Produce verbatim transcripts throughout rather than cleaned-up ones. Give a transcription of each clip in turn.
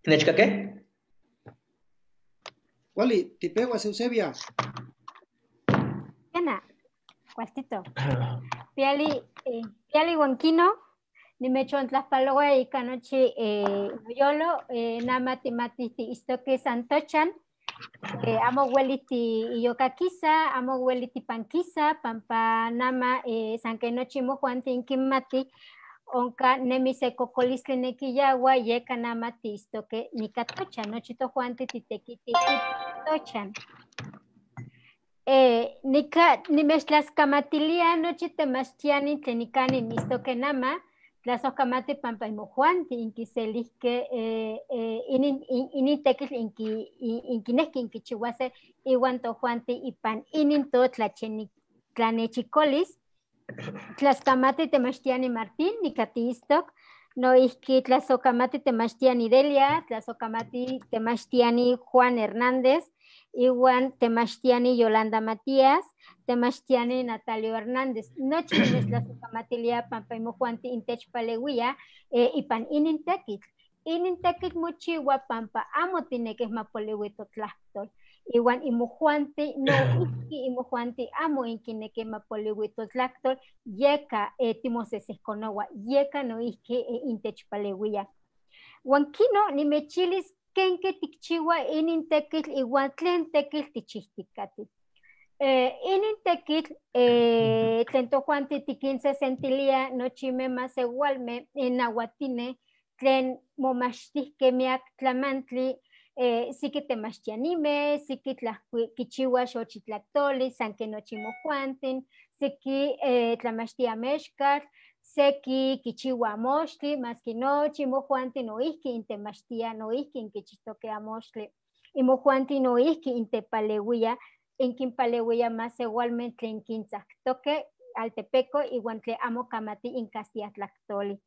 ¿Nechkakej? Kuali, tipejwas Eusebia. Kena, kualtito. Piali, eh, piali uan kino, nimechontlajpaloa ika nochi, eh, noyolo, eh, nama timatij tiistokej san tochan, eh, amo ueli tiiyokakisa, amo ueli tipankisa, pampa nama, eh, san ken nochi mojuantin kinmati, onka nemi se kokolistli nekiyaua, yeka nama tiistokej nika tochan, nochi tojuantin titekiti tochan. Eh, nika nimechtlaskamatilia nochi temachtiani tlen nikanin istokej nama, tlasojkamati pampa imojuantin inkiselijkej, eh, eh, inin, in, inin tekitl inki, in, inkinejkej inkichiuase iuan tojuantin ipan inin totlache-, tlanechikolis. Tlaskamati temachtiani Martín, nika tiistok, noijki tlasojkamati temachtiani Delia, tlasojkamati temachtiani Juan Hernández, iuan temachtiani Yolanda Matías, temachtiani Natalio Hernández. Nochi nimechtlasojkamatilia pampa imojuantin intechpaleuia, eh, ipan inin tekitl. Inin tekitl mochiua pampa amo tinekej ma poliui totlajtol. Iuan imojuantin, noijki imojuantin amo inkinekej ma poliui totlajtol, yeka, eh, timosesejkonoua, yeka noijki, eh, intechpaleuia. Uan kino nimechilis kenke tikchiua inin tekitl iuan tlen tekitl tichijtikatij. Eh, inin tekitl, eh, tlen tojuantin tikinsesentilia nochimej maseualmej, eh, nauatinej tlen momachtijkej miak tlamantli, eh, siki temachtianimej, siki tlajkui-, kichiua xochitl tlaktoli, san ken nochi mojuantin, siki, eh, tlamachtia mexkatl, seki kichiua amoxtli, maski nochi mojuantin noijki intemachtia, noijki inkichijtokej amoxtli. Imojuantin noijki intepaleuia, inkinpaleuia maseualmej tlen kintzaktokej altepeko iuan tlen amo kamatij inkastilla tlaktoli.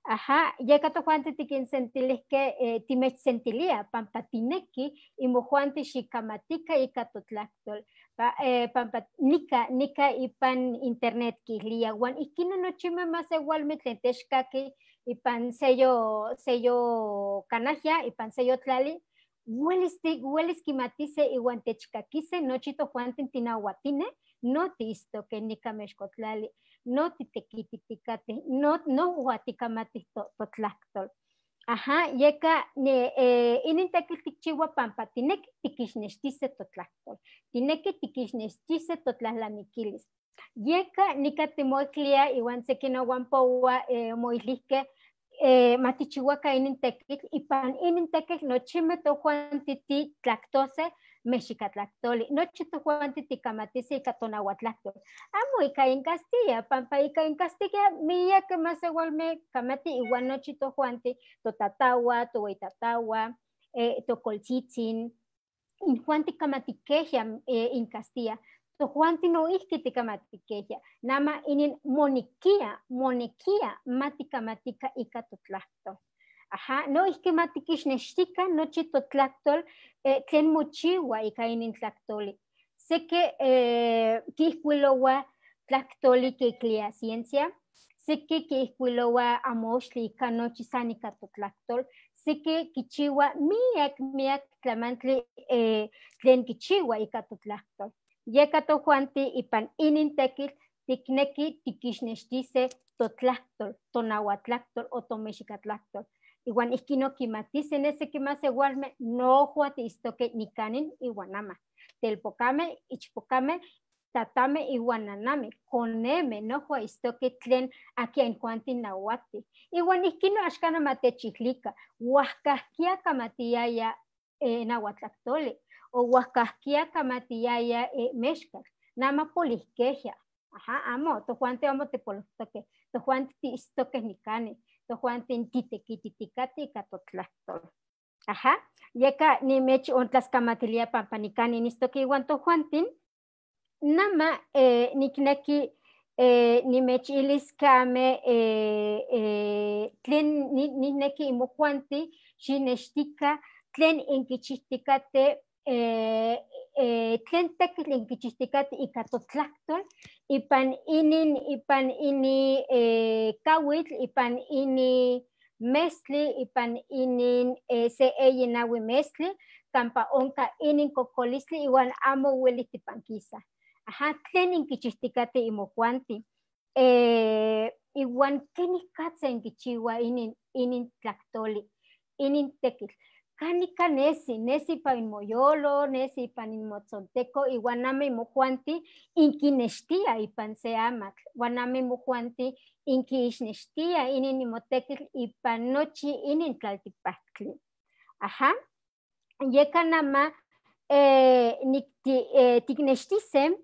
Aha, yeka tojuantin tikinsentilijkej, eh, timechsentilia, pampa tinekij imojuantin xikamatikan ika totlajtol. Pa-, eh, pampa nika, nika ipan internet kijlia, uan ijkino nochimej maseualmej tlen techkakij ipan seyo, seyo kanajia, ipan seyo tlali, uelis ti-, uelis kimatise iuan techkakise nochi tojuantin tinauatinej, no tiistokej nika mexkotlali, no titekititikatij, no, nojuan tikamatij to-, totlajtol. Aha, yeka ne, eh, inin tekitl tikchiua pampa tineki tikixnextise totlajtol, tineki tikixnextise totlalnamikilis. Yeka nika timoiltia iuan seki nouan poua, eh, moilijkej, eh, ma tichiuakan inin tekitl, ipan inin tekitl nochimej tojuantin titlaktose mexikatlaktoli. Nochi tojuantin tikamatise ika tonauatlajtol. Amo ika inkastilla, pampa ika inkastilla miakej maseualmej kamatij iuan nochi tojuantin, totataua, toueitataua, eh, tokoltzitzin, injuan tikamatikejia, eh, inkastilla. Tojuantin noijki tikamatikejia. Nama inin monekia, monekia ma tikamatikan ika totlajtol. Aha, noijki ma tikixnextikan nochi totlajtol, eh, tlen mochiua ika inin tlaktoli. Seki, eh, kiijkuiloua tlaktoli kiklia ciencia, seki kiijkuiloua amoxtli ika nochi san ika totlajtol, seki kichiua miak, miak tlamantli, eh, tlen kichiua ika totlajtol. Yeka tojuantin ipan inin tekitl tikneki tikixnextise totlajtol, tonauatlajtol o tomexikatlajtol. Iuan ijkino kimatise ne seki maseualmej nojuan tiistokej nikanin iuan nama. Telpokamej, ichpokamej, tatamej iuan nanamej, konemej, nojuan istokej tlen akin injuan tinauatij. Iuan ijkino axkan ma techilikan, uajkajkia kamatiaya, eh, nauatlaktoli, o uajkajkia kamatiaya, eh, mexkatl, nama polijkejia. Aha, amo, tojuantin amo tipolojtokej, tojuantin tiistokej nikanin, tojuantin titekititikatij ika totlajtol. Aha, yeka nimechontlakamatiliaj pampa nikanin niistokej iuan tojuantin, nama, eh, nikneki, eh, nimechilis kemeh, eh, eh, tlen ni-, nikneki imojuantin xinextikah tlen inkichijtikatej, eh, eh, tlen tekitl inkichijtikatij ika totlaktol, ipan inin, ipan ini, eh, kawitl, ipan ini mestli, ipan inin, eh, se eyi nawi mestli, kampa onka inin kokolistli iwan amo weli tipankisa. Aha, tlen inkichijtikatij imojuanti. Eh, iwan kenik katse inkichiwa inin, inin tlaktoli, inin tekitl. Kanika nesi, nesi ipan inmoyolo, nesi ipan inmotzonteko, iwan amo imojuanti inkinextia ipan se amatl, iwan amo imojuanti inkiixnextia inin imotekitl ipan nochi inin tlaltipaktli. Aha. Yeka nama, eh, nik-, ti-, eh, tiknextise,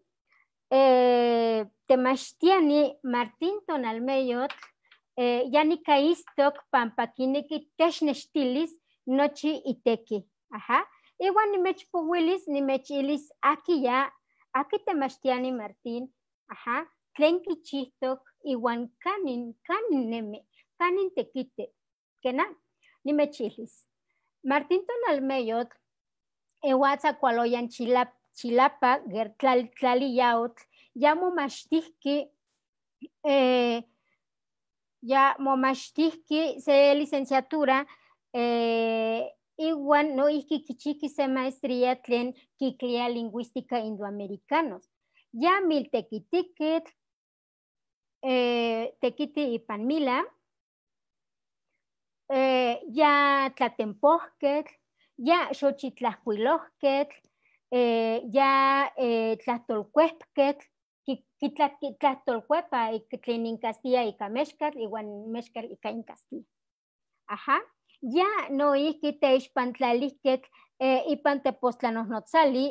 eh, temachtiani Martín Tonalmeyotl, eh, ya nikaitztok pampa kineki technextilis nochi iteki. Aha. Iwan nimechpowilis, nimechilis akin ya, akin temachtiani Martín, aha, tlen kichijtok iwan kanin, kanin nemi, kanin tekiti. Kena, nimechilis. Martín Tonalmeyotl, ewa tlakualoyan Chilap-, Chilapa, ger-, tlal-, tlali Yaotl, ya momachtijki, eh, ya momachtijki se licenciatura, eh, iwan noijki kichijki se maestría tlen kiklia lingüística indoamericanos. Ya miltekitikitl, eh, tekiti ipan mila, eh, ya tlatempojketl, ya xochitlajkuilojketl, eh, ya, eh, tlajtolkuepketl, ki-, kitla-, ki-, tlajtolkuepa ik-, tlen inkastilla ika mexkatl, iwan mexkatl ika inkastilla. Aha. Ya noijki teixpantlalijketl, eh, ipan tepostla nojnotsali,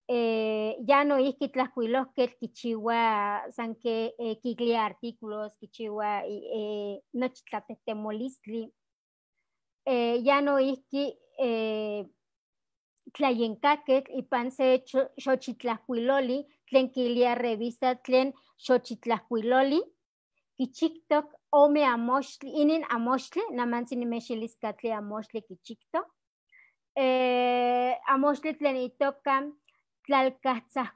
eh, ya noijki tlajkuilojketl kichiwa san ke, eh, kiklia artículos, kichiwa, eh, nochi tlatejtemolistli. Eh, ya noijki, eh, tlayenkaketl ipan se cho-, xochitlajkuiloli tlen kilia revista tlen xochitlajkuiloli. Kichiktok ome amoxtli, inin amoxtli, namantsin nimechilis katli amoxtli kichiktok. Eh, amoxtli tlen itoka tlalkatza-,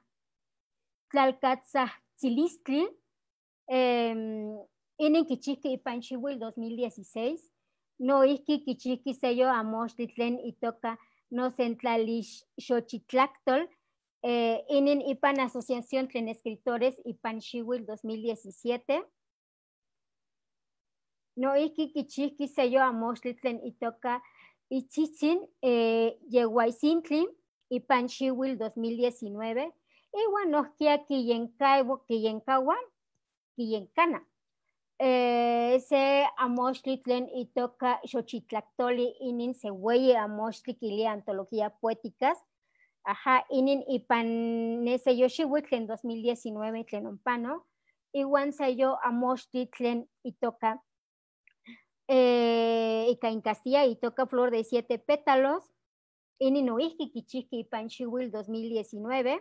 tlalkatzajtzilistli, em, inin kichijki ipan xiwil dos mil dieciséis. Noijki kichijki seyo amoxtli tlen itoka nosentlalis xochitlaktol, eh, inin ipan Asociación tlen Escritores ipan xiwil dos mil diecisiete. Noijki kichijki seyo amoxtli tlen itoka Itzitsin, eh, Yehuaisintli ipan xiwil dos mil diecinueve, iwan nohkia kiyenkawa, kiyenkawa, kiyenkana. Eh, se amoxtli tlen itoka Xochitlaktoli, inin se weyi amoxtli kilia antología poéticas. Aha, inin ipan ne seyo xiwil tlen dos mil diecinueve tlen onpano, iwan seyo amoxtli tlen itoka, eh, ika inkastilla itoka Flor de siete pétalos, inin noijki kichijki ipan xiwil dos mil diecinueve.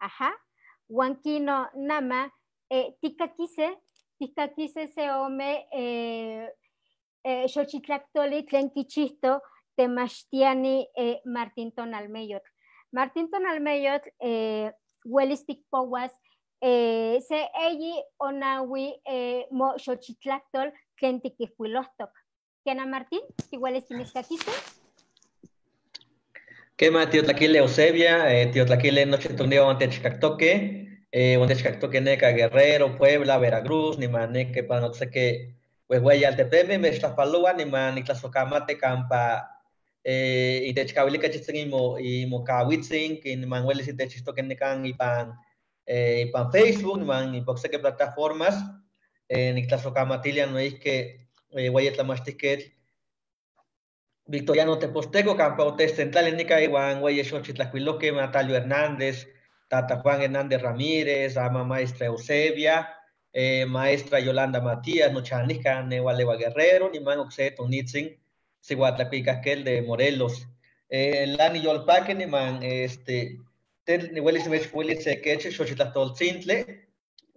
Aha, wan kino nama, eh, tikakise, tikakise se ome, eh, eh, xochitlaktoli tlen kichijto temachtiani, eh, Martín Tonalmeyotl. Martín Tonalmeyotl, eh, welis tikpowas, eh, se eyi o nawi, eh, mo xochitlaktol tlen tikijkuilojtok. Kena, Martín, tiwelis timitzkakiskej? Kema, tiotlakili Eusebia, eh, tiotlakili nochi tokniwan techkaktoke, eh, wan techkaktoke neka Guerrero, Puebla, Veracruz, niman neka ipan okseki wehweyi altepemeh, mechtlajpalowa niman niktlasojkamati kampa, eh, itechkawilika chitzin imo-, imokawitsin, kin-, niman welis itechixtoke nikan ipan, eh, ipan Facebook, niman ipan okseki plataformas, eh, niktlasojkamatilia noijki, eh, weyi tlamachtijketl Victoriano Teposteko, kampa otechtsentlali nika iwan weyi xochitlajkuilojkeh, Natalio Hernández, tata Juan Hernández Ramírez, ama maestra Eusebia, eh, maestra Yolanda Matías, nochanihka, newal ewa Guerrero, niman okse tonitzin siwatlakuikaketl de Morelos. Eh, lani yolpaki niman, este, tel niwelis nimechpowilis se kech xochitlahtoltzintli,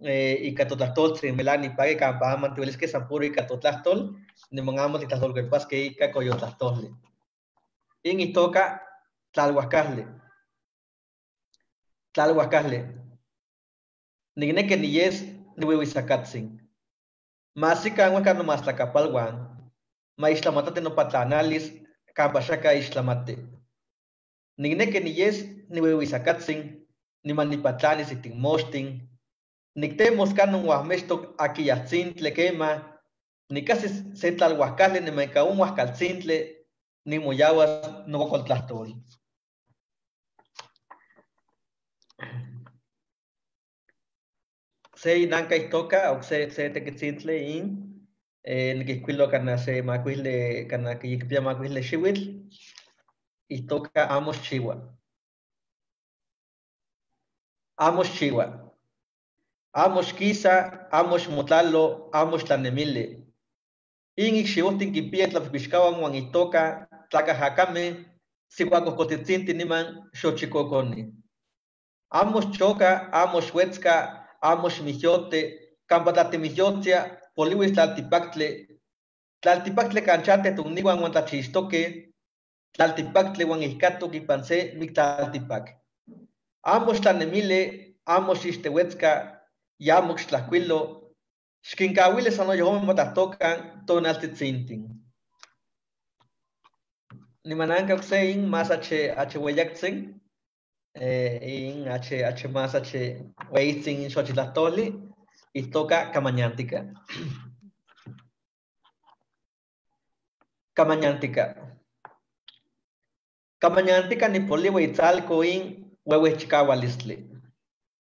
eh, ika totlahtoltzin, melani paki kampa aman tiweliskeh san puro ika totlahtol, niman amo titlahtolkuepaskeh ika koyotlahtolli. Yin itoka Tlalhuacaltli. Tlalhuacaltli. Nicnequi niyes niuiuisacatsin. Maxica uehca nomaxtlacapaluan, ma ixtlamatati nopatlanalis campa xaca ixtlamati. Nicnequi niyes niuiuisacatsin, niman nipatlanis iticmoxtin. Nictemos canon uahmextoc aqui yahtzintli quema, nicahsis se tlalhuacaltli niman ica on uahcaltzintli nimoyauas nococoltlahtol. Se inanca itoca, oc se, se tequitzintli in, eh, niquihcuilo cana se macuili, cana quiyicpia macuili xihuitl, itoca amo xchiua. Amo xchiua. Amo xquisa, amo xmotlalo, amo xtlanemili. In icxiuhtin quipia itlapixcahuan huan itoca tlacajacame, sihuacohcotzitzinti niman xochicoconi. Amo xchoca, amo xuetzca, amo xmihyoti, campa tla timihyottia, polihuis tlaltipactli. Tlaltipactli can chate tocnihuan huan tlachixtoque, tlaltipactli huan ihcatoc ipan se mictlaltipac. Amo xtlanemili, amo xixtehuetzca, ya amo xtlahcuilo, xquincahuili san noyojome matlahtocan tonaltzitzintin. Nimananca oc se in más ache, ache hueyactzin, eh, in ache, ache más ache hueyitzin in xochitlahtoli, itoca camañantica. Camañantica. Camañantica nipolihui itzalco in huehuechicahualistli.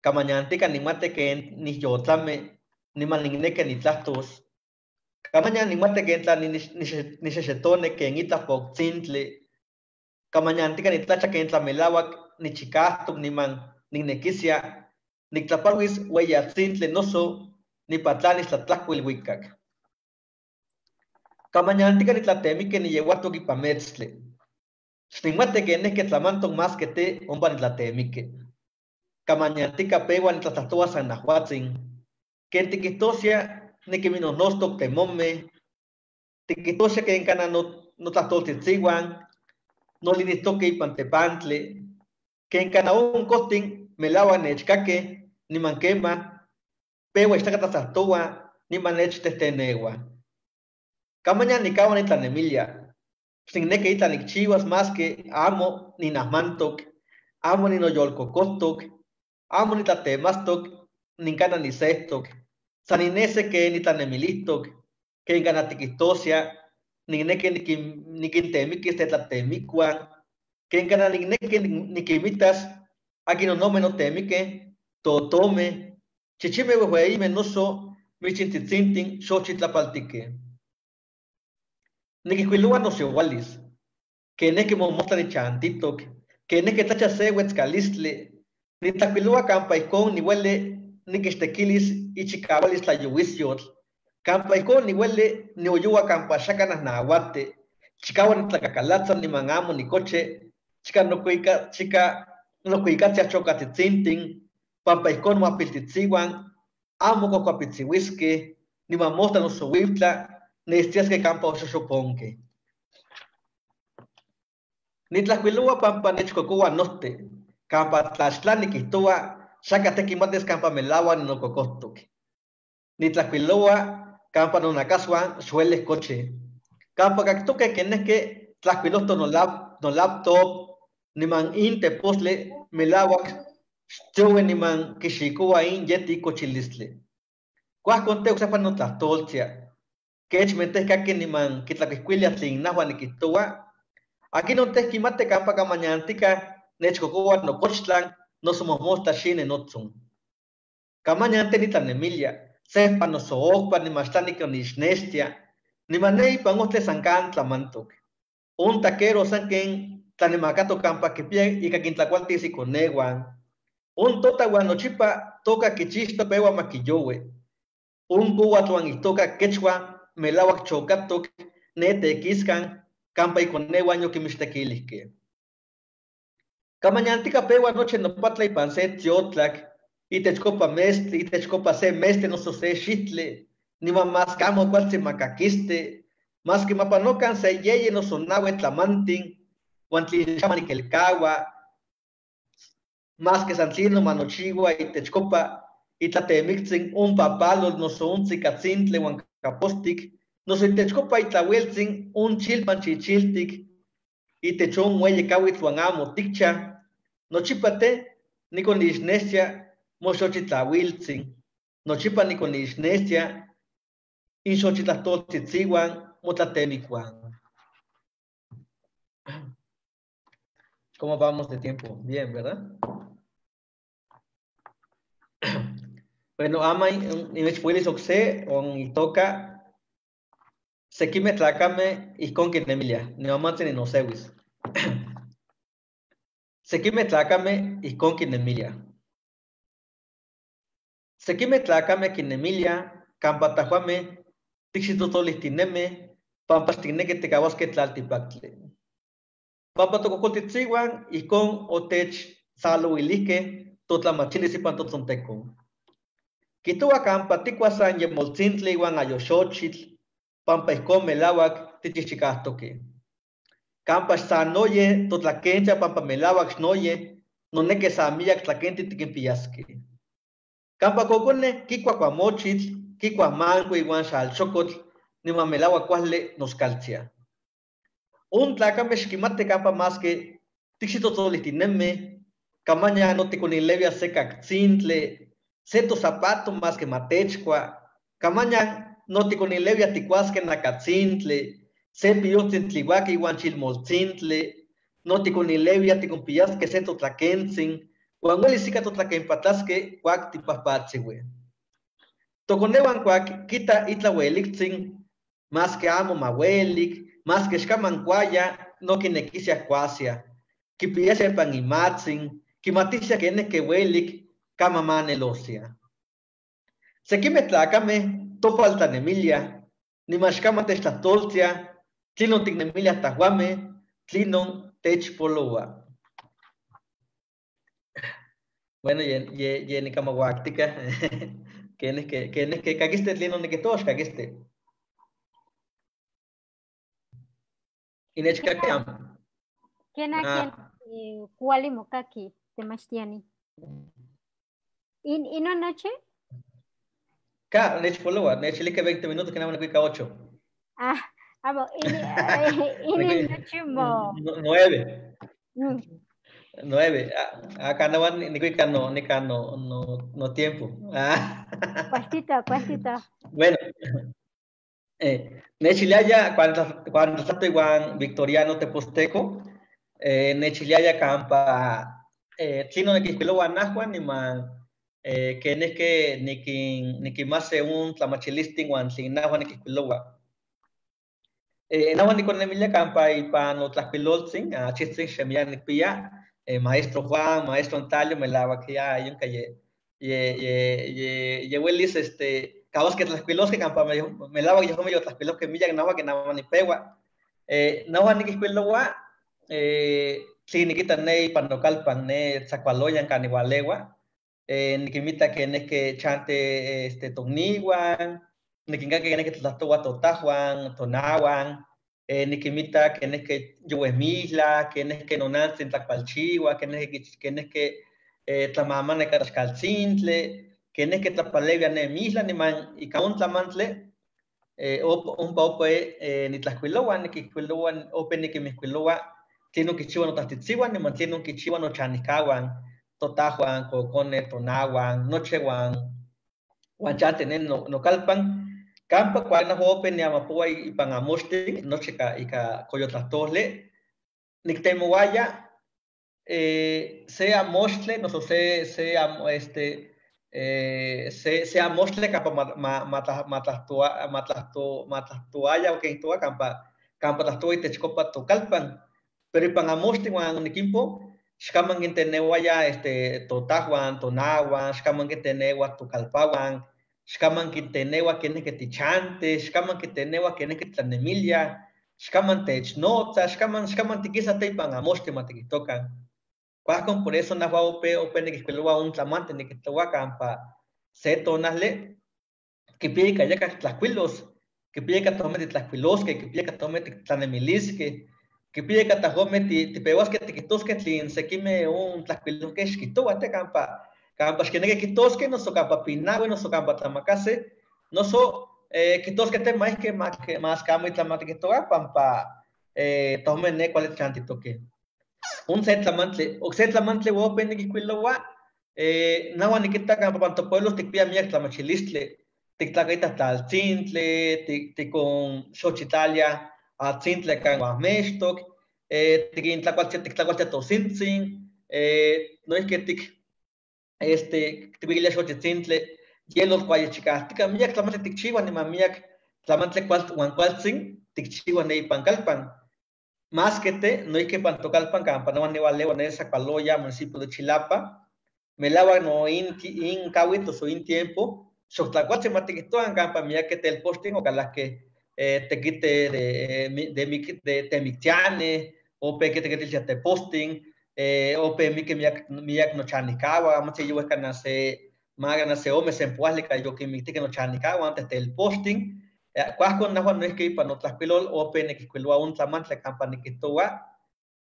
Camañantica nicmati quen niyotlami, niman nicnequi nitlahtos. Camañan nicmati quen tla ni-, ni-, nixexetoni quen itlah poctzintli. Camañantica nitlacha quen tla melahuac nichicautoc niman nicnequisia nictlapaluis hueyi atzintli noso nipatlanis tlatlahco ilhuicac. Camañantica nitlatemiqui niyeuatic ipan metztli. Xnicmati quen nehque tlamantoc masque te ompa nitlatemiqui. Camañantica peua nitlatlahtoua san nahuatzin. Quen tiquihtosia niquiminohnotztoc temomeh, tiquihtosia quen cana no-, notlahtoltzitzihuan nolinihtoque ipan tepantli, quen cana on cohtin melahuac nechcaquih, niman quema, peua ixtlaca tlatlahtoua, niman nechtehteneua. Camañan nicahua nitlanemilia. Xnicnequi itlah nicchiuas masque amo ninahmantoc, amo ninoyolcocohtoc, amo nitlatemaztoc, nin cana nisehtoc. San ninesi quen nitlanemilihtoc, quen cana tiquihtosia, nicnequi niquin-, niquintemiquis tetlatemicuan, quen cana nicnequi ni-, niquinmitas aquinonomeh notemiqueh, totomeh, chichimeh huehueimeh noso michintzitzintin xochitlapaltiqueh. Niquihcuiloua nosioualis, quen nehque momostla nichantitoc, quen nehque tlacha se huetzcalistli, nitlahcuiloua campa ijcon nihueli niquixtequilis ichicahualis tlayouisyotl, campa ijcon nihueli nioyoua campa xaca nahnahuati, chicahuac nitlacacalatza niman amo nicochi, chica nocuica-, chica nocuicatziah chocatzitzintih, pampa ijcon nohuapiltitzihuan amo cuahcuapitzihuisqueh, niman mostla noso huiutla nestziasqueh campa oxoxoponqueh. Nitlahcuiloua pampa nechcocoua nohti, campa tlachtla niquihtoua, xaca te quimatis campa melahuac ninococohtoc. Nitlahcuiloua campa nonacashuan xuelih cochih. Campa cactoque quenehque tlahcuilohtoc nolap-, nolaptop, niman in tepostli melahuac xtioui niman quixicoua in yeti cochilistli. Cuajcon te ocsehpa notlahtoltzia. Quechmeh te caqui niman quitlacuihcuiliah tlen nahuac niquihtoua. Aquinon te quimati campa camañanticah nechcocoua nocochtlan noso mohmostla xine notzon. Camañan te nitlanemilia, sehpa noso ocpa niman xtla niconixnextia, niman ne ipan ohtli san can tlamantoc. On taquero san quen tlanemacatoc campa quipia ica quintlacualtis iconehuan. On tota uan nochipa toca quichixto peua maquiyoui. On cohuatl uan itoca quechua melahuac chocatoc ne tequiscan campa iconehuan yoquimixtequilihqueh. Camañantica peua nochi nopatla ipan se tiotlac, itechcopa mestli, itechcopa se mestli noso se xihtli, niman masque amo cualtzin macaquisti, masque mapanocan se yeyi noso nahui tlamantin, uan tlen xamo nikelkaua, maski san tlinon ma nochiua itechkopa itlatemiktzin ompa palotl noso on tzikatzintli uan kapostik, noso itechkopa itlaueltzin on chilpan chichiltik itech on ueyi kawitl uan amo tikcha, nochipa tej nikonixnextia moxochitlauiltzin, nochipa nikonixnextia in xochitlajtoltzitsiuan motlatemikuan. ¿Cómo vamos de tiempo? Bien, ¿verdad? Bueno, ama nimechpoilis okse on itoka sekimej tlakame ijkon kinemiliaj, nimamantzin ninoseuis. Sekimej tlakame ijkon kinemiliaj. Sekimej tlakame kinemiliaj kampa tajuame tikxitotzolijtinemej pampa xtikneki tikauaske tlaltipaktli. Pampa tokojkoltitsiuan ijkon otechsalouilijkej totlamachilis ipan totzontekon. Kijtoua kampa tikua san yemoltzintli uan ayoxochitl, pampa ijkon melauak tichijchikajtokej. Kampa xsanoyej totlakentia pampa melauak xnoyej noneki san miak tlakentij tikinpiaskej. Kampa kokonej kikua kuamochitl, kikua mankui uan xalxokotl, niman melauak kuajli noskaltzia. On tlakamej xkimatij kampa maski tikxitotzolijtinemej, kamanian notikonileuia se kaktzintli, se tosapato maski ma techkua, kamanian notikonileuia tikuaskej nakatzintli, se piyojtzin tliuaki uan chilmoltzintli, notikonileuia tikonpiaskej se totlakentzin, uan uelis ika totlakenpatlaskej kuak tipajpatsiuij. Tokoneuan kuak kitaj itlaj ueliktzin, maski amo ma uelik, maski xkaman kuaya, no kinekisiaj kuasiaj. Kipiasiaj ipan inmatzin, kimatisiaj kenijki uelik, kamamanelosiaj. Sekimej tlakamej topal tlanemiliaj, niman xkaman techtlajtoltiaj tlinon tiknemiliaj tajuamej, tlinon techpoloua. Bueno, ye, ye, ye nikamauaktika. Kenijki, kenijki kakistej tlinon nikijtoua, xkakistej. Inechkaki amo. Kena, ah, ken, eh, kuali mokaki, temachtiani. In, inon nochi? Ka, nechpoloua, nechilijkej veinte minutos, kena nikuika ocho. Ah, amo, in, eh, inin nochi mo. No-, nueve. Mm. Nueve. Ah, ah, kena nikuika no, nika no, no, no tiempo. Ah. Kualtito, kualtito. Bueno. Eh, nechiliaya kuan tla-, kuan tlatlatoua iuan Victoriano Teposteco, eh, nechiliaya kampa, eh, tlinon nikijkuiloua najuan niman, eh, kenijki nikin-, nikinmasi on tlamachilistin uan tlen najuan nikijkuiloua. Eh, najuan nikonemilia kampa ipan notlajkuiloltzin, achijtzin xemian nikpia, eh, maestro Juan, maestro Natalio, melauak ya, yonka ye, ye, ye, ye, ye uelis, este, kauaskej tlajkuiloskej kampa me-, melauak yejuan yotlajkuilojkej miak najuan ken amo nipeua. Eh, najuan nikijkuiloua, eh, tlen nikita ne ipan nokalpan, ne tzakualoyan kan niualeua, eh, nikinmita kenijki chantij, este, tokniuan, nikinkaki kenijki tlatlajtoua totahuan, tonauan, eh, nikinmita kenijki youej mijlak, kenijki nonantzin tlakualchiua, kenijki kich-, kenijki, eh, tlamamana ika tlaxkaltzintli, kenijki tlapaleuia ne mijlak, niman ika on tlamantli, eh, op-, ompa opeu, eh, nitlajkuiloua, nikijkuiloua, opeu nikinmijkuiloua tlinon kichiuaj notajtzitsiuan, niman tlinon kichiuaj nochanijkauan, totahuan, kokonej, tonauan, nochi uan, uan chantij ne no-, nokalpan. Kampa kuak najuan opeu niamapoua ipan amoxtin, nochi ika, ika koyoltlajtojli, niktemouaya, eh, se amoxtli, noso se, se am-, este, eh, se, se amoxtli kampa ma-, ma-, matla-, matlajtoua-, matlajto-, matlajtouaya, o ken toua, kampa, kampa tlajtoua itechkopa tokalpan. Pero ipan amoxtin uan onikinpou, xkaman kinteneuaya, este, totahuan, tonauan, xkaman kinteneua tokalpauan, xkaman kinteneua kenijki tichantij, xkaman kinteneua kenijki tlanemiliaj, xkaman technotsa, xkaman, xkaman tikisa tej ipan amoxtin ma tikijtokan. Kuajkon por eso najuan opeu, opeu nikijkuiloua on tlamantli nikijtoua kampa se tonajli kipia ika yakak tlajkuilos, kipia ika tohmej titlajkuiloskej, kipia ika tohmej titlanemiliskej, kipia ika tajuame ti, tipeuaske tikijtoske tlen sekime on tlajkuilolkej xkijtoua te kampa, kampa xkineki kijtoske, noso kampa pinaui, noso kampa tlamakase, noso eh, kijtoske te maijke ma-, maske amo itla ma tikijtoua, pampa eh, tajuame ne kuali tichantitokej. On se tlamantli, ok se tlamantli uan ope nikijkuiloua, eh, nahuan nikita kampa pan topueblo tikpia miak tlamachilistli, tiktlakaitaj tlaltsintli, tik-, tikonxochitlaliaj atsintli kan uajmextok, eh, tikintlakualtia, tiktlakualtia tosintsin, eh, noijki tik-, este, tikilia xochitzintli, yelotl kuali chikajtika, miak tlamantli tikchiua, niman miak tlamantli kual-, uan kualtzin tikchiua ne ipan kalpan. Maske te, noijki pan tokalpan kampa nahuan niualeua ne Zacualoya, municipio de Chilapa, melauak no in, in kawitl, noso in tiempo, xok tlakualtzin ma tikijtoua kampa miakej telpochtin okalakej, eh, tekitej de, eh, mi-, de mik-, de temiktianej, ope kitekitiltiaj tepostin, eh, ope mikej miak, miak nochanejkauan, amo tlen youehka na se, maka na se ome sempoajli ka yokinmiktijkej nochanejkauan, te telpochtin. Eh, kuajkon nahuan noijki ipan notlajkuilol ope nikijkuiloua on tlamantli kampa nikijtoua,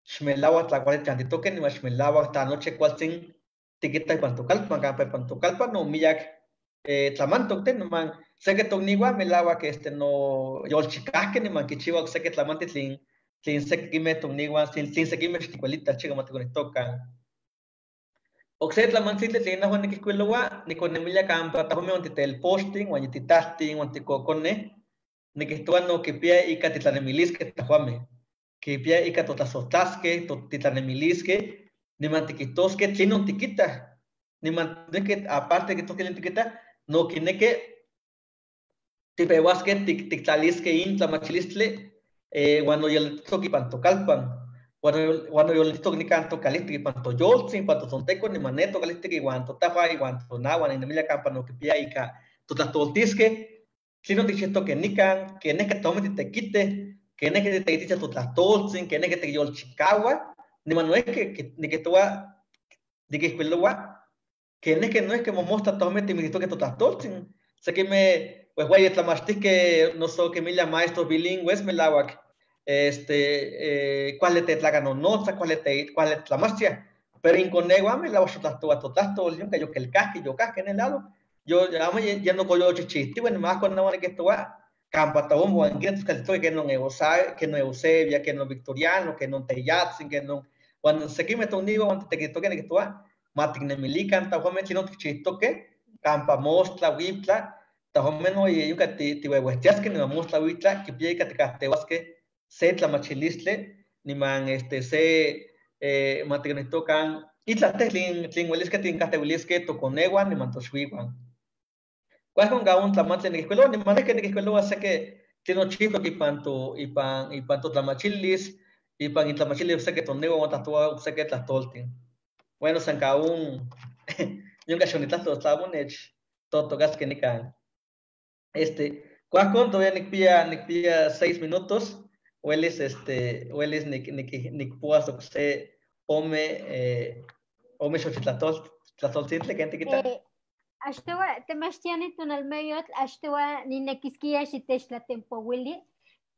xmelauak tla kuali tichantitokej, niman xmelauak tla nochi kualtzin tikita ipan tokalpan, kampa ipan tokalpan no miak, eh, tlamantok te, niman seki tokniuan melauak, este, no yolchikajkej, niman kichiua okseki tlamantli tlen, tlen sekimej tokniuan, tlen, tlen sekimej xtikuelitaj, chika ma tikonijtokan. Okse tlamantzintli tlen nahuan nikijkuiloua, nikonemilia kampa tajuame uan titelpochtin, uan yititahtih, uan tikokonej, nikijtoua no kipia ika titlanemiliskej tajuame. Kipia ika totlasojtlaskej, to-, titlanemiliskej, niman tikijtoskej tlinon tikitaj. Niman noijki aparte de tlinon tikitaj, no kineki tipeuaskej tik-, tiktlaliskej in tlamachilistli, eh, uan no yolitok ipan tokalpan. Uan no, uan no yolitok nikan tokalijtik ipan toyoltzin, ipan totzontekon, niman ne tokalijtik iuan totahuan, iuan tonauan, nikonemilia kampa no kipia ika totlajtoltiskej tlinon tikchijtokej nikan, kenijki tajuame titekitej, kenijki titekititiaj totlajtoltzin, kenijki tikyolchikauaj, niman noijki ki-, nikijtoua, nikijkuiloua, kenijki noijki momostla tajuame timiktihtokej totlajtoltzin. Sekimej uejueyi tlamachtijkej noso kinmiliaj maestros bilingües melauak, este, eh, kuali tetlakanonotsaj, kuali te-, kuali tlamachtiaj. Pero inkoneuan melauak xotlajtouaj totlajtol, yonka yokelkajkej, yokajkej ne lado. Yo, amo ye, ye nokoyolchijchijtiuij, niman kuali nahuan nikijtoua, kampa tajuame uan kina toskalijtokej, ken non Eusa-, ken non Eusebia, ken non Victoriano, ken non Teyatsin, ken non, uan sekimej tokniuan uan titekitokej nikijtoua, ma tiknemilikan tajuame tlinon tikchijtokej, kampa mostla, uiptla, tajuame no yonka ti-, tiueuejtiaskej, niman mostla, uiptla, kipia ika tikajteuaskej se tlamachilistli, niman, este, se, eh, ma tikonijtokan, itlaj te tlen, tlen ueliskej tikinkajteuiliskej tokoneuan niman toxuiuan. Kuajkon ka on tlamantli nikijkuiloua, niman noijki nikijkuiloua seki tlen nochijtok ipan to, ipan, ipan totlamachilis, ipan intlamachilis okseki toneuan uan tlajtoua okseki tlajtoltin. Bueno, san ka on, yonka xonitlajtos, tla amo nech, totokaskej nikan. Este, kuajkon todavía nikpia, nikpia seis minutos, uelis, este, uelis nik-, nik-, nikpouas okse ome, eh, ome xochitl-, tlajtol-, tlajtoltzintli, ken tikita? Eh, axtoua, temachtia nitonalmeyotl, axtoua ninekiskia xitechtlatempouili.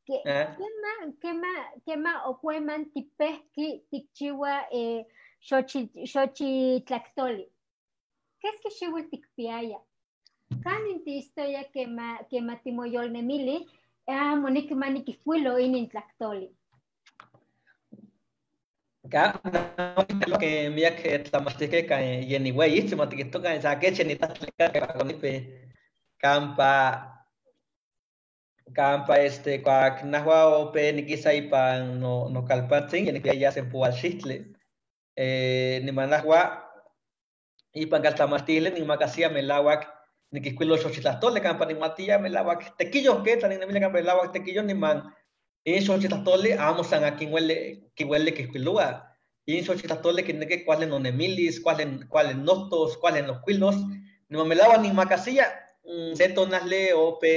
Ke-, ah, kema, kema, kema o kueman tipejki tikchiua, eh, xochi-, xochitlaktoli? Keski xiuitl tikpiaya? Kanin tiistoya kema, kema timoyolnemili, amo moneki ma nikijkuilo inin tlaktoli? Ka, ke miak, eh, tlamachtijkej kan, eh, yeniueyihtsin ma tikijtokan, sa kech yenitlajtol kan, kampa, kampa, este, kuak nahuan ope nikisa ipan no-, nokalpantzin, ya nikpiaya se senpoual xihtli. Eh, niman nahuan ipan kaltlamachtili nikmakasia melauak nikijkuilo xochitl-, tlajtoli kampa nikmatia melauak tekiyoj, ken tla niknemilia kampa melauak tekiyoj, niman in xochitl-, tlajtoli amo san akin ueli, kiueli kijkuiloua. In xochitl-, tlajtoli kineki kuali nonemilis, kuali, kuali nohtos, kuali nokuilos. Niman melauak nikmakasia, mm, se tonali ope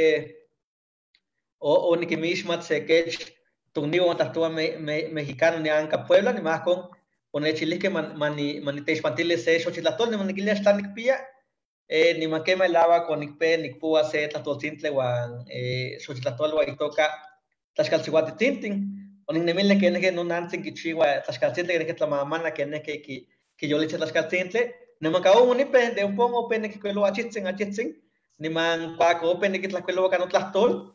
o, onikinmixmat se kech tokniuan tlajtoua me-, me-, mexicano nian kan Puebla, niman ajkon onechilijkej ma-, ma ni-, ma niteixpantili se xochitl-, tlajtoli, niman nikilia, tla nikpia, eh, niman ken melauak onikpejk nikpoua se tlajtoltzintli uan, eh, xochitl-, tlajtoli uan itoka Tlaxkalsiuatitzintin. Oniknemili kenoki nonantzin kichiua tlaxkaltzintli, kenoki tlamamana kenoki ki, kiyolitzia tlaxkaltzintli. Niman ka onipe de ompa ope nikijkuiloua achitsin, achitsin. Niman kuak ope nikitlajkuiloua ka notlajtol,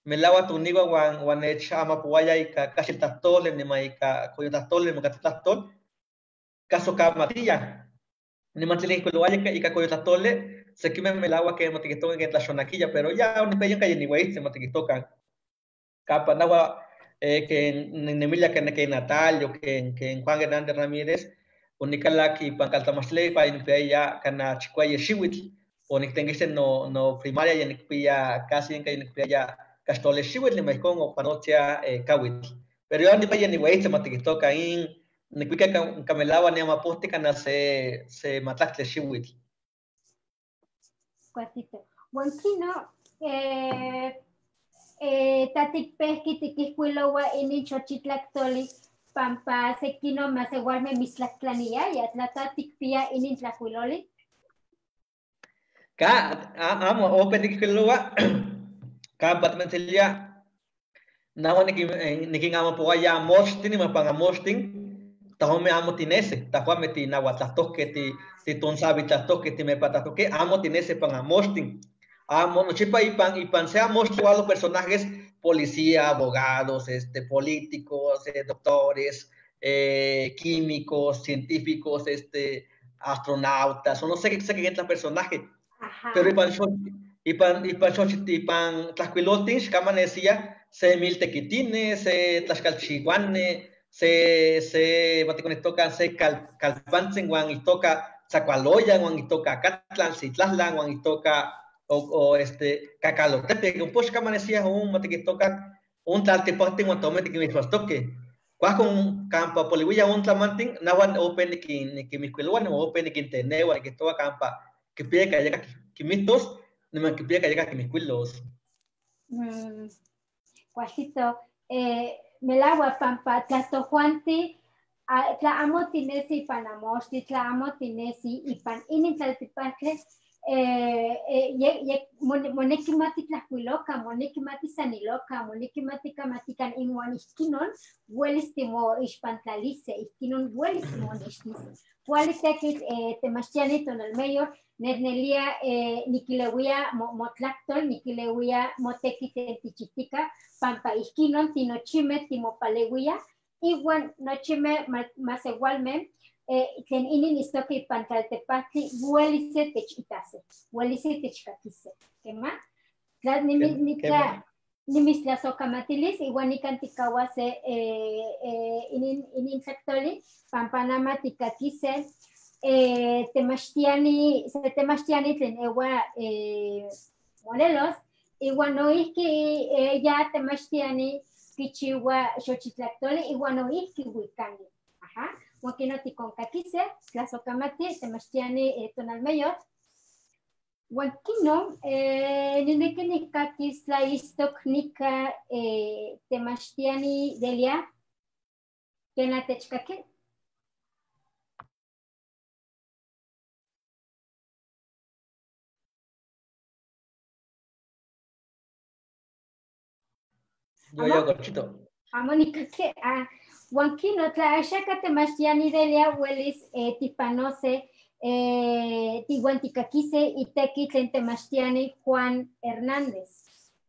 melauak toniua uan, uan nechamapoaya ika kaxil tlajtoli, niman ika koyo tlajtoli, niman ka tlajtol. Caso ka matiya. Niman tlen nikijkuiloaya ika, ika koyo tlajtoli, sekimej melauak ken motekitokan ken tlaxonakiya, pero ya onipeya onka yeniueitsin motekitokan. Kampa naua, eh, ken ni-, nemilia ken, ken Natalio, ken, ken Juan Hernández Ramírez, onikalak ipan kaltlamachtlili ipan onipiaya kana chikueyi xiuitl, oniktenkixtij no, no primaria, ya nikpia casi onka ya nikpiaya kaxtoli xiuitl, niman ijkon opanotiaya, eh, kauitl. Pero ya onipeya yeniueitsin motekitokan, in nikuika ka, ka melauak niamapohtik kana se, se matlaktli xiuitl. Kualtito. Uan kino, eh, eh, ta tikpejki tikijkuiloua inin Xochitl tlaktoli, panpa sekinon maseualmej mitztlajtlaniaya, tla ta tikpia inin tlajkuiloli. Ka, a-, amo, ope nikijkuiloua, kampa timetziltia, naua nikin, eh, nikinamapouaya amoxtin, niman ipan amoxtin, tejuamej amo tinesij, tejuamej tinauatlajtojkej, ti, titonsavitlajtojkej, timepatlajtojkej, amo tinesij ipan amoxtin. Amo, nochipa ipan, ipan se amoxtli ualo personajes, policía, abogados, este, políticos, eh, doctores, eh, químicos, científicos, este, astronautas, o no sé, sé qué otro personaje. Ajá. Pero ipan xo-, ipan, ipan xochi-, ipan tlajkuiloltin xkamanesiya se mil tekitine, se tlaxkalchiuane, se, se, ma tikonijtokan, se kal-, kalpantzin uan itoka Tzacualoyan, uan itoka Acatlán, Citlajlan, uan itoka, o, o, este, Cacalotepec, ompa xkamanesiya on, ma tikonijtokan, on tlaltepaktin uan tejuamej tikinmixmatstokej. Kuajkon kampa poliuiya on tlamantin, naua ope nikin-, nikinmijkuiloua, niman ope nikinteneua, nikijtoua kampa kipia ika yakaj ki-, kimijtos, niman kipia ika yakaj kimijkuilos. Mm, kualtito, eh, melauak panpa tla tojuanti, a, tla amo tinesij ipan amoxtli, tla amo tinesij ipan inin tlaltepajtli, eh, eh, ye-, ye-, mone-, moneki ma titlajkuilokan, moneki ma tisanilokan, moneki ma tikamatikan inuan, ijkinon uelis timoixpantlalisej, ijkinon uelis timonextisej. Kuali tekitl, eh, temachtiani tonalmeyor, nel nelia, eh, nikileuia mo-, motlaktol, nikileuia motekitl tlen tichijtika, panpa ijkinon tinochimej timopaleuiaj, iuan nochimej ma-, maseualmej, eh, tlen inin istoke ipan tlaltepajtli uelisej techitasej, uelisej techkakisej. Kema? Tla nimi-, Ke-, ni-, tla kema. Nimitztlasokamatilis, iuan nikan tikauase, eh, eh, inin, inin tlaktoli, panpa naj ma tikakisej, eh, temachtiani, se temachtiani tlen eua, eh, Morelos, iuan noijki, eh, ya temachtiani kichiua Xochitl tlaktoli, iuan noijki wikani. Ajá. Uan kinon tikonkakisej, tlasokamati, temachtiani, eh, tonalmeyor. Uan kinon, eh, nineki nikakis tla istok nika, eh, temachtiani Delia, ken techkaki. Yo, amo, yo, Corchito. Amo nikaki, ah, uan kinon tla axan ka temachtiani Delia uelis, eh, tipanose, eh, ti-, uan tikakise itekitl tlen temachtiani Juan Hernández.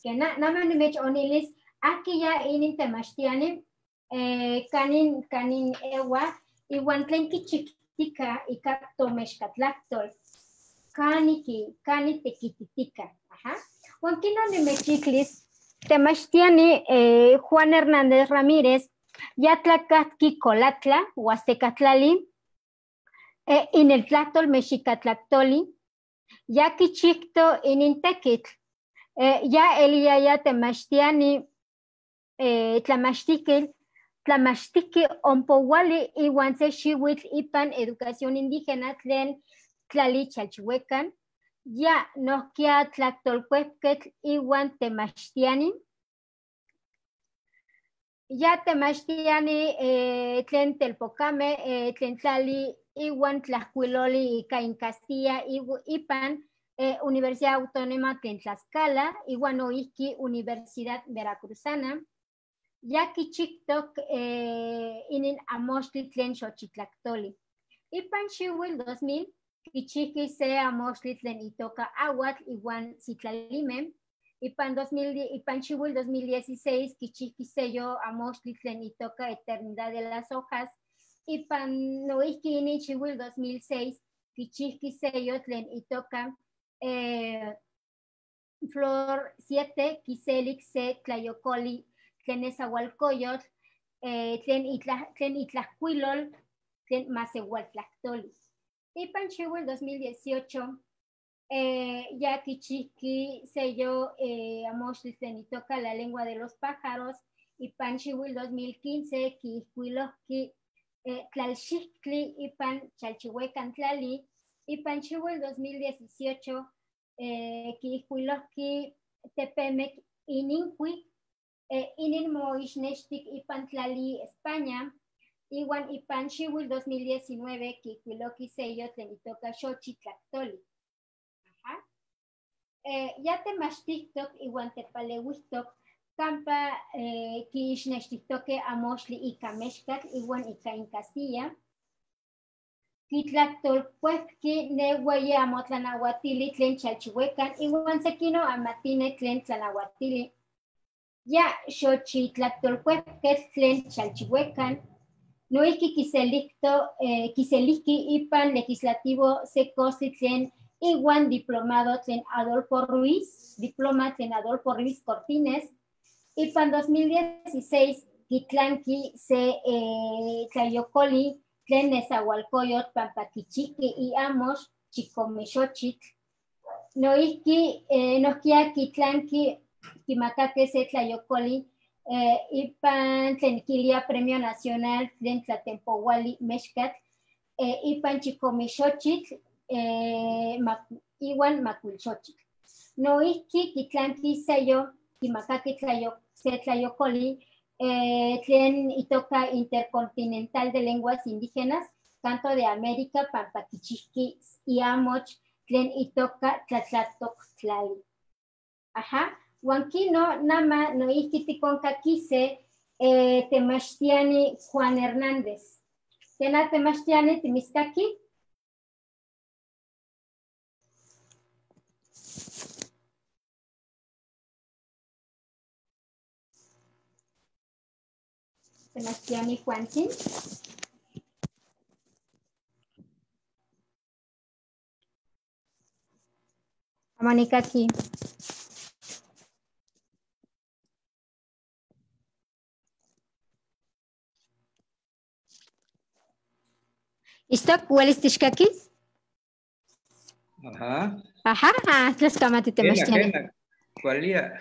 Kena, naj ma nimechonilis, akiya inin temachtiani, eh, kanin, kanin eua, iuan tlen kichijtika ika tomexkatlaktol. Kanin ki-, kanin tekititika. Ajá. Uan kinon nimechijlis, temachtiani, eh, Juan Hernández Ramírez, ya tlakatki Colatla, Huasteca tlali, eh, inel tlahtol mexica tlahtoli, ya kichijtok inin tekitl, eh, ya eliaya temachtiani, eh, tlamachtikil, tlamachtiki ompa ouali iuan se xiuitl ipan educación indígena tlen tlali Chalchihuecan, ya nohkia tlahtolkuepketl iuan temachtiani. Ya temachtiani, eh, tlen telpokamej, eh, tlen tlali iuan tlajkuiloli ika in castilla iu-, ipan, eh, Universidad Autónoma tlen Tlaxcala, iuan noijki Universidad Veracruzana. ya kichiktok eh, inin amoxtli tlen Xochitl Tlajtoli. Ipan xiwil dos mil kichijki se amoxtli tlen itoka Awatl iwan Sitlalime. Ipan, dos mil, ipan xiwil dos mil dieciséis kichijki seyo amoxtli tlen itoka Eternidad de las Hojas. Ipan noijki inin xiwil dos mil seis kichijki seyo tlen itoka eh, Flor siete kiselik se tlayokoli tlen nesawalkoyotl eh, tlen, itla, tlen itlajkuilol tlen masewaltlajtoli. Ipan xiwil dos mil dieciocho eh, ya kichijki seyo eh, amoxtli tlen itoka La lengua de los pájaros. Ipan xiwil dos mil quince kiijkuilojki eh, tlalxiktli ipan chalchiwekan tlali. Ipan xiwil dos mil dieciocho eh, kiijkuilojki Tepemex Ininkui, eh, inin moixnextik ipan tlali España. Iwan ipan xiwil dos mil diecinueve kiijkuilojki seyo tlen itoka Xochitl Tlajtoli. Ajá. Eh, ya temachtijtok iwan tepaleuijtok kampa eh, kiixnextijtoke amoxtli ika mexkatl iwan ika in castilla. Kitlajtolkuepki ne weyi amotlanawatili tlen chalchiwekan iwan sekino amatine tlen tlanawatili. Ya Xochitl Tlajtolkuepketl tlen chalchiwekan. Noijki kiselikto, eh, kiselikki ipan legislativo se kostli tlen iwan diplomado tlen Adolfo Ruiz, diploma tlen Adolfo Ruiz Cortines. Ipan dos mil dieciséis kitlanki se eh, tlayokoli tlen nesawalkoyotl pampa kichijki iamox Chikome Xochitl. Noijki eh, noijkia kitlanki kimakake se tlayokoli eh, ipan tlen kilia Premio Nacional tlen Tlatempouali Mexkatl eh, ipan Chikome Xochitl eh, mak, iwan Makuil Xochitl. Noijki kitlanki seyo kimakaki tlayo, se tlayokoli eh, tlen itoka Intercontinental de Lenguas Indígenas, Canto de América, pampa kichijki iamoch tlen itoka Tlatlatok Tlali. Ajá. Wan kino nama noijki tikonkakise eh, temachtiani Juan Hernández. Kena temachtiani, timiskaki? Temachtiani Juantzin. Amo nikaki. Istok, welis tixkaki? Ajá. Ajá, ah, tlaskamati temachtiani. Kena, kena. Kualia.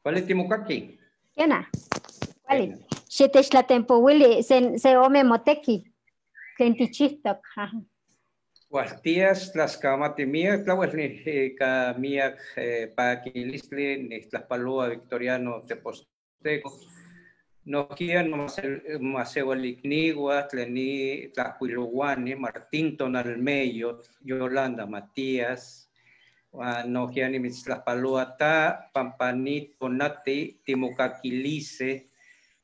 Kuali timokaki. Kena. Kuali. Kena. Xitechtlatempouili se, se ome moteki tlen tichijtok. Ajá. Kualtias, tlaskamati miak, tlauel ni, eh, ka miak eh, pakilistli, nijtlajpaloa Victoriano Tepos Teco. Nohkia nomaseualikniua tlen ni tlajkuilouani Martín Tonalmeyo, Yolanda Matías, uan nohkia nimitztlajpaloa ta pampa ni tonati timokakilise,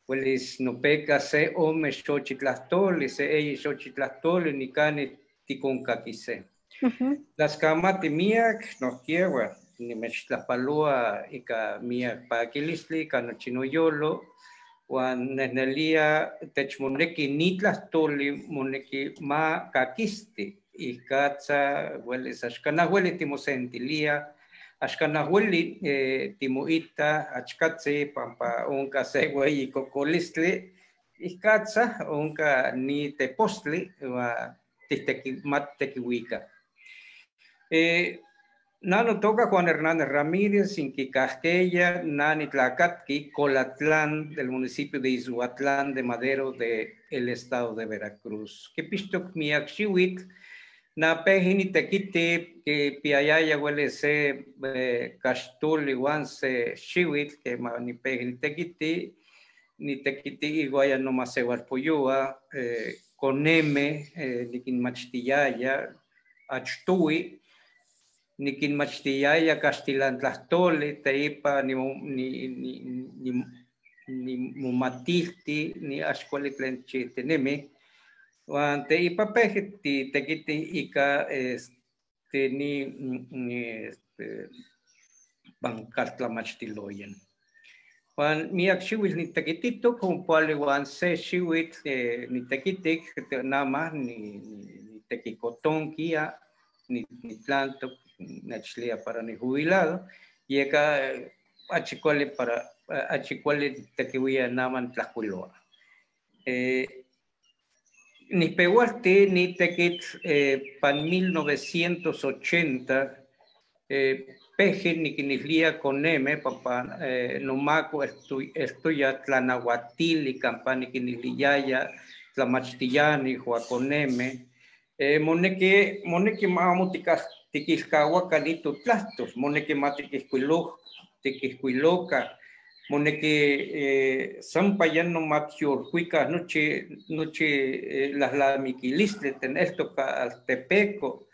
uelis nopeka se ome Xochitl Tlajtoli, se eyi Xochitl Tlajtoli nikani tikonkakise. Tlaskamati miak, nohkia uan nimechtlajpaloa ika miak pakilistli ika nochi noyolo, uan nehnelia techmoneki ni tlajtoli moneki ma kakisti. Ijkatza uelis axka nahueli timosentilia, axka nahueli eh, timoita achkatzi pampa onka se ueyi kokolistli. Ijkatza onka ni tepostli uan tijteki, ma tijtekiuika. Eh, na notoka Juan Hernández Ramírez, inkikahkeya na nitlakatki Colatlán del municipio de Izhuatlán de Madero de el estado de Veracruz. Kipixtok miak xiuitl na pehki nitekiti, kipiayaya uelis se eh, kaxtoli uan se xiuitl kema nipehki nitekiti, nitekiti iuaya nomaseualpoyoua eh, koneme eh, nikinmachtiyaya achtoui. nikinmachtiyaya kaxtilan tlajtoli, teipa ni, ni, ni, ni, nimumatilti, ni axkuali tlen chihtinimi. Huan teipa pejki titekiti ika, este, ni, ni, este, pankaltlamachtiloyan. Huan miak xiuitl nitekititok, ompa kuali huan se xiuitl, eh, nitekitik, nada más ni, ni, nitekikotonkia, ni, nitlantok, nechlia para nijubilado, yeka, eh, achi kuali para, eh, achi kuali nitekiuia nada más nitlajkuiloa. Eh, nipeualti nitekitl, eh, pan mil novecientos ochenta, eh, pejki nikinilhuia konemeh, panpa, eh, nomako eltu-, eltuya tlanauatili, kampa nikinilhuiyaya tlamachtiyanih ua konemeh. Eh, moneki, moneki ma amo tika-, tikilkauakah ni totlahtos, moneki ma tikihkuilo-, tikihkuilokah, moneki, eh, sampa yano ma tikyolkuikah nochi, nochi, eh, lahlamikilisli tlen eltoka altepeko.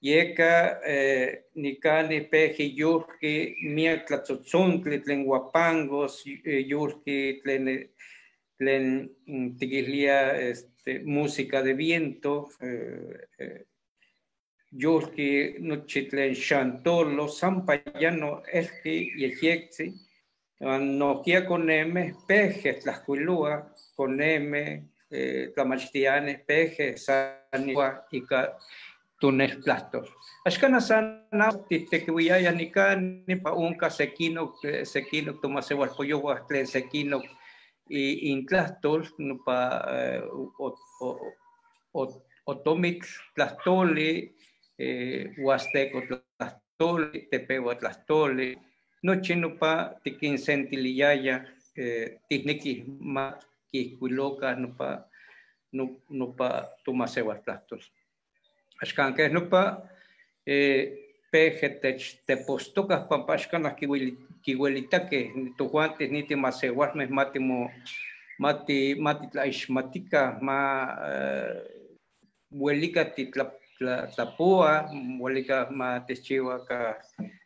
Yeka, eh, nikani pejki yolki miak tlatzotzontli tlen uapangos, eh, yolki tlen, tlen, mm, tikilhia, este, música de viento, eh, eh, yolki nochi tlen xantolo, sampa yano elki yehyektzi, huan nohkia konemeh pejki tlahkuiloa, konemeh, eh, tlamachtiani pejki san ika toneltlahtol. Axkan san amo titekiuiyaya nikani, pa onka sekinok, eh, sekinok tomasewalpoyowah tlen sekinok i-, intlahtol, nopa, eh, o-, o-, o-, otomitl tlahtoli, eh, huasteko tlahtoli, tepewa tlahtoli, nochi nopa tikinsentiliayah, eh, tiknekih ma kihkuilokah nopa, no-, nopa tomasewaltlahtol. Axkan keh nopa, eh, pejki techtepostoka, panpa axkan kiueli-, kiuelitakeh tohuanti nitin masewalmeh ma timo-, ma ti-, ma titlaixmatikah, ma, eh, uelika titla-, tla-, tlapowa, uelika ma techchiuakah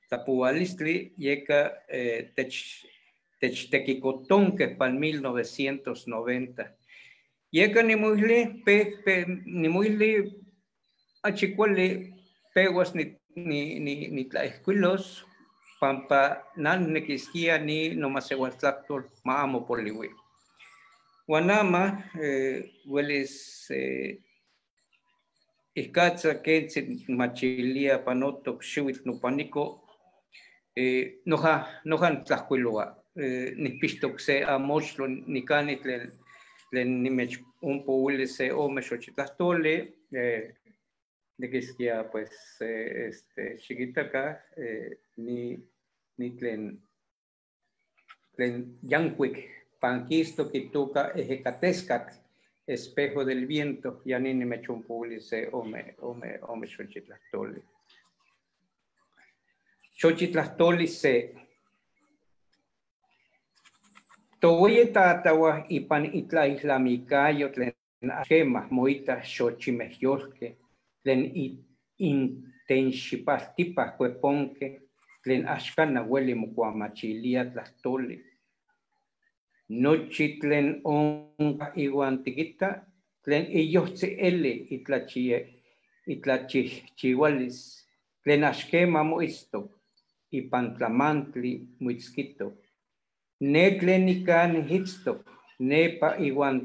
tlapowalistli, yeka, eh, tech-, techtekikotonkeh pan mil novecientos noventa. Yeka nimoilhi, pe-, pe-, nimoilhi, achi kuali peuas ni-, ni-, ni-, nitlaihkuilos, panpa nan nikiskia ni nomasewaltlahtol ma amo poliui. Huan ama, eh, uelis, eh, ihkatza kentzi machilia panotok xiuitl nopaniko, eh, noja, noja nitlahkuiloa, eh, nihpixtok se amochtli nikani tlen, tlen nimechonpouilis se ome xochitlahtoli, eh, nikiskia, pues, eh, este, xikitakah, eh, ni, ni tlen, tlen yankuik pankistok itoka ejekateskatl, espejo del viento, ya ni nimechonpouilis se ome, ome, ome xochitlahtoli. Xochitlahtoli se. Toweyetatawan ipan itlaihlamikayo tlen axkemah moitah xochimeh yolkeh, tlen i-, intenxipaltipah kueponkeh, tlen axkan ueli mokuamachilia tlahtoli. Nochi tlen onka iwan tikita, tlen iyohtzi eli itlachie-, itlachihchiualis, tlen axkemah moitztok, ipan tlamantli moitzkitok. Ne tlen nikan itztok, nepa iwan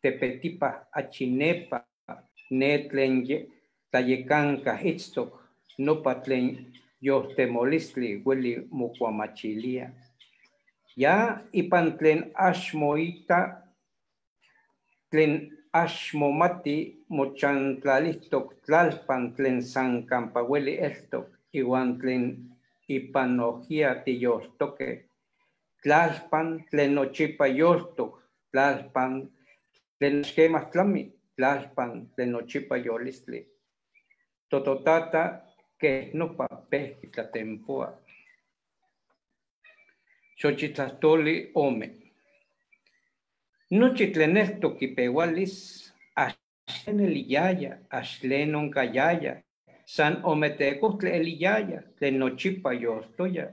tepetipah achi nepa, ne tlen ye-, tlayekankah itztok, nopa tlen yoltemolistli ueli mokuamachilia. Ya ipan tlen ax moita, tlen ax momati, mochantlalihtok tlalpan tlen san kampa ueli eltok, iwan tlen ipan nohkia tiyoltokeh, tlalpan tlen nochipa yoltok, tlalpan tlen ax kemah tlami, tlalpan tlen nochipa yolistli. Tototata keh nopa pehki tlatempoa. Xochitlahtoli ome. Nochi tlen eltok kipeualis, ax tlen eliyaya, ax tlen onkayaya, San ometekojtli eliyaya tlen nochipa yoltoya.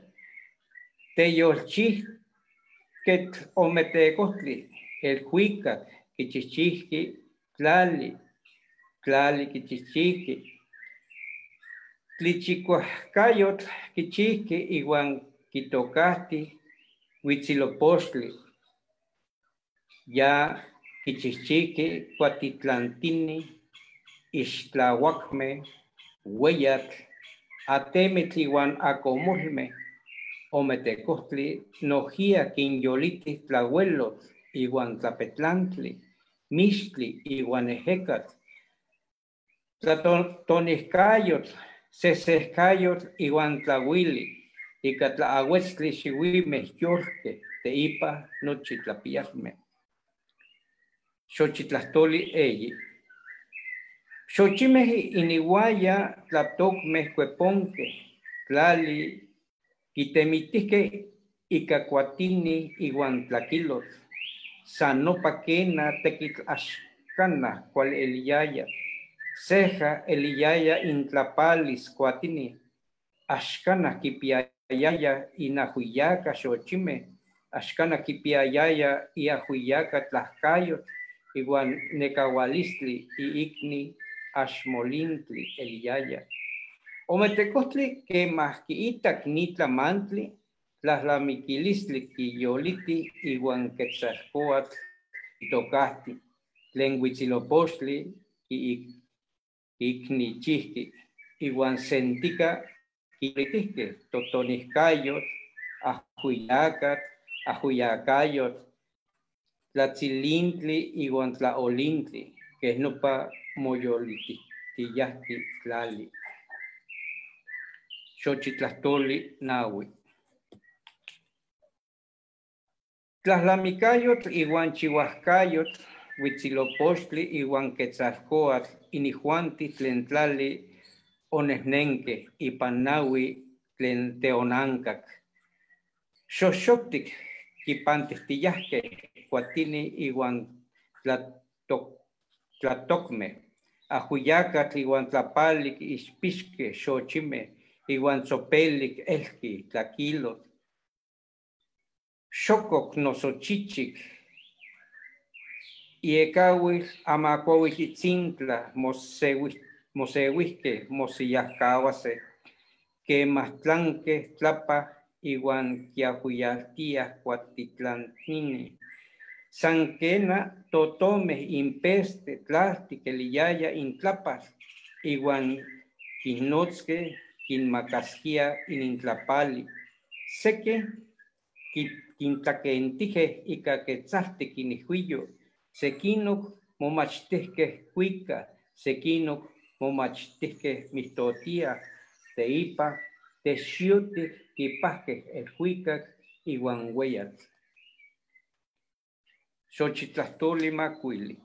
Teyolchijketl ometekojtli, eljuikak kichijchijki tlali, tlali kichijchijki. Tlichikuajkayotl kichijki iwan kitokajti Huitzilopochtli. Ya kichijchijki kuatitlantini, ixtlauakme, weyatl, atemitl iwan akomolme. Ometekojtli nojia kinyoliti tlauelotl iwan tlapetlantli, mixtli iwan ejekatl, tlatonijkayotl, sesejkayotl iwan tlauili, ika tlauetstli xiuimej yolkej teipa nochi tlapialme. Xochitlajtoli eyi. Xochimej iniuaya tlatokmej kueponkej tlali, kitemitijkej ika kuatini iwan tlakilotl. San nopa kena tekitl axkanaj kuali eliyaya. Sejka eliyaya intlapalis kuatini. Axkanaj kipiayaya inajuiyaka xochimej, axkanaj kipiayaya iajuiyaka tlajkayotl iwan nekaualistli iikni Axmolintli eliyaya. Ometekojtli kemaj kiitak ni tlamantli, tlajlamikilistli kiyoliti iwan Quetzalcóatl kitokajti, tlen Huitzilopochtli kiik-, kiiknichijki, iwan sentika kiyolitijkej totonijkayotl, ajuiyakatl, ajuiyakayotl, tlatsilintli iwan tlaolintli, kej nopa moyolitijtiyajki tlali. Xochitlajtoli naui. Tlajlamikayotl iwan chiuajkayotl Huitzilopochtli iwan Quetzalcóatl, inijuanti tlen tlali onejnenkej ipan naui tlen teonankak. Xoxoktik kipantijtiyajkej kuatini iwan tlatok-, tlatokmej, ajuiyakatl iwan tlapalik ixpixkej xochimej iwan tsopelik elki tlakilotl. Xokok noso chichik, iekauil amakuauil itzintla moseui-, moseuijkej mosiyajkauasej, kemaj tlankej tlapa iwan kiajuiyaltiaj kuatitlantini. San kena totomej inpeste tlaltik eliyaya intlapal, iwan kinnotskej kinmakaskia inintlapali. Seki ki-, kintlakentijkej ika ketsaltik inijuiyo, sekinok momachtijkej kuika, sekinok momachtijkej mijtotiaj, teipa texiutik kipajkej eljuikak iwan weyatl. Xochitlajtoli makuili.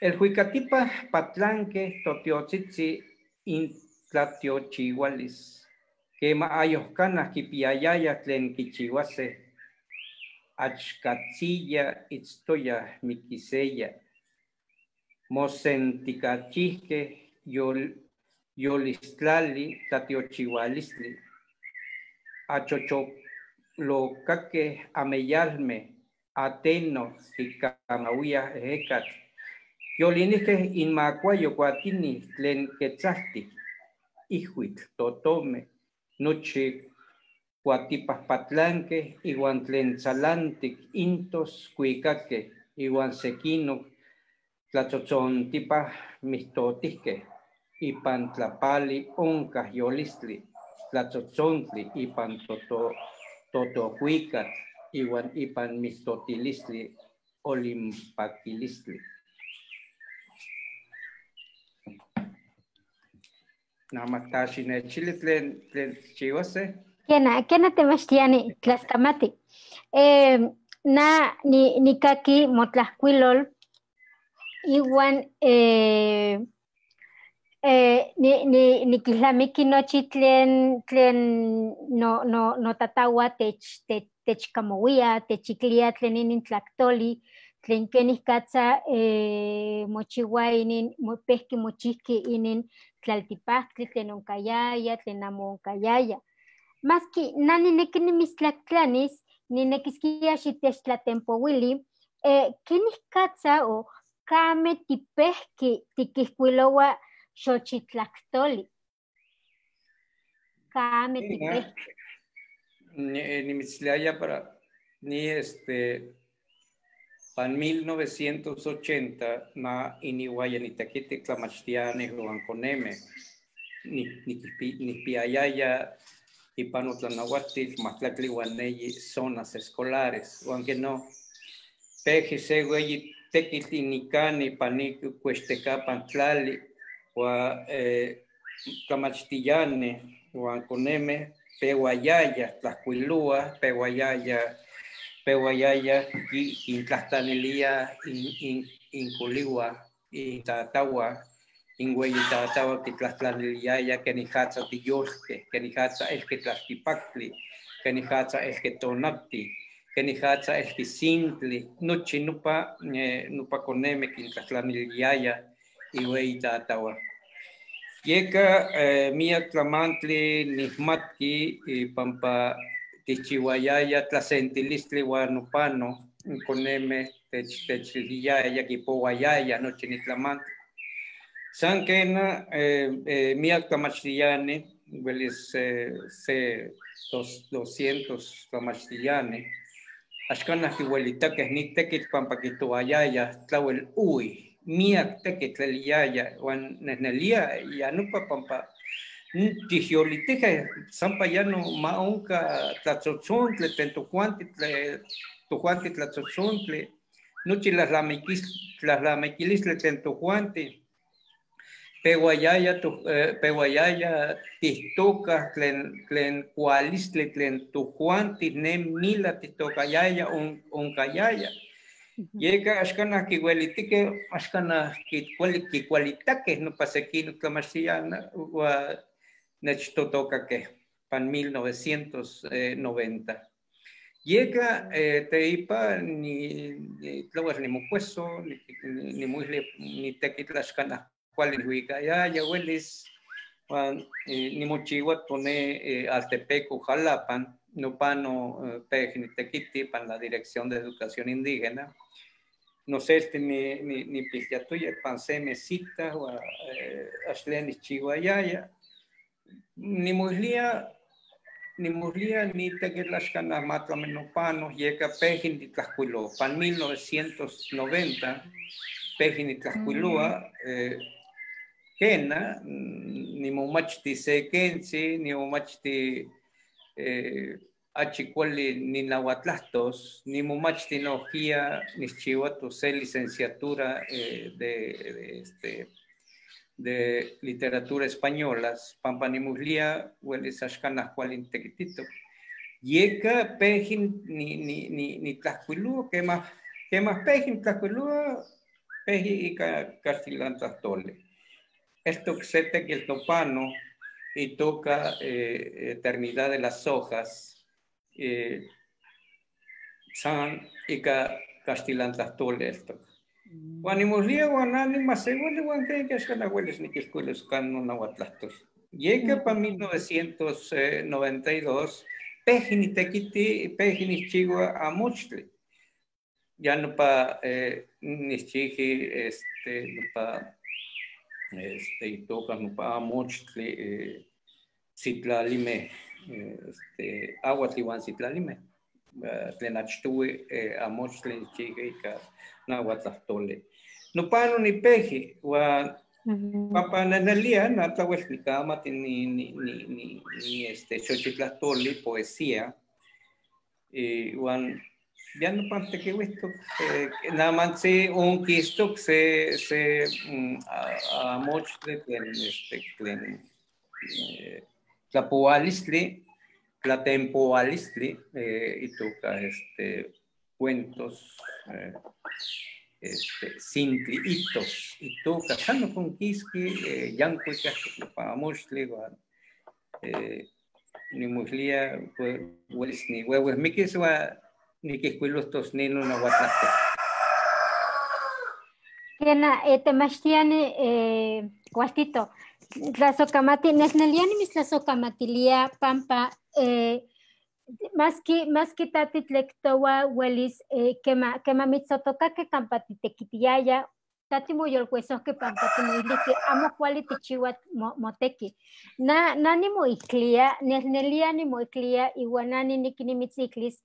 Eljuikatipaj patlankej totiotsitsi intlatiochiualis. Kema ayojkanaj kipiayaya tlen kichiuasej, achkatsiya itztoya mikiseya. Mosentikachijkej yol-, yolistlali tlatiochiualistli. Achochok lokakej ameyalmej, ateno kikamauiaj ejekatl. Yolinijkej inmakuayo kuatini tlen ketsaltik, ijuitl, totomej, nochi kuatipaj patlankej iwan tlen tsalantik intos kuikakej iwan sekinok tlatsotsontipaj mijtotijkej. Ipan tlapali onkaj yolistli tlatsotsontli ipan toto-, totojuikatl iwan ipan mijtotilistli olimpakilistli. Namataj xinechili tlen, tlen chiuase. Kena, kena temachtiani, tlaskamati. Eh, na ni, nikaki motlajkuilol iwan, eh, eh, ni, ni, nikilnamiki nochi tlen, tlen no, no, notataua tech, tech, techkamouia, techiklia tlen inin tlaktoli, tlen kenikatsa eh, mochiua inin, mo- pehki mochihki inin tlaltipahktli tlen onkayaya, tlen amo onkayaya. Maski na nineki nimitztlaktlanis, ninekiskia xitechtlatempouili eh, kenikatsa o kame tipehki tikihkuiloua Xochitlahtoli. Kame tipehki. Nimitzilaya para ni este pan mil novecientos ochenta na iniuaya nitekiti tlamachtiani huan koneme. Nikpiayaya ipan otlanauatil mahtlaktli huan eyi zonas escolares huan ke no peji se weyi tekitl inikani pani kuechtekapan tlali huan eh, tlamachtiani huan koneme peuayaya tlahkuiloa, peuayaya, peuayaya kintlahtanilia inkoliua, intatahua, inweyitatahua kitlahtlaniliaya kenihatsa tiyolkeh, kenihatsa elki tlaltipaktli, kenihatsa elki tonati, kenihatsa elki sintli, nochi nopa, eh, nopa koneme kintlahtlaniliaya iweyitatahua. Yeka eh, miak tlamantli nihmatki eh, pampa tihchiuayaya tlasentilistli huan nopano koneme techiliyaya kipouayaya nochi nitlamantli. San kena eh, eh, miak tlamachtiani, huelis eh, se dos, doscientos tlamachtiani axkan kiuelitakeh ni tekitl pampa kihtoayaya tlauel ui miak tekitl eliyaya huan nehnelia ya nopa pampa tihyolitihkeh sampa ya no ma onka tlatzohtzontli tlen tohuanti, tohuanti tlatzohtzontli, nochi lahlamikilis, lahlamikilisli tlen tohuanti. Peuayaya, eh, peuayaya tihtoka tlen, tlen kualistli tlen tohuanti ne mila tihtokayaya on, onkayaya. Yeka axkan kiuelitikeh, axkan kikualitakeh nopa sekin tlamachtiani huan nechtotokakeh pan mil novecientos noventa. Yeka eh, teipa ni, ni tlauel nimokueso, ni, ni, nimoili nitekitl axkan kuali nihuikayaya huelis huan eh, nimochiua tone eh, Altepeco Jalapan, nopano eh, peh nitekiti pan la Dirección de Educación Indígena. Noselti ni, ni, nipiltiatoya pan se mesita huan eh, axle nihchiuayaya. Nimoilia, nimoilia nitekitl axkan ma tlami nopano yeka peh nitlahkuiloa. Pan mil novecientos noventa peh nitlahkuiloa eh, kena, nimomachti se kentzi, nimomachti eh, achi kuali ninauatlahtos, nimomachti nohkia nihchiuatos se licenciatura eh, de, de, este, de literatura española, pampa nimoilia huelis axkan kuali nitekititok. Yeka peh ni, ni, ni, nitlahkuiloa kemah, kemah peh nitlahkuiloa peh ika kaxtilantlahtoli. Eltok se tekitl nopano itoka eh, Eternidad de las Hojas, eh, san ika kaxtilantlahtoli eltok. Huan nimoilia huan na nimahseuili huan ken axkan huelis nikihkuilos kan nonauatlahtos. Yeka pan mil novecientos noventa y dos peh nitekiti, peh nihchiua amochtli. Ya nopa eh, nihchiuki este, nopa este, itoka nopa amochtli eh, sitlalimeh, eh, este, auatl ihuan sitlalimeh. Eh, tlen achtohui eh, amochtli nihchiuki ika nauatlahtloli. Nopano nipeh huan pampa nehnelia na tlauel nikamati ni, ni, ni, ni, ni este, Xochitlahtoli, poesía. Eh, huan ya nopan tekiuihtok eh, namantzi onkistok se, se mm, a, amochtli tlen, este, tlen eh, tlapoualistli, tlatempoualistli, eh, itoka este, cuentos, eh, este, sintli itos, itoka san okonkiski eh, yankuik nopa amochtli huan eh, nimoilia huelis niueuehmikis huan nikihkuilohtos nin nonauatlahtos. Kena, eh, temachtiyani, eh, kualtito. Tlasokamati, nel, neliani mis tlasokamatilia pampa, eh, maski, maski tati tlektowa welis, eh, kema, kema mitzotokake kampa titekitiyaya, tati moyolkuesoke pampa timoiliki, amo kuali tichiwa mo-, moteki. Na, nani moiklia, nel, neliani moiklia, iwa nani nikini mitziklis,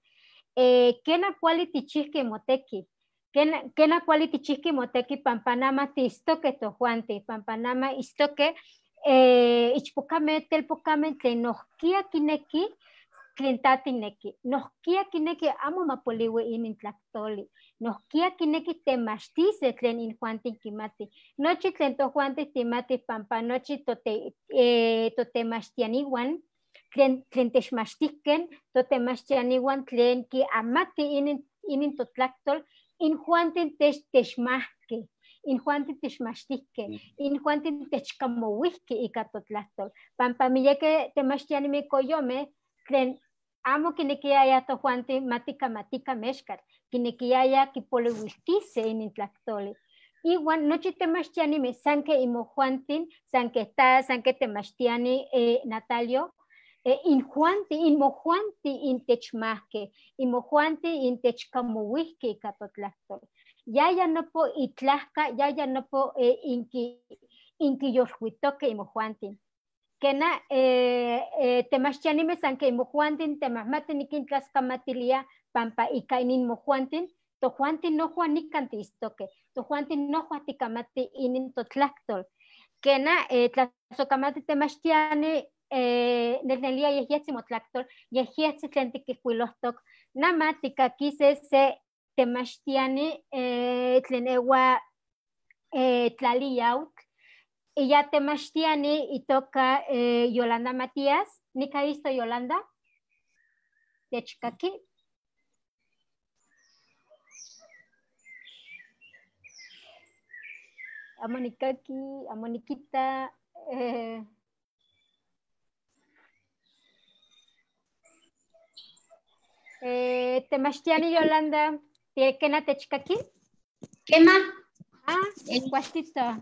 eh, kena kuali tichihki moteki. Kena, kena kuali tichihki moteki pampa nama tistoke tohuanti, pampa nama istoke, eh, ichpokame, telpokame, tlen nohkia kineki, tlen tatineki. Nohkia kineki amo mapoliwi inintlaktoli. Nohkia kineki temachtise tlen inhuantin kimati. Nochi tlen tohuanti timati pampa nochi tote, eh, totemachtianiwan, tlen, tlen techmachtihken, totemachtianiwan tlen kiamati inin, inintotlaktol, inhuantin tech, techmahke, inhuantin techmachtihke, inhuantin techkamowihki ika totlaktol. Pampa miyeke temachtianime koyome, tlen amo kinekiaya tohuantin matikamatika mexkatl, kinekiaya kipoliwiltise inintlaktoli. Iwan nochi temachtianime sanke imohuantin, sanke ta, sanke temachtiani, eh, Natalio, eh, inhuanti, inmohuanti intechmahke, inmohuanti intechkamowihki ika totlaktol. Yaya nopo itlahka, yaya nopo, eh, inki, inkiyolhuitoke imohuantin. Kena, eh, eh, temachtianime sanke imohuantin temahmati nikintlaskamatiliya pampa ika inin mohuantin, tohuantin nohua nikan tiistoke, tohuantin nohua tikamati inintotlaktol. Kena, eh, tlasokamati temachtiani, eh, nel, nelia yehyehtzi motlaktol, yehyehtzi tlen tikihkuilohtok, nama tikakise se temachtiani, eh, tlen ewa, eh, tlali yautl. Iya temachtiani itoka, eh, Yolanda Matías. Nika isto Yolanda? Techkaki? Amo nikaki, amo nikita, eh, eh, temachtiani Yolanda, te-, kena techkaki? Kema. Ah, eh, kualtito.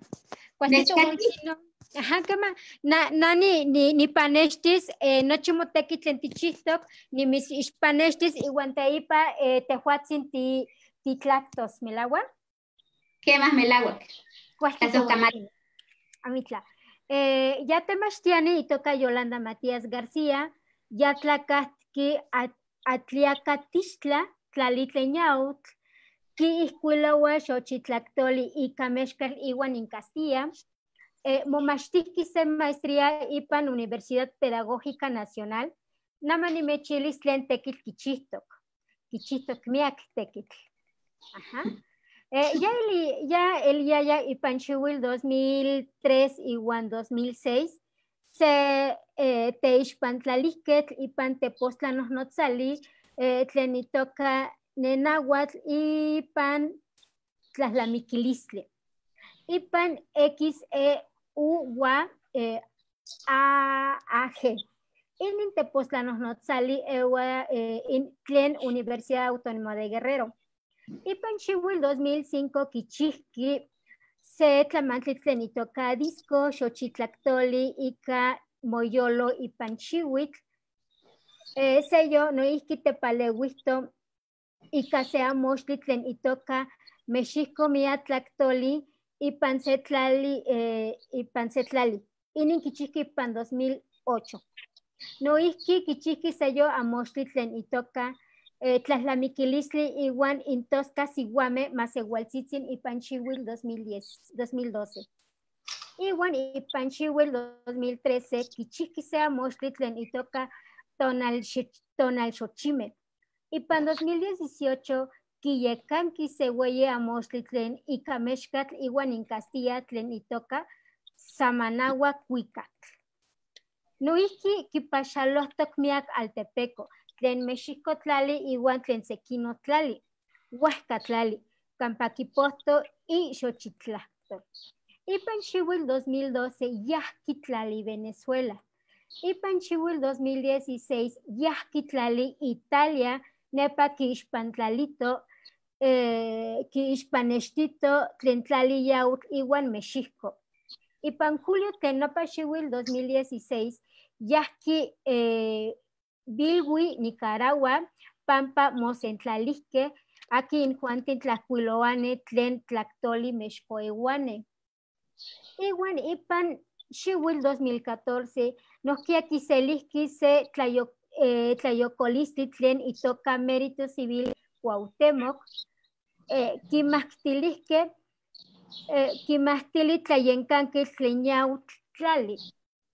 Kualtito, nechkaki? Wal kino. Aha, kema. Na, nani, ni, nipanextis, eh, nochi moteki tlen tichihtok, nimis ixpanextis, iwan teipa, eh, tehuatzin ti, titlaktos, melawak? Kema, melawak. Kualtito, tlasokamati. Wal kino. Amitla. Eh, ya temachtiani itoka Yolanda Matías García, ya tlakahtki at-, Atliakatixtla, tlali tlen yautl, kiihkuilowa Xochitlaktoli ika mexkatl iwan inkastilla. Eh, momachtihki se maestría ipan Universidad Pedagógica Nacional. Nama nimechilis tlen tekitl kichihtok. Kichihtok miak tekitl. Aha. Eh, ya eli-, ya eliaya ipan xiuil dos mil tres iwan dos mil seis, se, eh, teixpantlalihketl ipan tepostla nohnotzali, eh, tlen itoka nenahuatl ipan tlahtlamikilistli. Ipan X E U wa, eh, A A G. Inin tepostla nohnotzali ewa, eh, in-, tlen Universidad Autónoma de Guerrero. Ipan xiuil dos mil cinco kichihki se tlamantli tlen itoka disco Xochitlaktoli ika moyolo ipan xiuitl. Eh, seyo noihki tepaleuihto ika se amoxtli tlen itoka Mexihko Mia Tlaktoli ipan se tlali, eh, ipan se tlali. Inin kichihki ipan dos mil ocho. Noihki kichihki seyo amoxtli tlen itoka, eh, Tlahtlamikilistli iwan Intoska Sihuame Maseualtsitsin ipan xiuil dos mil diez, dos mil doce. Iwan ipan xiuil dos mil trece kichihki se amoxtli tlen itoka Tonal Xi-, Tonal Xochime. Ipan dos mil dieciocho kiyekanki se weyi amoxtli tlen ika mexkatl iwan inkastilla tlen itoka Samanaua Kuikatl. Noihki kipaxalohtok miak altepeko tlen Mexihko tlali iwan tlen sekino tlali, uehka tlali, kampa kipohto i Xochitlahtol. Ipan xiuil dos mil doce yahki tlali Venezuela. Ipan xiuil dos mil dieciséis yahki tlali Italia, nepa kiixpantlalito eh, ki'ixpanextito tlen tlali yautl iwan Mexijko. Ipan julio tlen nopa xiwil dos mil dieciséis, yajki eh, Bilwi, Nicaragua, pampa mosentlalijkej akin juantin tlajkuilowanej tlen tlaktoli mexkoewanej. Iwan ipan xiwil dos mil catorce, nojkia kiselijki se tlayo-, eh, tlayokolistli tlen itoka Mérito Civil Cuauhtémoc, eh, kimajtilijkej, eh, kimajtili tlayenkankil tlen yautl tlali.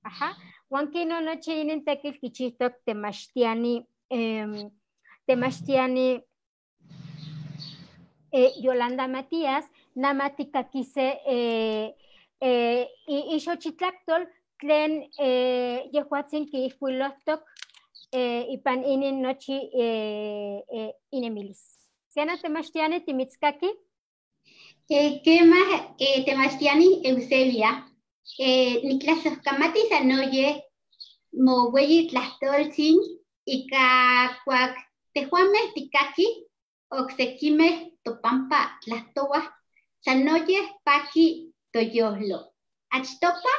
Aha. Wan kinon nochi inin tekitl kichijtok temachtiani, em, temachtiani, eh, Yolanda Matías, namatikakise, eh, eh, i-, ixochitlaktol tlen, eh, yejuatsin kiijkuilojtok, eh, ipan inin nochi, eh, eh, inemilis. Kena temachtiani, timitskaki? Eh, kema, eh, temachtiani Eusebia. Eh, niklasojkamati sanoyej moweyi tlajtoltsin, ika kuak tejuamej tikaki oksekimej topampa tlajtowaj, sanoyej paki toyolo. Achtopa,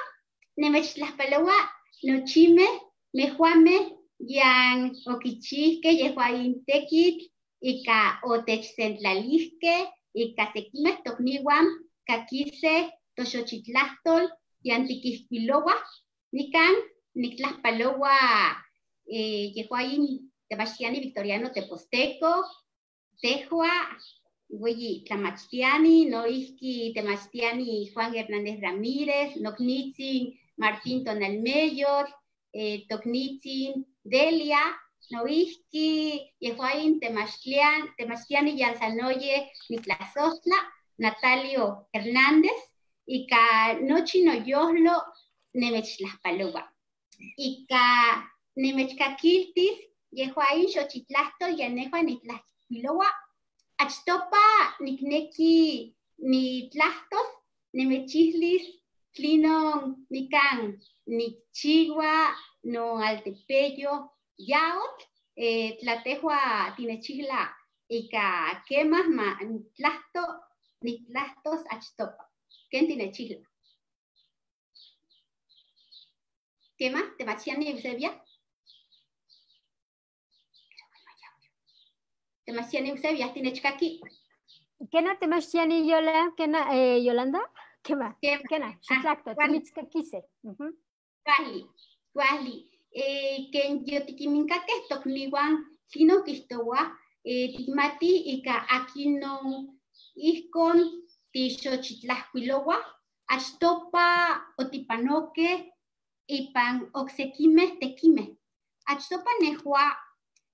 nimechtlajpalowa nochimej, mejuamej yan okichijkej yejua in tekitl, ika otechsentlalijkej, ika sekimej tokniuan kakisej toxochitlajtol yan tikijkuilouaj. Nikan niktlajpalowa, eh, yejua in temachtiani Victoriano Teposteco, tejua, weyi tlamachtiani, noijki temachtiani Juan Hernández Ramírez, noknitsin Martín Tonalmeyotl, eh, toknitsin Delia, noijki yejua in temachtiani yan sanoyej niklasojtla, Natalio Hernández, ika nochi noyolo nimechtlajpalowa. Ika nimechkakiltis yejua in xochitlajtol yan nejua niktlajkuilowa. Achtopa nikneki nitlajtos, nimechijlis tlinon nikan nikchiua noaltepeyo yaotl, eh, tla tejua tinechijla ika kema ma nitlajto, nitlajtos achtopa. Ken tinechijla? Kema, temachtiani Eusebia? Temachtiani Eusebia, tinechkaki? Kena, temachtiani Yola-, kena, eh, Yolanda? Kema, kema, kena, ah, xitlakto, kuali, timitskakise. Ujú. Kuali, kuali. Eh, ken yotikiminkakej tokniuan tlinon kijtowa, eh, tikmatij ika akinon ijkon tixochitlajkuilouaj, achtopa otipanokej ipan oksekimej tekimej. Achtopa nejua,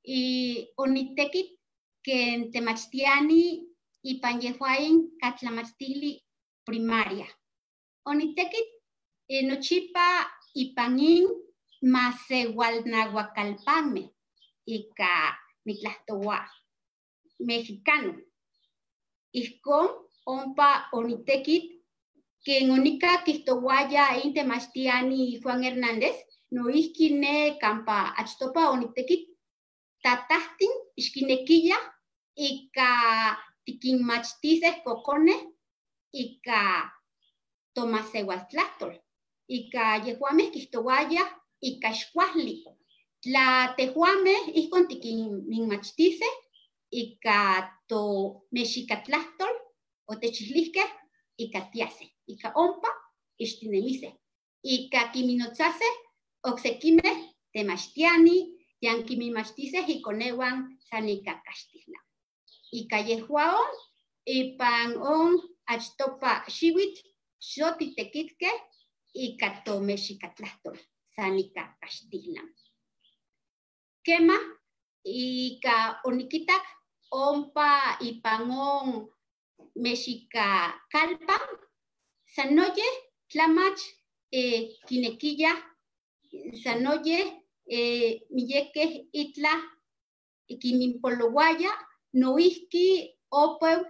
eh, onitekit ken temachtiani ipan yejua in katlamachtiani primaria. Onitekit, eh, nochipa ipan in maseualnauakalpanmej ika nitlajtowa mexicano. Ijkon ompa onitekit, ken onikak kijtowaya in temachtiani Juan Hernández, noijki nej kampa achtopa onitekit, tatajtin xkinekiyaj ika tikinmachtisej kokonej ika tomaseualtlajtol. Ika yejuamej kijtowayaj ika xkuajli. Tla tejuamej ijkon tikinminmachtisej ika tomexikatlajtol, otechijlijkej ika tiasej, ika ompa ixtinemisej, ika kinminnotsasej oksekimej temachtiani, yan kinminmachtisej ikoneuan san ika kaxtijlan. Ika yejua on, ipan on achtopa xiwitl, xotitekitkej ika tomexikatlajtol san ika kaxtijlan. Kema, ika onikitak ompa ipan on mexikakalpan, sanoyej tlamach, eh, kinekiyaj, sanoyej, eh, miyekej itlaj kinminpolouaya, noijki opeu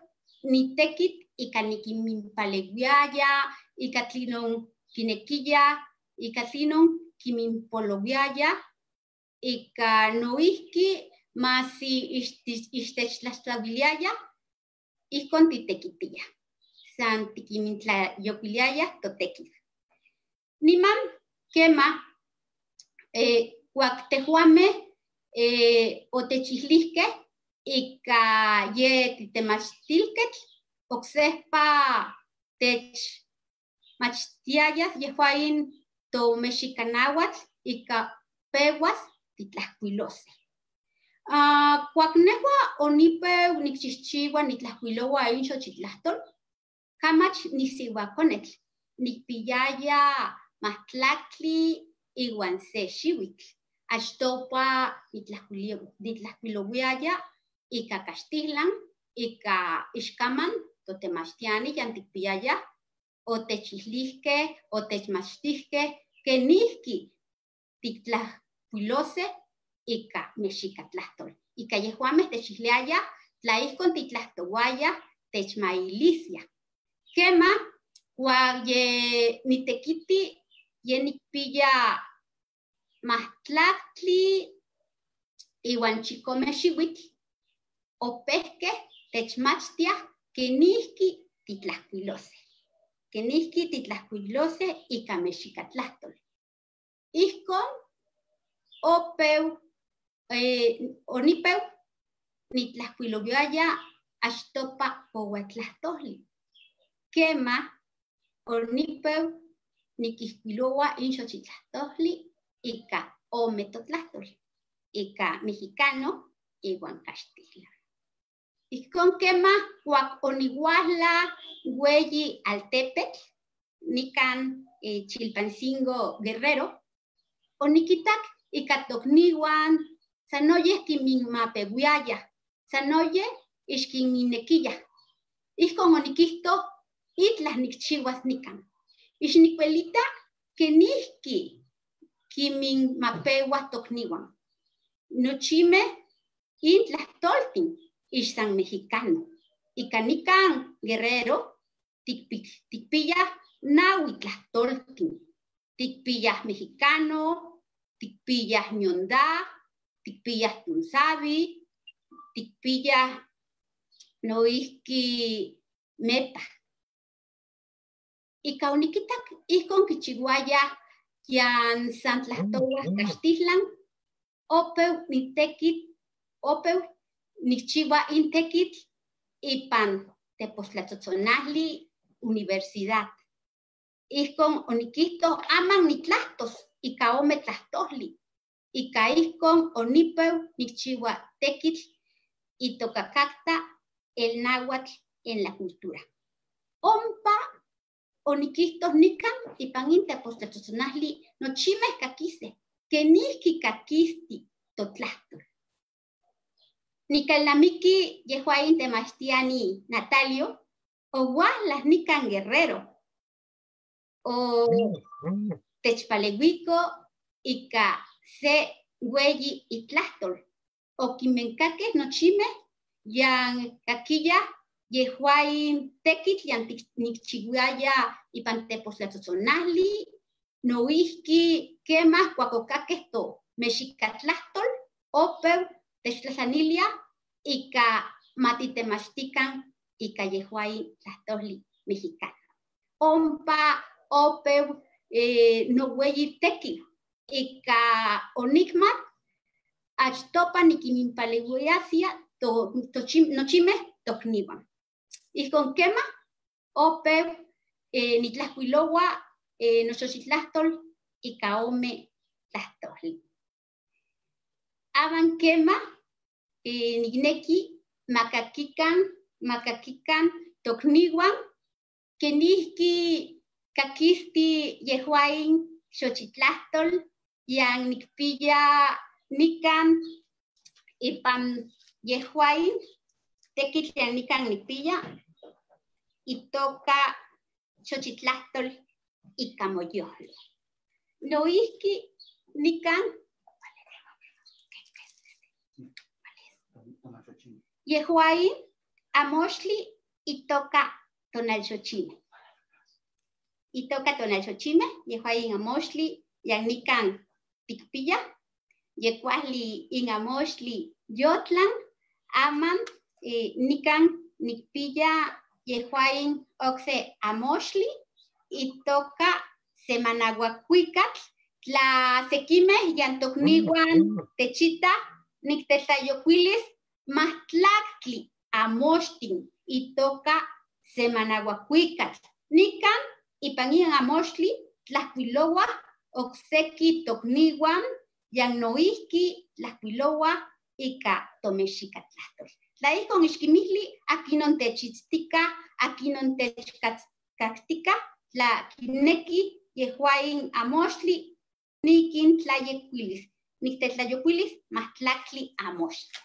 nitekit ika nikinminpalewiaya, ika tlinon kinekiyaj, ika tlinon kinminpolowiaya, ika noijki ma si ixti-, ixtechtlaxtlauiliaya, ijkon titekitiya. San tikinmintlayokiliaya totekil. Niman kema, eh, wak tehuame, eh, otechijlijkej ika ye titemachtilketl oksejpa techmachtiaya yehuain tomexikanauatl ika peuas titlajkuilose. Ah, kuak nejua onipew nikchijchiua nitlajkuiloua in Xochitlajtol, kamach nisiuakonetl, nikpiaya majtlaktli iuan se xiuitl. Achtopa nitlajkuilouiaya ika kaxtijlan, ika ixkaman totemachtiani yan tikpiaya, otechijlijkej, otechmachtijkej kenijki tiktlajkuilose ika mexikatlajtol. Ika yehuamej techijliaya tla ijkon titlajtouaya techmailisia. Kema, kuak ye nitekiti, ye nikpiya majtlaktli iuan chikome xiuitl, opejkej techmachtiaj kenijki titlajkuilose. Kenijki titlajkuilose ika mexikatlajtol. Ijkon opew, eh, onipew nitlajkuilouiaya achtopa pouatlajtojli. Kema, onipew nikijkuiloua in Xochitlajtojli ika ome totlajtol, ika mexicano iuan kaxtijlan. Ijkon kema, kuak oniuajlaj weyi altepetl, nikan, eh, Chilpancingo Guerrero, onikitak ika tokniuan sanoyej kinminmapeuiaya, sanoyej ixkinminekiya. Ijkon onikijtoj, itlaj nikchiuas nikan. Ixnikuelita kenijki kinminmapeuaj tokniuan. Nochimej in tlajtoltin ixsan mexicano. Ika nikan Guerrero tikpi-, tikpiyaj naui tlajtoltin. Tikpiyaj mexicano, tikpiyaj ñondá, tikpiyaj tunsavi, tikpiyaj noijki mepa. Ika onikitak ijkon kichiuaya yan san tlajtouaj kaxtijlan, opew nitekit, opew nikchiua in tekitl ipan tepostlatzotzonajli universidad. Ijkon onikijtoj, aman nitlajtos ika ome tlajtojli. Ika ijkon onipew nikchiua tekitl itoka kakta el náhuatl en la cultura. Ompa onikijtoj nikan ipan in tepostlatzotzonajli nochimej kakisej kenijki kakisti totlajtol. Nikelnamiki yehua in temachtiani Natalio ouajlaj nikan Guerrero, otechpaleuiko ika se weyi itlajtol. Okinmenkakej nochimej yan kakiyaj yehua in tekitl yan tik-, nikchiuaya ipan tepostlatzotzonajli, noijki kemaj kuak okakej tomexikatlajtol, opew techtlajtlaniliaj ika ma titemachtikan ika yehua in tlajtojli mexicano. Ompa opew, eh, noweyi tekiu ika onikmat achtopa nikinminpaleuiasia to-, tochim-, nochimej tokniuan. Ijkon kemaj opew, eh, nitlajkuiloua, eh, noxochitlajtol ika ome tlajtojli. Aman kemaj, eh, nikneki ma kakikan, ma kakikan tokniuan kenijki kakisti yehua in xochitlajtol yan nikpiya nikan ipan yehua in tekitl yan nikan nikpiya itoka xochitlajtol ika moyojlo. Noijki nikan yehua in amoxtli itoka tonalxochimej. Itoka tonalxochimej, yehua in amoxtli yan nikan tikpiya. Ye kuali in amoxtli yotlan, aman, eh, nikan nikpiya yejwain okse amoxli, itoka Semanahuac Huicatl. Tla sekimej yan tokniuan techita, niktetlayokuilis majtlaktli amoxtin itoka Semanahuac Huicatl. Nikan ipan iyan amoxtli tlajkuilouaj okseki tokniuan yan noijki tlajkuilouaj ika tomexikatlajtol. Tla ijkon ixkimijli, akinon techitztika, akinon techkaktika, tla kineki yejwain amoxli, nikintlayokuilis, niktetlayokuilis majtlaktli amoxli.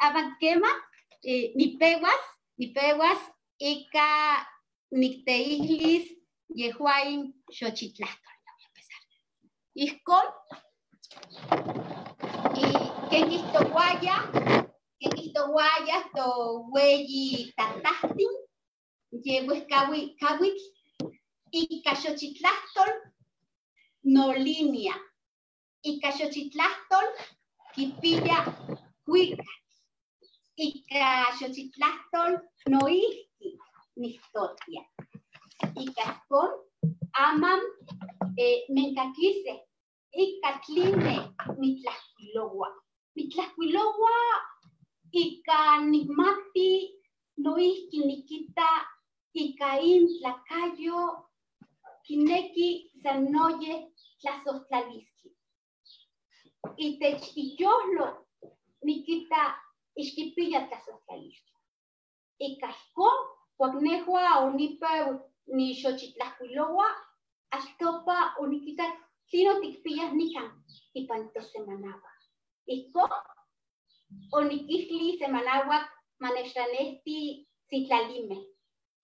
Aban kema, eh, nipeuas, nipeuas ika nikteijlis yejwain xochitlajtol. Ijkon, y ken kijtouaya, ken kijtouaya toweyi tatajtin, ye wejkaui-, kawitl, ika xochitlajtol nolínea. Ika xochitlajtol kipiya huikatl. Ika xochitlajtol noijki nijtotia. Ika ijkon, aman, eh, menkakise ika tline nitlajkuiloua. Nitlajkuiloua ika nikmati noijki nikita ika in tlakayo kineki sanoyej tlasojtlaliskli. Itech iyojlo nikita ixkipiya tlasojtlaliskli. Ika ijkon, kuak nejua onipeu nixochitlajkuiloua, achtopa onikitak tlinon tikpiyaj nikan ipan tosemanauak. Ijkon, onikijlij semanauak ma nechtlanejti sitlalimej,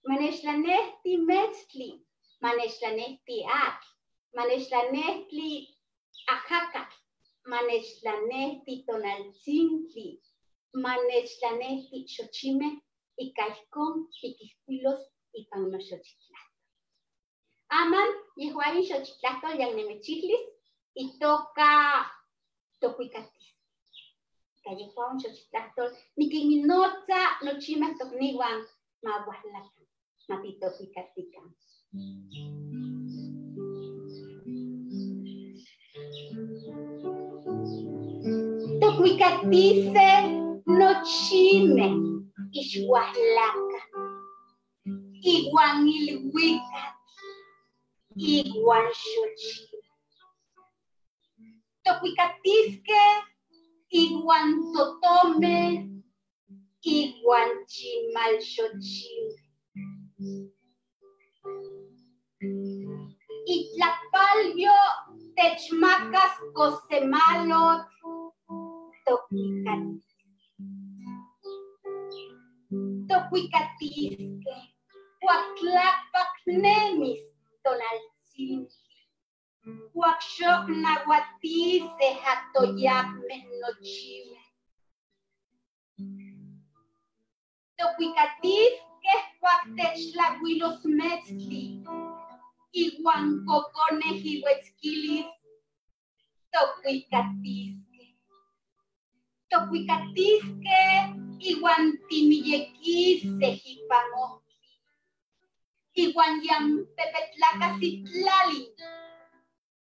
ma nechtlanejti metztli, ma nechtlanejti atl, ma nechtlanejti ajakatl, ma nechtlanejti tonaltsintli, ma nechtlanejti xochimej, ika ijkon nikijkuilos ipan noxochitlajtol. Aman, yejua in xochitlajtol yan nemechijlis, itoka tokuikatis. Ika yejua in xochitlajtol nikinnotsa nochimej tokniuan ma uajlakan, ma titokuikatikan. Tokuikatise nochimej ixuajlakan, iuan ilhuikatl, iuan xochimej. Tokuikatiskej iuan totomej, iuan chimalxochimej. Itlapalyo techmakas kosemalotl, tokuikatis. Tokuikatiskej kuak tlapaknemis tonaltsintli, kuak xok nauatisej atoyakmej nochimej. Tokuikatiskej kuak techtlauilos metztli, iuan kokonej iuetskilis, tokuikatiskej. Tokuikatiskej iuan timiyekisej ipan ojtli, iuan yan pepetlakasitlalin,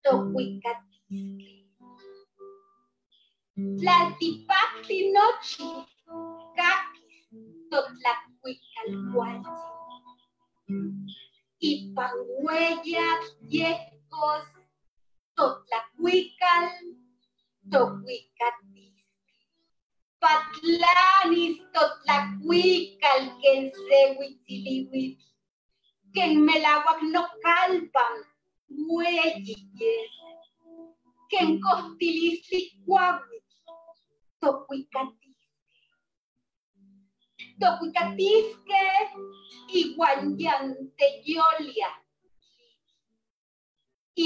tokuikatiskej. Tlaltipaktli nochi kakis totlakuikal kualtsin. Ipan ueyatl yejkos totlakuikal, tokuikatiskej. Patlanis totlakuikal ken se uitsiliuitl, ken melauak nokalpan ueyi yes, ken kojtilistli kuauitl, tokuikatiskej. Tokuikatiskej iuan yan teyoliaj,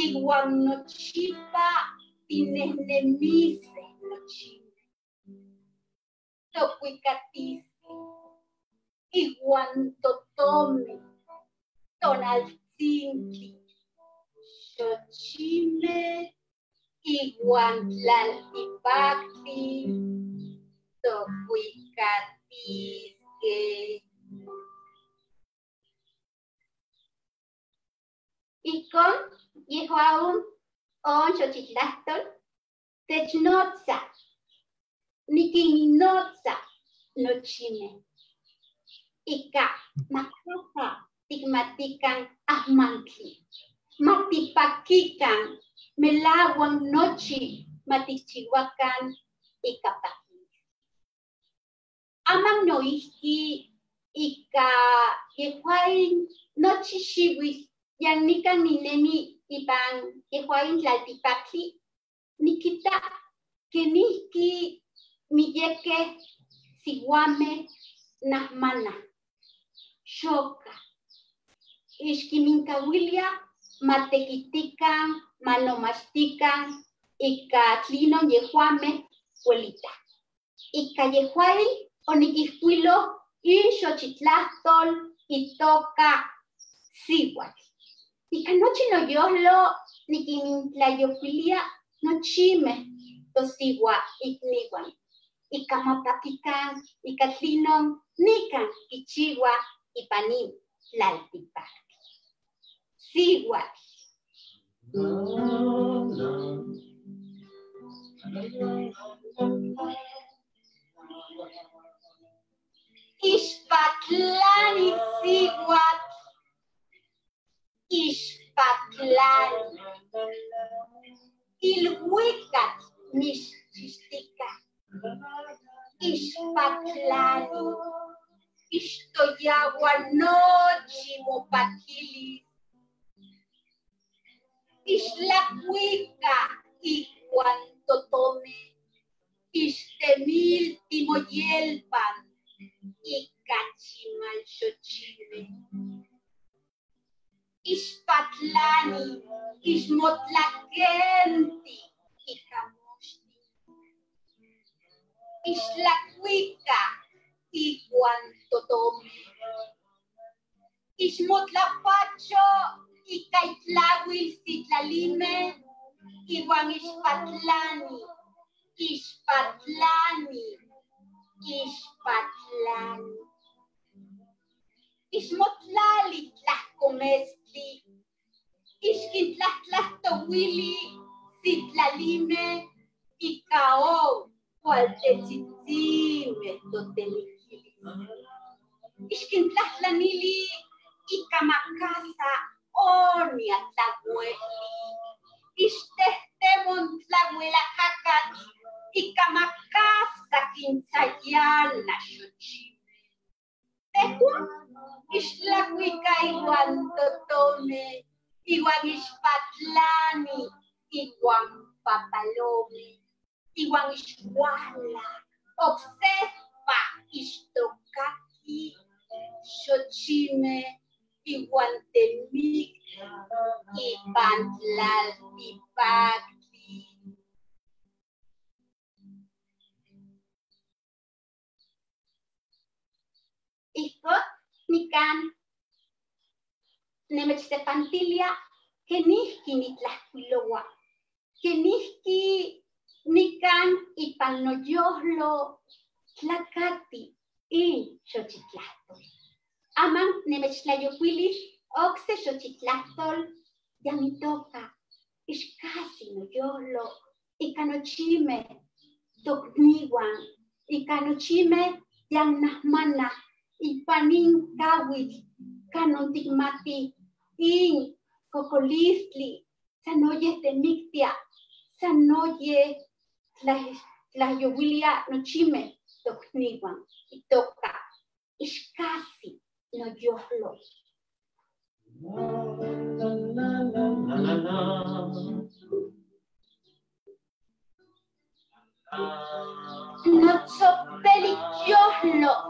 iuan nochipa tinejnemisej nochimej. Tokuikatiskej iuan totomej, tonaltsintli, xochimej iuan tlaltipaktli, tokuikatiskej. Ijkon, yejwa'on, on xochitlajtol, technotsa, nikinnotsa nochimej. Ika ma kasa' tikmatikan ajmantli, ma tipakikan, melawak nochi ma tikchiwakan ika pakil. Aman noijki ika yejwain nochi xiwil yan nikan ninemi ipan yejwain tlaltipaktli, nikita kenijki miyekej siwamej najmanaj, xokaj. Ix kinminkawilia ma tekitikan, ma nomaxtikan ika tlinon yejwamej welita. Ika yejwain onikijkuiloj in xochitlajtol itoka siwatl. Ika nochi noyojlo' nikinmintlayowilia nochimej tosiwa ikniwan. Ika ma pakikan ika tlinon nikan kichiwa ipan in tlaltipaktli. Siwatl. Ixpatlani siwatl, ixpatlani. Ilwikak mixchixtika. Ixpatlani. Ixtoyawa nochi mopakilis. Ixtlakuika iwan totome. Ixtemilti moyelpan ika chimal xochimej. Ixpatlani, ixmotlakenti ika moxtin. Ixtlakuika iwan totome. Ixmotlapacho ika itlawil sitlalimej iwan ixpatlani, ixpatlani, ixpatlani. Ixmotlali tlajkomestli, ixkintlajtlajtowili sitlalimej ika on kualtetsitsimej totemikilis. Ixkintlajtlanili ika ma kasa' on ya tlaweli. Ixtejtemon tlawel ajakatl ika ma kasa' kintsayan na xochimej. Tejwan, ixtlakuika iwan totome, iwan ixpatlani, iwan papalome, iwan ixwala', oksejpa ixtokaki xochimej iwan temik ipan tlaltipaktli. Ijkon, nikan nemechsepantilia kenijki nitlajkuilowa, kenijki nikan ipan noyojlo' tlakati in xochitlajtol. Aman nemechtlayowilis okse xochitlajtol yan itoka ixkasi noyojlo' ika nochimej tokniwan, ika nochimej yan najmanaj ipan in kawil kanon tikmatij in kokolistli, sanoyej temiktia', sanoyej tlaj-, tlajyowilia' nochimej tokniwan itoka ixkasi noyojlo'. Notsopel iyojlo'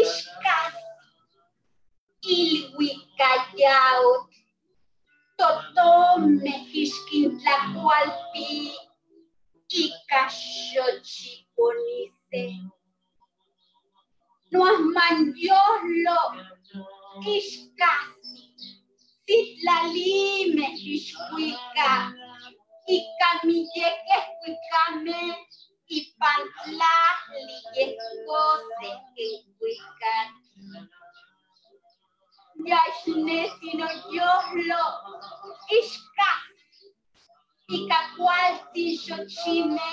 ixkasi, ilwik aya'otl, totomej ixkintlakualti ika xochikonisej. Noajman yojlo' ixkasi, sitlalimej ixwika' ika miyekej wikamej ipan tlajli yej kosej ken wika'. Ya ixnesi noyolo, ixkajsi, ika kualtsin xochime,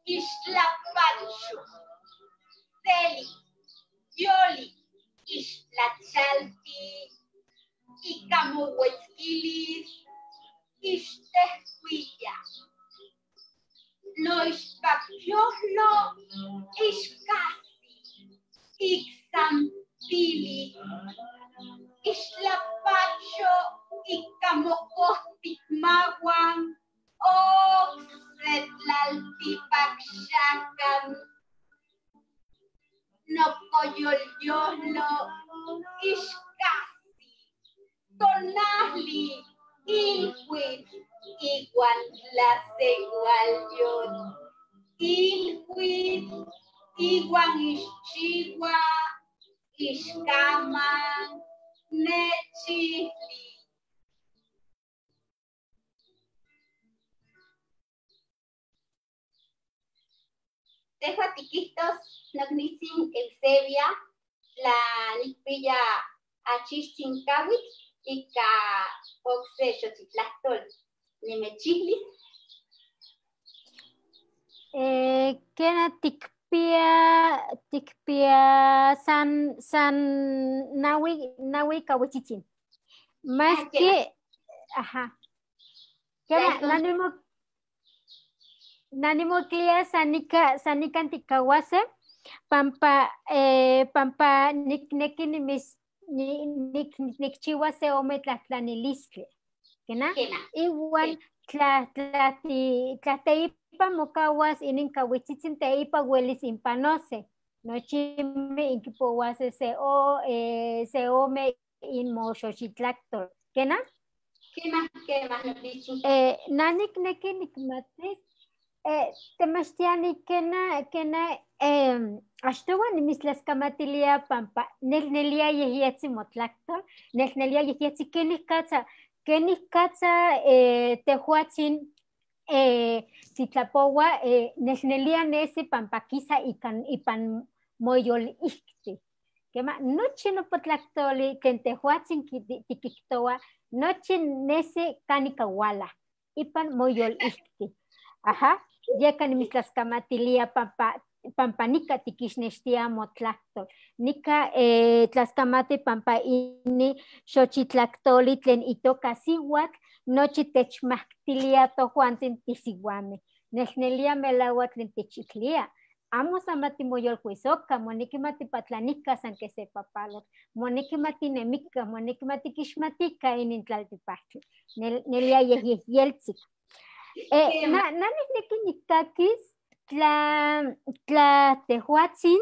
ixtlapacho, seli, yoli, ixtlachalti, ika mouetskilis, ixtehkuiya. Noixpakyohlo, ixkajsi, iksampili, ixtlapacho, ika mokohtik mawan, okse tlaltipak xakan, nokoyolyolo, ixkajsi, tonahli, ilhuitl, iwan tlasekualyotl, ilhuitl, iwan ixchiwa, ixkama, nechihli. Tehua tikihtos, noknitzin Eusebia, tla nikpiya achixtzin kawitl ika okse xochitlahtol nimechihlis. Eh, kena tikpia, tikpia san, san nawi, nawi kawitzitsin. Maski, ajá. Kena, nanimo, nanimo klia sanika, sanikan tikawase, pampa, eh, pampa nik, neki nimis, ni, nik, nikchiwa se ome tlahtlanilistli. Kena? Iwan tla, tla, ti, tla teipa mokawas inin kawitzitsin teipa welis inpanose. Nochime inkipowase se o, eh, se ome inmoxoxitlaktol. Kena? Kema, kema, noknitzin. Eh, nanik neki nikmatis, eh, temachtiani kena, kena, eh, axtowa nimitstlaskamatilia pampa, nel, nelia yehyetsi motlaktol, nel, nelia yehyetsi kenik katsa, kenik katsa, eh, tehuatsin, eh, titlapowa, eh, nel, nelia nesi pampa kisa ikan, ipan moyolihti. Kema, nochi nopotlaktoli tlen tehuatsin ki, ti, tikihtowa, nochi nesi kanika wala, ipan moyolihti. Ajá, yeka nimitstlaskamatilia pampa, pampa nika tikixnextia motlaktol. Nika, eh, tlaskamati pampa ini xochitlaktoli tlen itoka siwatl, nochi techmaktilia tohuantin tisiwame. Nel, nelia melawak tlen techiklia. Amo san matimoyolkuisoka, moneki matipatlanika san ke se papalotl, moneki matinemika, moneki matikixmatika inin tlaltipahtli. Nel, nelia yehyehyeltsik. Eh, na, na nikneki nikkakis tla, tla tehuatsin,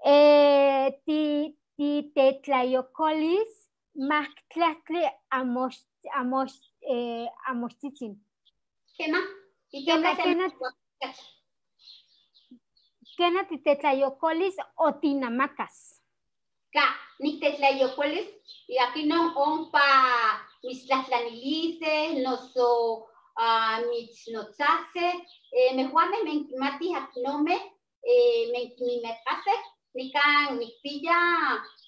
eh, ti, ti tetlayokolis maktlahtli amox, amox, eh, amoxtsitsin. Kema, kena, kena, kena titetlayokolis o tinamakas. Ka, niktetlayokolis, y akin no ompa mitstlahtlanilise, noso, ah, mitsnotsase, eh, mehuame menkimati akinome, eh, menkimimetkase, nikan nikpiya,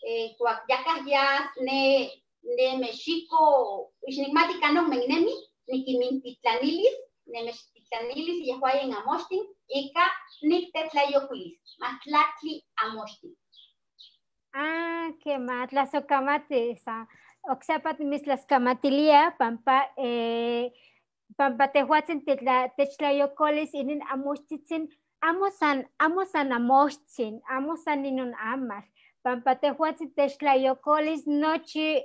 eh, kuak yakah yas ne, ne México, ix nikmati kanon mennemi, nikimintitlanilis, nemechtitlanilis yehuayen amoxtin, ika niktetlayokolis, mahtlahtli amoxtin. Ah, kema, tlaskamati, sa, oksapa nimitstlaskamatilia, pampa, eh, pampa tehuatsin tetla, techtlayokolis inin amoxtsitsin, amo san, amo san amoxtsin, amo san inon amal, pampa tehuatsin techtlayokolis nochi,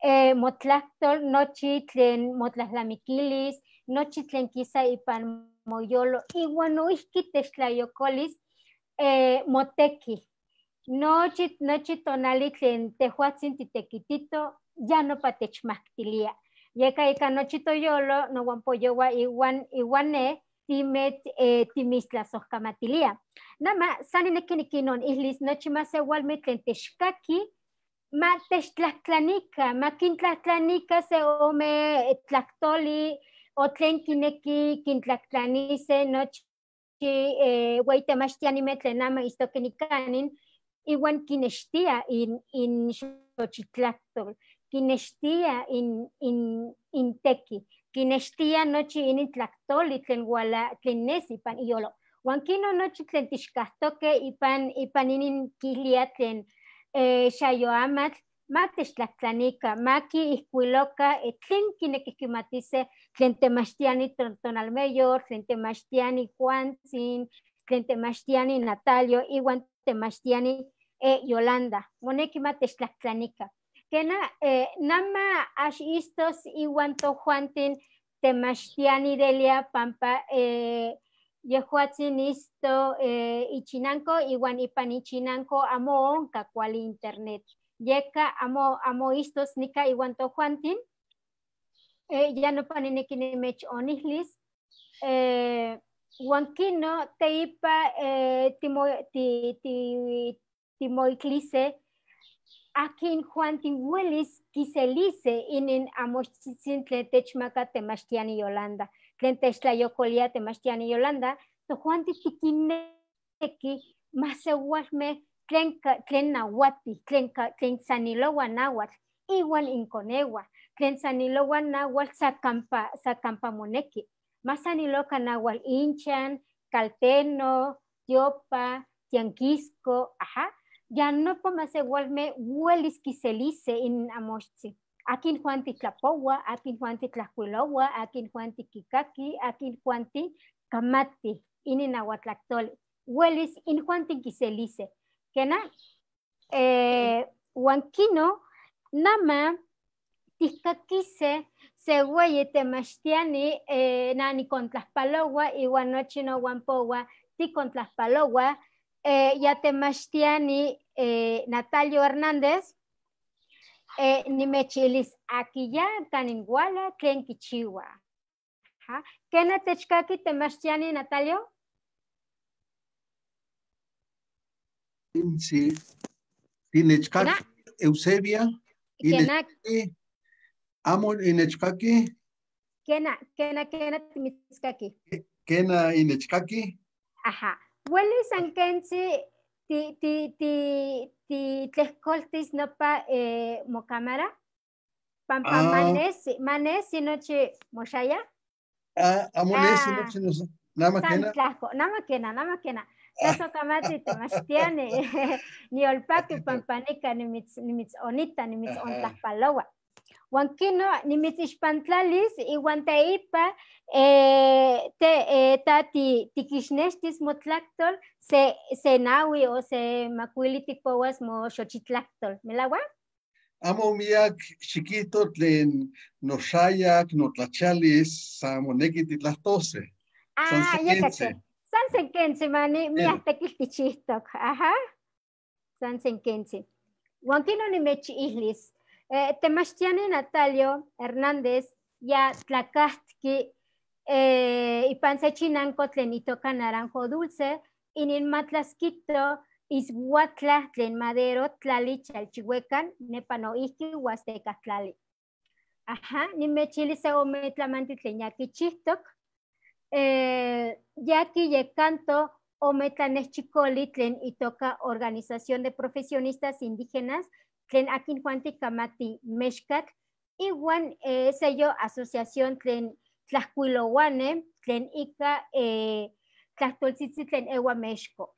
eh, motlahtol, nochi tlen motlahlamikilis, nochi tlen kisa ipan moyolo, iwan noihki techtlayokolis, eh, moteki. Nochi, nochi tonali tlen tehuatsin titekitito, ya nopa techmaktilia. Yeka ika nochi toyolo, nowan poyowa iwan, iwan ne, timet, eh, timitstlasojkamatilia. Nama, san nineki nikinon ihlis nochi masewalme tlen techkaki, ma techtlahtlanika, ma kintlahtlanika se ome tlaktoli, o tlen kineki kintlahtlanise nochi, eh, weyi temachtianime tlen nama istoke nikanin, iwan kinextia in, in xochitlaktol, kinextia in, in, in teki, kinextia nochi inin tlaktoli tlen wala, tlen nesi ipan iyolo. Wan kino nochi tlen tixkajtoke ipan, ipan inin kilia tlen eh, xayo amatl, ma techtlaktlanika, ma kiijkuiloka eh, tlen kinekih kimatise, tlen temachtiani ton, tonalmeyor, tlen temachtiani Juantzin, tlen temachtiani Natalio, iwan temachtiani eh, Yolanda. Moneki ma techtlaktlanika. Kena, eh, nama ax istos iwan tojuantin temachtiani Delia pampa eh, yejuatzin isto eh, ichinanko iwan ipan ichinanko amo onka kuali internet. Yeka amo, amo istos nika iwan tojuantin. Eh, ya nopa nineki nimechonihlis. Eh, wan kino teipa eh, timo, ti, ti, timoiklise, akin Juantin welis kiselise inin amochtzitzin tlen techmaka temachtiani Yolanda, tlen techtlayokolia temachtiani Yolanda, tojuantin tikineki masewalme tlen, ka, tlen nawati, tlen, ka, tlen sanilowa nawatl, iwan inkonewa, tlen sanilowa nawatl sa kampa, sa kampa moneki. Ma saniloka nawatl inchan, kalteno, tiopa, tiankisko, aha. Ya nopa masewalme welis kiselise inin amochtzi. Akin Juantin tlapowa, akin Juantin tlajkuilowa, akin Juantin kikaki, akin Juantin kamati inin awatlaktoli. Welis in Juantin kiselise. Kena, eh, wan kino, nama tihkakise se weyi temachtiani eh, nani kontlahpalowa iwan nochi nowan powa tikontlahpalowa eh, ya temachtiani eh, Natalio Hernández. Eh, nimechilis akiya kanin wala tlen kichiwa. Aha. Kena techkaki temachtiani Natalio? Sí, sí, nechkaki Eusebia. Kena, amo nechkaki. Kena, kena, kena timitskaki. Kena nechkaki. Aha. Welis san kentzi ti, ti, ti, ti tlehkoltis nopa eh, mocámara? Pampa ah. Manesi, manesi nochi moxaya. Ah, amo nesi ah. Nochi nos, nama kena. Tlahko, nama kena, nama kena. Tlasokamati temachtiani. Niolpaki pampa nika nimitz, nimitz onita, nimitz ontlahpalowa. Wan kino nimitz ixpantlalis iwan teipa eh, te, eh, ta ti, tikixnextis motlaktol se, se nawi o se makuili tikpowas moxochitlaktol. Melawa? Amo miak xikihto tlen noxayak, notlachialis, san moneki titlahtose. Ah, yekache. San sen kentzi, mani miak tekil tichihtok. Aha. San sen kentzi. Wan kino nimechihlis. Eh, temachtiani Natalio Hernández ya tlakahtki eh, ipan se chinanko tlen itoka Naranjo Dulce, inin matlaskito iswatla tlen Madero tlali Chalchihuecan, nepa noihki Huasteca tlali. Aha, nimechilis se ome tlamanti tlen ya kichihtok. Eh, ya kiyekanto ome tlanechikoli tlen itoka Organización de Profesionistas Indígenas, tlen akin Juantin kamati mexkatl, iwan eh, seyo asociación tlen tlahkuilowane tlen ika eh, tlahtoltzitzi tlen ewa mexko.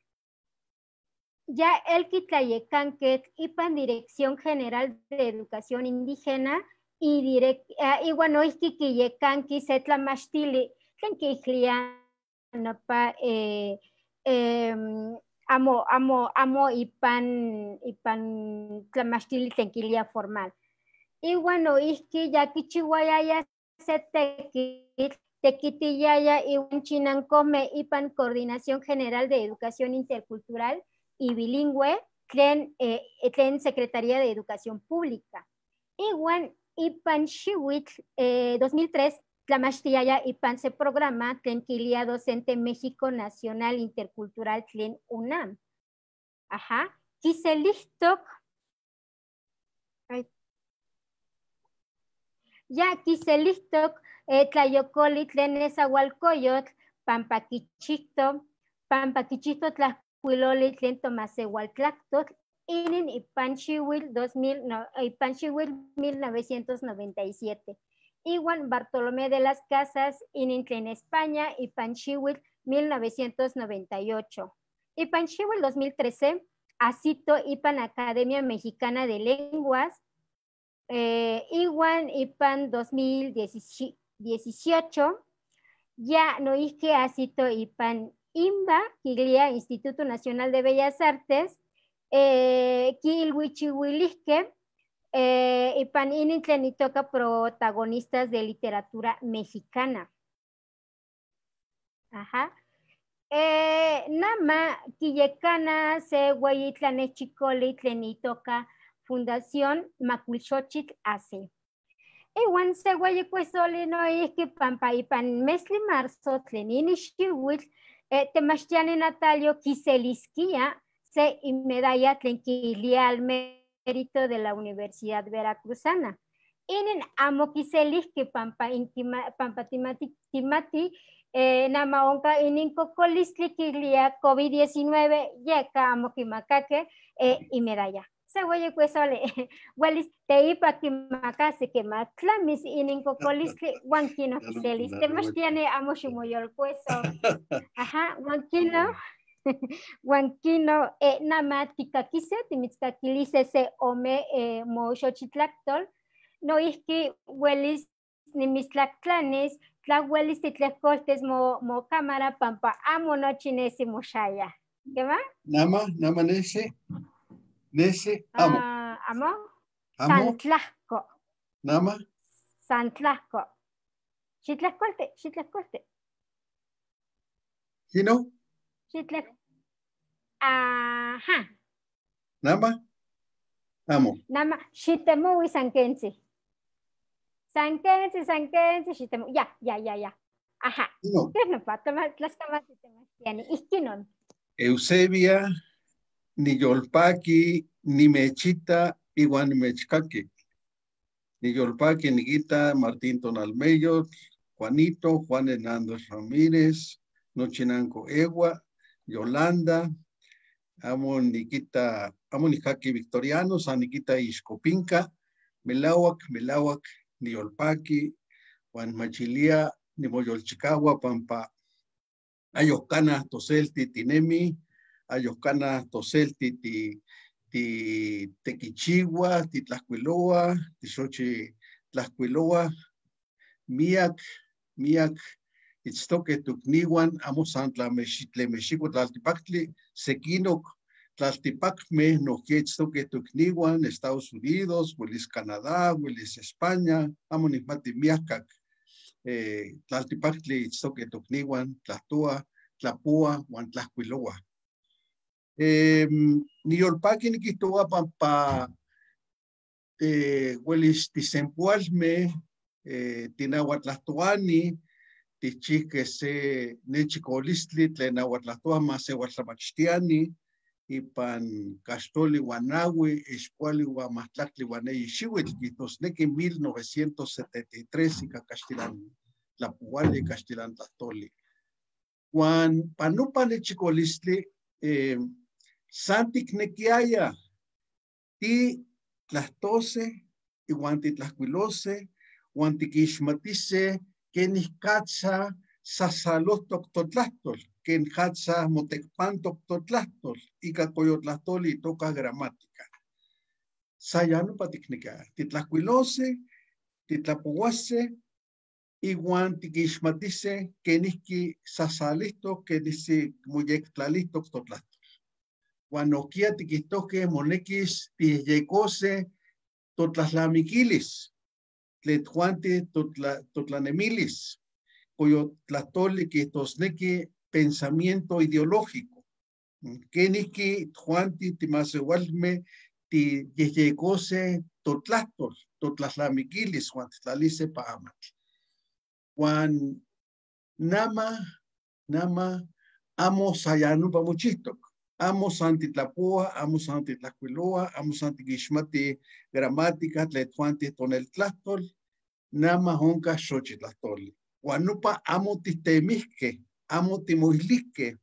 Ya elki tlayekanketl ipan Dirección General de Educación Indígena y direct, eh, iwan noihki kiyekanki se tlamachtili tlen kiihlia nopa eh, eh, amo, amo, amo ipan, ipan tlamachtili tlen kilia formal. Iwan noihki ya kichiwayaya se tekitl, tekitiyaya iwan chinankome ipan Coordinación General de Educación Intercultural y Bilingüe tlen, eh, tlen Secretaría de Educación Pública. Iwan ipan xiwitl eh, dos mil tres tlamachtiaya ipan se programa tlen kilia Docente México Nacional Intercultural tlen UNAM. Aha, kiselihtok. Ay. Ya kiselihtok eh, tlayokoli tlen nesawalkoyotl pampa kichihto, pampa kichihto tla Tlajkuiloli tlen Tomasewaltlajtol, inin ipan xiuitl dos mil, no, ipan xiuitl mil novecientos noventa y siete. Iuan Bartolomé de las Casas, inin tlen España, ipan xiuitl mil novecientos noventa y ocho. Ipan xiuitl dos mil trece, ajsito ipan Academia Mexicana de Lenguas, eh, iuan ipan dos mil dieciocho, ya noijki ajsito ipan INBA, kilia Instituto Nacional de Bellas Artes, eh, kiilhuichiuilihkeh, eh, ipan inin tlen itoka protagonistas de literatura mexicana. Ajá. Eh, nama kiyekana se weyi tlanechikoli tlen itoka Fundación Makuilxochitl Ace. Iuan se weyi kuesoli noihki pampa ipan mestli marzo tlen inin xiuitl, eh, temachtiani Natalio kiseliskia se imedalla tlen kilia al mérito de la Universidad Veracruzana. Inin amo kiselihki pampa, intima, pampa timati, timati, eh, nama onka inin kokolistli kilia COVID diecinueve, yeka amo kimakakeh, eh, imedalla. Se weyi kuesoli, welis teipa kimakasi kema tlamis inin kokolistli, uan kino kiselis. Temachtiani amo ximoyolkueso. Ajá, uan kino, uan kino, eh, nama tikakise, timitzkakilise se ome, eh, moxochitlajtol, noihki welis nimitztlaktlanis, tla welis titlehkoltis mo, mo cámara pampa amo nochi nesi moxaya. Kema? Nama, nama nesi. Nesi, amo. Ah, amo? Amo. San tlahko. Nama? San tlahko. Xitlehkolti, xitlehkolti. Kino? Xitleh-, ajá. Nama? Amo. Nama, xitemoui san kentzi. San kentzi, san kentzi, xitemoui. Ya, ya, ya, ya. Ajá. Kino. Keh nopa, toma, tlaxkamati temachtiani. Ihkinon. Eusebia, niyolpaki, nimechita, iuan nimechkaki. Niyolpaki nikita Martín Tonalmeyotl, Juanito, Juan Hernández Ramírez, nochinanko Ewa, Yolanda, amo nikita, amo nikaki Victoriano, san nikita ixkopinka, melauak, melauak, niyolpaki, uan machilia, nimoyolchikaua pampa ayok kana toselti tinemi, ayok kana toselti ti, ti, tekichiua, titlahkuiloua, tixochitlahkuiloua, miak, miak itztokeh tokniuan, amo san tla mexi-, tlen México tlaltipaktli, sekinok tlaltipakmeh nohkia itztokeh tokniuan, Estados Unidos, welis Canadá, welis España, amo nihmati miak kak, eh, tlaltipaktli itztokeh tokniuan, tlahtoa, tlapoa, uan tlahkuiloa. Em, niyolpaki nikihtoua pampa, eh, welis tisenpoalmeh, eh, tinauatlahtoani, tihchihkeh se nechikolistli tlen nauatlahtoa maseualtlamachtiani, ipan kaxtoli uan naui, ixpoali uan mahtlaktli uan eyi xiuitl, kihtosneki mil novecientos setenta y tres ika kaxtilan tlapouali, kaxtilan tlahtoli. Uan pan nopa nechikolistli, eh, san tiknekiaya titlahtose, iuan titlahkuilose, uan tikixmatise kenikatsa sasalohtok totlahtol, kenikatsa motekpantok totlahtol, ika koyotlahtoli itoka gramática. San ya nopa tiknekiaya, titlahkuilose, titlapouase, iuan tikixmatise kenihki sasalihtok, kenihsi moyektlalihtok totlahtol. Uan nohkia tikihtohkeh monekis tiyehyekose totlahlamikilis, tlen tohuanti totla-, totlanemilis. Koyotlahtoli kihtosneki pensamiento ideológico. Kenihki tohuanti timaseualmeh tiyehyekose totlahtol, totlahlamikilis uan titlalise pa amatl. Uan nama, nama, amo san ya nopa mochihtok. Amo san titlapoa, amo san titlahkuiloa, amo san tikixmati gramática tlen tohuanti toneltlahtol, nama onka xochitlahtoli. Uan nopa amo titemihkeh, amo timoilihkeh,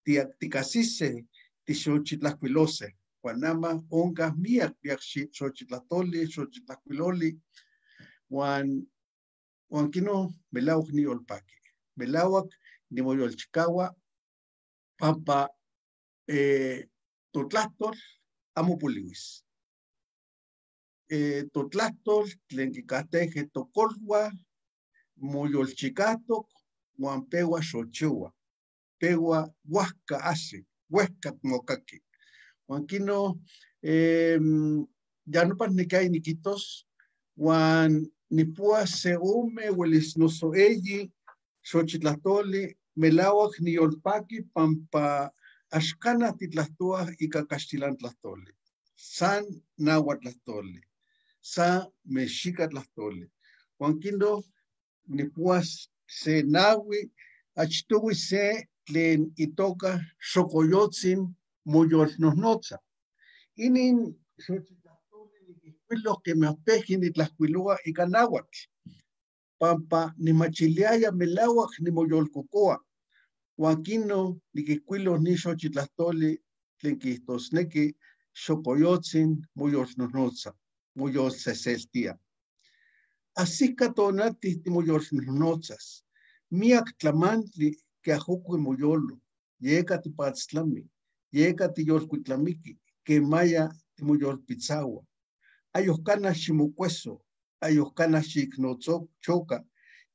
tia-, tikahsiseh, xochitlajkuilose. Uan noma onka miak, miak xi-, xochitlajtoli, xochitlajkuiloli. Uan, uan kino melauak niyolpaki. Melauak nimoyolchikaua, pampa, eh, totlajtol amo poliuis. Eh, totlajtol tlen kikajtejkej tokoluan moyolchikajtok uan peua xochoua. Peua uajka ajsi, uejka mokaki. Uan kino, em, ya nopa nikai nikijtos, uan nipua se ome uelis noso eyi xochitlajtoli, melauak niyolpaki pampa axkanaj titlajtoaj ika kaxtilan tlajtoli. San nahuatl tlajtoli. San mexika tlajtoli. Uan kino nipuas se naui, achtoui se tlen itoka xokoyotsin moyolnojnotsa. Inin xochitlajtoli nikijkuiloj kemaj pejki nitlajkuiloua ika nahuatl, pampa nimachiliaya melauak nimoyolkokoua. Uan kino nikijkuiloj ni xochitlajtoli tlen kijtosneki xokoyotsin moyolnojnotsa, moyolseseltia. Ajsika tonati timoyolnojnotsas. Miak tlamantli kiajokui moyolo, yeka tipatstlami, yeka tiyolkuitlamiki, kemaya timoyolpitsaua. Ayok kana ximokueso, ayok kana xiknotsochoka.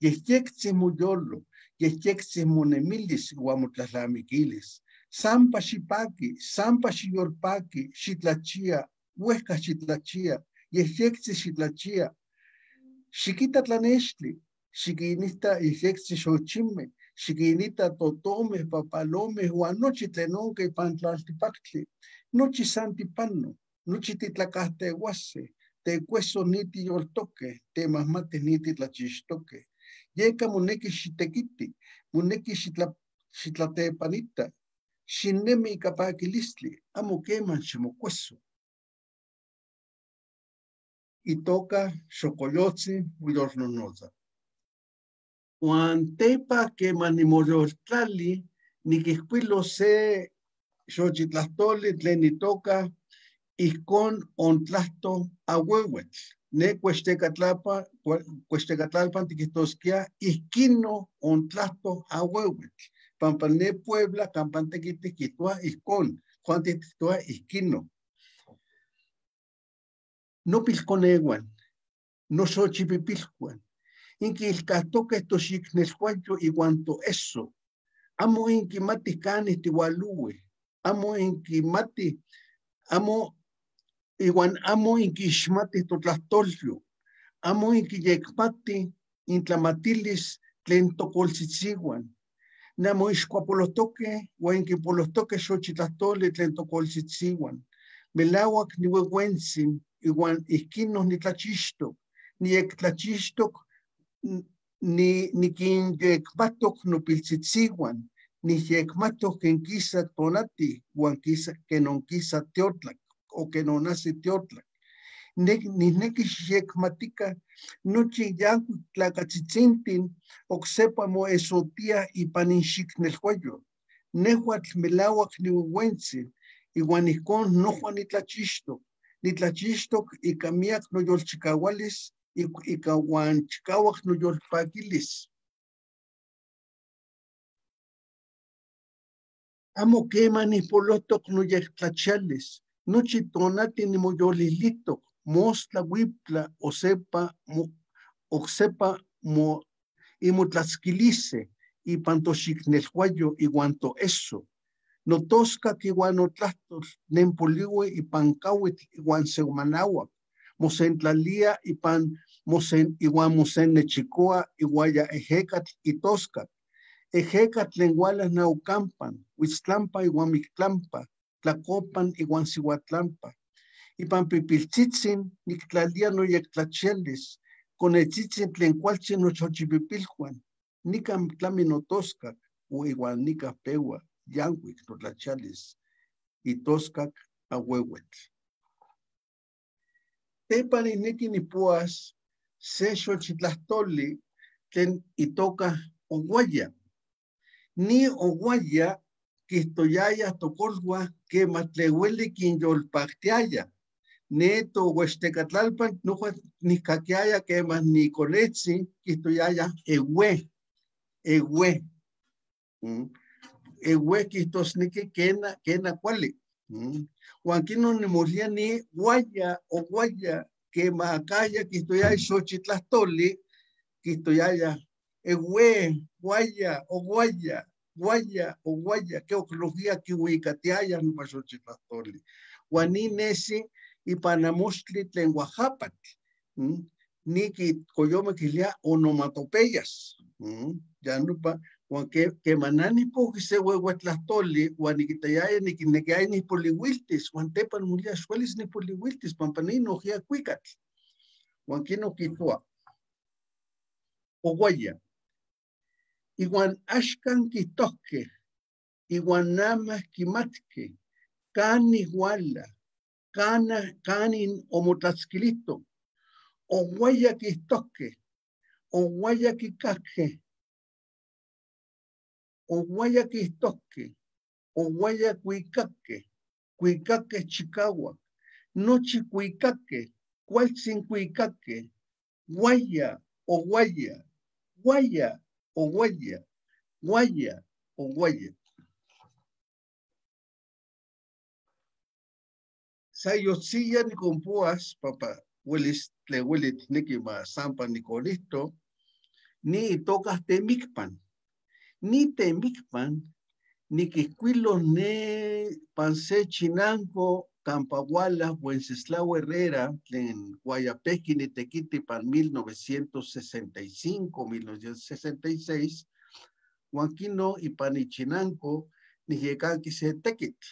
Yejyektsin moyolo, yejyektsin monemilis uan motlajtlamikilis. Sampa xipaki, sampa xiyolpaki, xitlachia, uejka xitlachia, yejyektsin xitlachia. Xikita tlanextli, xikinita yejyektsin xochimej, xikinita totomej, papalomej uan nochi tlen onka ipan tlaltipaktli. Nochi san tipano, nochi titlakajteuasej, tekueso ni tiyoltokej, temajmatej ni titlachixtokej. Yeka moneki xitekiti, moneki xitla-, xitlatepanita, xinemi ika pakilistli, amo keman ximokueso. Itoka xokoyotsin moyolnojnotsa. Uan tepa keman nimoyoltlali, nikijkuilos se xochitlajtoli tlen itoka ijkon ontlajto aueuetl. Ne Kuechtekatlalpan, Kue-, Kuechtekatlalpan tikijtoskia ijkino ontlajto aueuetl. Pampa ne Puebla kampa nitekiti kijtoua ijkon, Juan tikijtoua ijkino. Nopilkoneuan, noxochipipilhuan, inkilkajtokej toxiknelkuayo iuan toeso. Amo inkimatij kanih tiualouij, amo inkimatij, amo, iuan amo inkixmatij totlajtolyo, amo inkiyekmatij intlamatilis tlen tokoltsitsiuan. Nanmoixkuapolohtoke uan inkipolohtoke xochitlajtoli tlen tokoltsitsiuan. Melauak niueuentsin, iuan ijkino nitlachixtok, niyektlachixtok, n-, ni-, nikinyekmatok nopiltsitsiuan, niyekmatok ken kisa tonati uan kisa, ken onkisa tiotlak, o ken onajsi tiotlak. Ne-, nijneki xiyekmatika nochi yankuik tlakatsitsintin oksepa moesotiaj ipan inxiknelkuayo. Nehuatl melauak niueuentsin, iuan ijkon nohua nitlachixtok. Nitlachixtok ika miak noyolchikaualis, ik-, ika uan chikauak noyolpakilis. Amo keman nijpolohtok noyektlachialis, nochi tonati nimoyolilihtok, mostla uiptla, osepa mo-, oksepa mo-, inmotlatskiliseh ipan toxiknelkuayo iuan toeso. Notoskak iuan notlajtol nenpoliui ipan kauitl iuan semanauak. Mosentlalia ipan mosen-, iuan mosennechikoa iuaya ejekatl itoskak. Ejekatl tlen ualas naukampan, uitstlampa iuan miktlampa, tlakopan iuan siuatlampa. Ipan pipiltsitsin niktlalia noyektlachialis, konetsitzin tlen kualtsin noxochipipilhuan. Nikan tlami notoskak, o iuan nikan peua yankuik notlachialis itoskak aueuetl. Tepa nijneki nipuas se xochitlajtoli tlen itoka ouaya. Ni ouaya kijtoyaya tokolwa kema tlen ueli kinyolpaktiaya. Ne towechtekatlal pan noja nikakiaya kema nikonetzi kijtoyaya ewe, ewe. Mm. Ewe kijtosneki kena, kena kuali. Mm. Uan kinon nimolvia ni uaya, ouaya, kema akaya kijtoyaya Xochitlahtoli, kijtoyaya ewe, uaya, ouaya, uaya, ouaya, ke ok nojia kiuikatiaya nopa Xochitlahtoli. Uan ni nesi ipan amoxtli tlen Uajapatl. Mm. Niki koyome kilia onomatopeyas. Mm. Ya nopa, uan ke, kema nani poki se wewe tlahtoli, uan nikitayaya nikinekiaya nipoliwiltis, uan tepan molia xuelis nipoliwiltis, pampa ni nojia kuikatl. Uan kinon kijtoa, ouaya. Iuan axkan kijtohkeh, iuan namah kimatkeh, kanih uala, kana, kanin omotlatskilihtok. Ouaya kijtohkeh, ouaya kikakeh, ouaya kijtohkeh, ouaya kuikakeh, kuikakeh chikauak, nochi kuikakeh, kualtzin kuikakeh, uaya, ouaya, uaya, ouaya, uaya, ouaya. Sa yotzia nikonpoas, pampa uelis tlen ueli tikneki ma sampa nikonihto, ni itoka temikpan. Ni temikpan nikijkuilo ne pan se chinanko kampa uala Wenceslao Herrera, tlen uaya pehki nitekiti pan mil novecientos sesenta y cinco, mil novecientos sesenta y seis, uan kinon ipan ichinanko niyekanki se tekitl.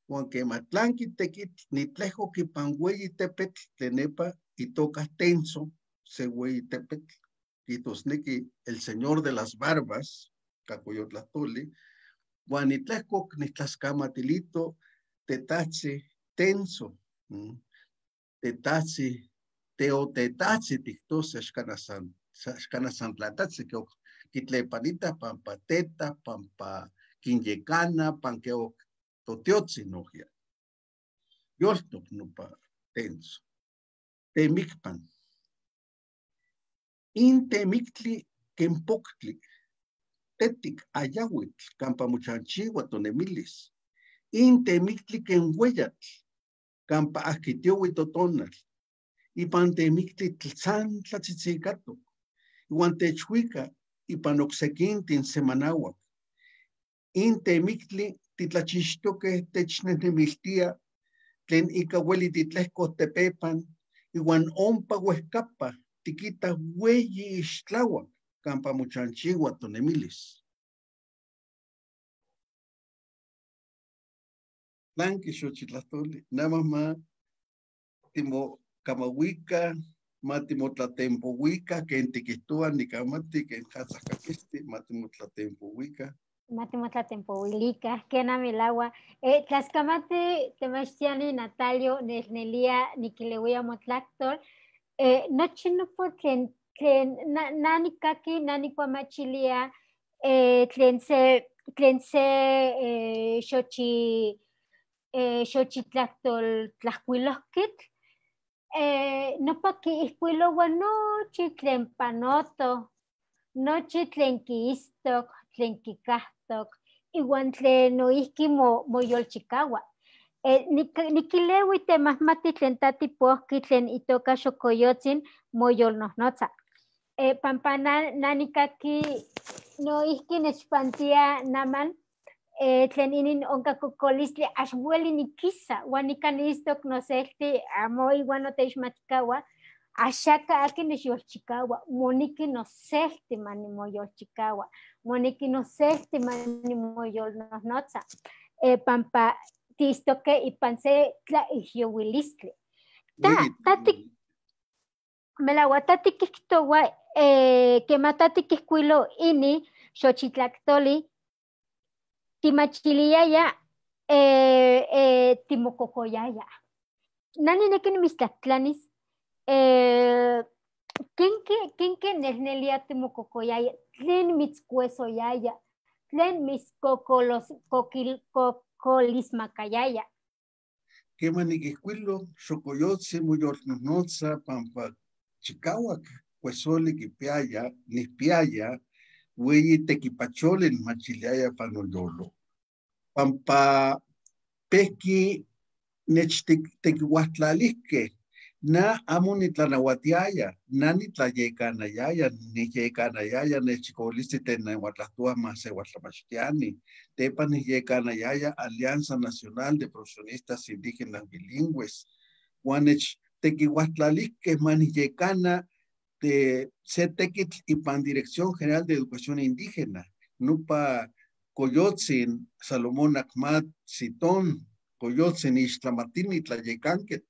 Uan kema tlanki tekitl, nitlehkok ipan ueyi tepetl tlen nepa itoka Tenso, se ueyi tepetl, kijtosneki el Señor de las Barbas, kakoyotlahtoli, uan nitlehkok nijtlaskamatilito tetahtzin Tenso, mm, tetahtzin, teotetahtzin tijtos, axkan san, sa-, axkan san tlatahtsin, ke ok kitlepanitah pampa tetah, pampa kinyekana, pampa ke ok totiotzin nojia. Yoltok nopa Tenso. Temikpan. In temiktli ken poktli, tetik ayauitl kampa mochanchiua tonemilis. In temiktli ken ueyatl kampa ahkitiouitl totonal. Ipan temiktli tl-, san tlatzitzikatok, iuan techuika ipan oksekintin semanauak. In temiktli titlachixtokeh technehnemiltia tlen ika ueli titlehkoh tepepan, iuan ompa uehkapa tikitah ueyi ixtlauak kampa mochanchiua tonemilis. Tlanki Xochitlahtoli, namah ma timokamauikah, ma timotlatempouikah, ken tikihtowa nikamati ken katzah kakisti, ma timotlatempouikah. Ma timotlatempouilikah, kena melauak. Eh, tlaskamati temachtiani Natalio, nel nelia nikileuia motlahtol. Eh, nochi nopa tlen, tlen na-, nanikaki, nanikuamachilia, eh, tlen se, tlen se, eh, Xochi-, eh, Xochitlahtol tlahkuilohkitl, eh, nopa kiihkuiloua nochi tlen panotoh, nochi tlen kiistok, tlen kikajtok, iuan tlen noihki mo-, moyolchikaua. Eh, nik-, nikileui temahmati tlen ta tipohki tlen itoka Xokoyotzin moyolnohnotza. Eh, pampa na-, nanikaki noihki nechpantia naman, eh, tlen inin onka kokolistli, ax ueli nikisa, uan nikan istok noselti, amo iuan noteixmatikaua, axaka akin nechyolchikaua, moneki noselti ma nimoyolchikaua, moneki noselti ma nimoyolnohnotza, eh, pampa tiistoke ipan se tlaihyouilistli. Ta, ueyi ta tik-, melauak, ta tikihtoua, eh, kema ta tikihkuilo ini Xochitlahtoli, timachiliaya, eh, eh, timokokoyaya. Nani neki nimitztlahtlanis, eh, kenke, kenke nel nelia timokokoyaya, tlen mitzkuesoyaya, tlen mis kokolos-, kokil-, kokolismakayaya. Keman nikijkuilo, xokoyotsin moyolnojnotsa pampa chikauak kuesoli kipiaya, nikpiaya, ueyi tekipacholi nimachiliaya pan noyolo. Pampa pejki nechtekiuajtlalihkej, na amo nitlanauatiaya, na nitlayekanayaya, niyekanayaya nechikolisti tlen neuatlahtouaj ma seuatlamachtiani. Tepa niyekanayaya Alianza Nacional de Profesionistas Indígenas Bilingües. Uan nechtekiuajtlalihkej ma niyekana de se tekitl ipan Dirección General de Educación Indígena. Nopa koyotsin Salomón Ahmad Sitón, koyotsin ixtlamatil nitlayekanket.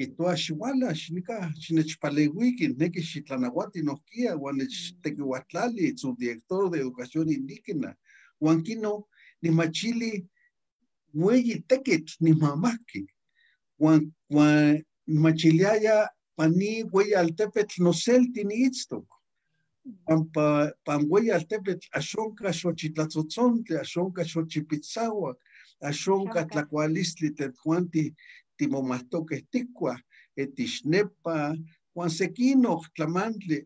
Kijtoua xiuala, xinika, xinechpaleuiki, nikneki xitlanauati nohkia, uan nechtekiuajtlali subdirector de Educación Indígena. Uan kino nimachili ueyi tekitl nimamahki. Uan, uan nimachiliaya pan ni ueyi altepetl noselti niitztok. Pampa, pan ueyi altepetl axonka xochitlatzotzontle, axonka xochipitzauak, axonka tlakualistli tlen tohuanti timomahtokeh tikua, etixnepa, uan sekinok tlamantli,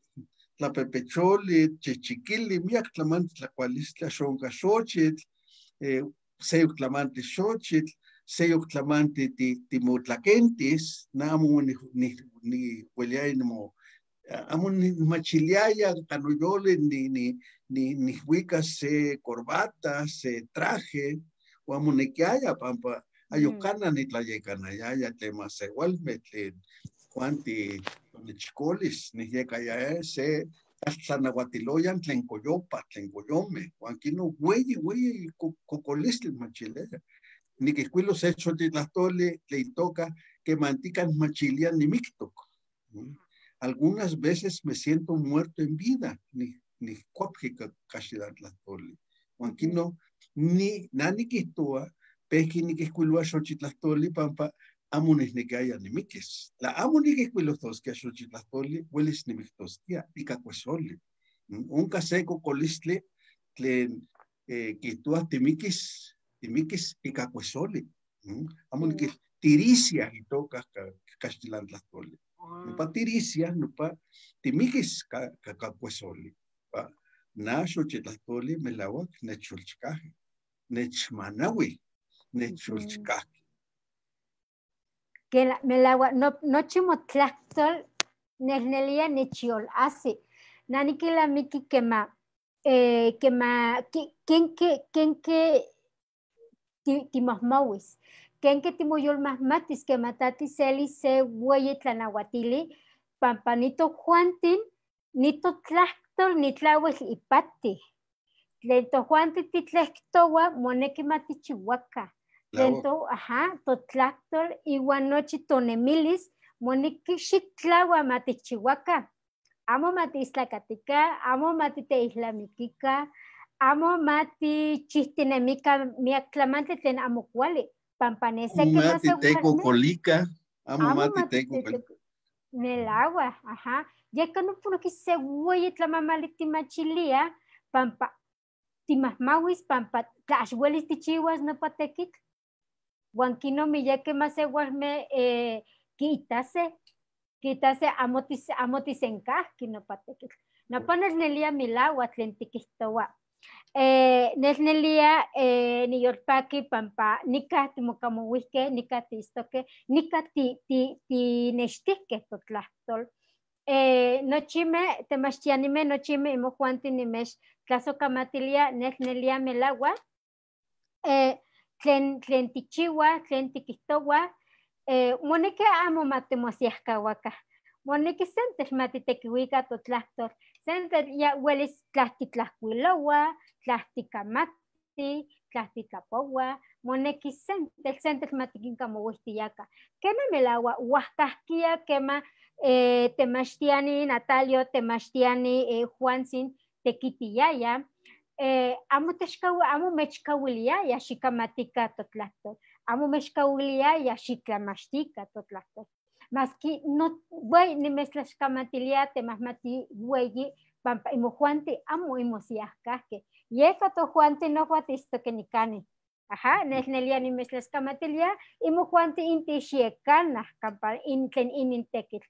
tlapepecholi, chihchikili, miak tlamantli tlakualistli, axonka xochitl, eh, seyok tlamantli xochitl, seyok tlamantli ti-, timotlakentis, na amo ni-, ni-, niueliaya nimo-, amo nimachiliaya kan noyoli ni-, ni-, ni-, nihuika se corbata, se traje, uan monekiaya pampa ayokana nitlayekanayaya tlen maseualmeh tlen kuanti tonechikolis, niyekayaya se tlaltlanauatiloyan tlen koyopa, tlen koyomeh, uan kino ueyi, ueyi ko-, kokolistli nimachiliaya. Nikijkuilos se xochitlahtoli tlen itoka kemantika nimachilia nimiktok. Algunas veces me siento muerto en vida, ni, nikuapki ka-, kaxtlan tlahtoli. Uan kino, ni, na nikijtoua, pejki nikijkuiloua xochitlahtoli pampa amo nihnekiaya nimikis. Tla amo nikijkuilojtoskia xochitlahtoli, uelis nimiktoskia ika kuesoli. Onka se kokolistli tlen, eh, kijtoua timikis, timikis ika kuesoli. Amo nikij-, tiricia itoka ka-, kaxtlan tlahtoli. Nopa tiricia, nopa timikis ka-, ka-, ka kuesoli. Pa-, na xochitlahtoli melauak nechyolchikajki, nechmanauij, nechyolchikajki. Kela-, melauak, no-, nochi motlajtol nel nelia nechyolahsi. Na nikilnamiki kema, eh, kema, ke-, kenke, kenke ti-, timahmauis. Kenke timoyolmahmatis kema ta tiselis se ueyi tlanauatili, pampa nitojuantin, nitotlajtol nitlauel ipati. Tlen tojuantin titlejktoua moneki ma tichiuaka. Tlen to-, aha, totlajtol iuan nochi tonemilis moneki xitlaua ma tichiuaka. Amo ma tiistlakatika, amo ma titeilnamikika, amo ma tichijtinemika miak tlamantli tlen amo kuali, pampa ne seki ma seualmeh. Amo ma titekokolika, amo ma titekokolika. Melauak, aha. Yeka nopo noki se ueyi tlamamali timachilia, pampa timahmauis, pampa tla ax uelis tichiuas nopa tekitl, uan kino miyekeh maseualmeh, eh, kiitase, kiitase amo tis-, amo tisenkajki nopa tekitl. Nopa nel nelia melauak tlen tikijtoua. Eh, nel nelia, eh, niyolpaki pampa nika timokamouijkeh, nika tiistokeh, nika ti-, ti-, tinechtihkeh totlajtol. Eh, nochimeh temachtianimeh, nochimeh imojuantin nimechtlasokamatilia, nel nelia melauak. Eh, tlen, tlen tichiuah, tlen tikijtouah, eh, moneki amo ma timosiahkauakah. Moneki sentetl ma titekiuikah totlajtol. Sentetl ya uelis tla titlajkuilouah, tla tikamattih, tla titlapouah, moneki sentetl, sentetl ma tikinkamouijtiakah. Kema melauak, uajkahkia kema, eh, temachtiani Natalio, temachtiani, eh, Juantzin, tekitiaya, eh, amo techkaua-, amo mechkauiliaya xikamatikah totlajtol, amo mechkauiliaya xitlamachtikah totlajtol. Maski no-, ueyi, nimechtlaxkamatilia temahmati ueyi, pampa imojuanti amo imosiaj kajke. Yeka tojuanti nojuan tistoke nikani. Aha, nel nelia nimechlaskamatilia, imojuanti inti xiekana, kampa in tlen inintekil.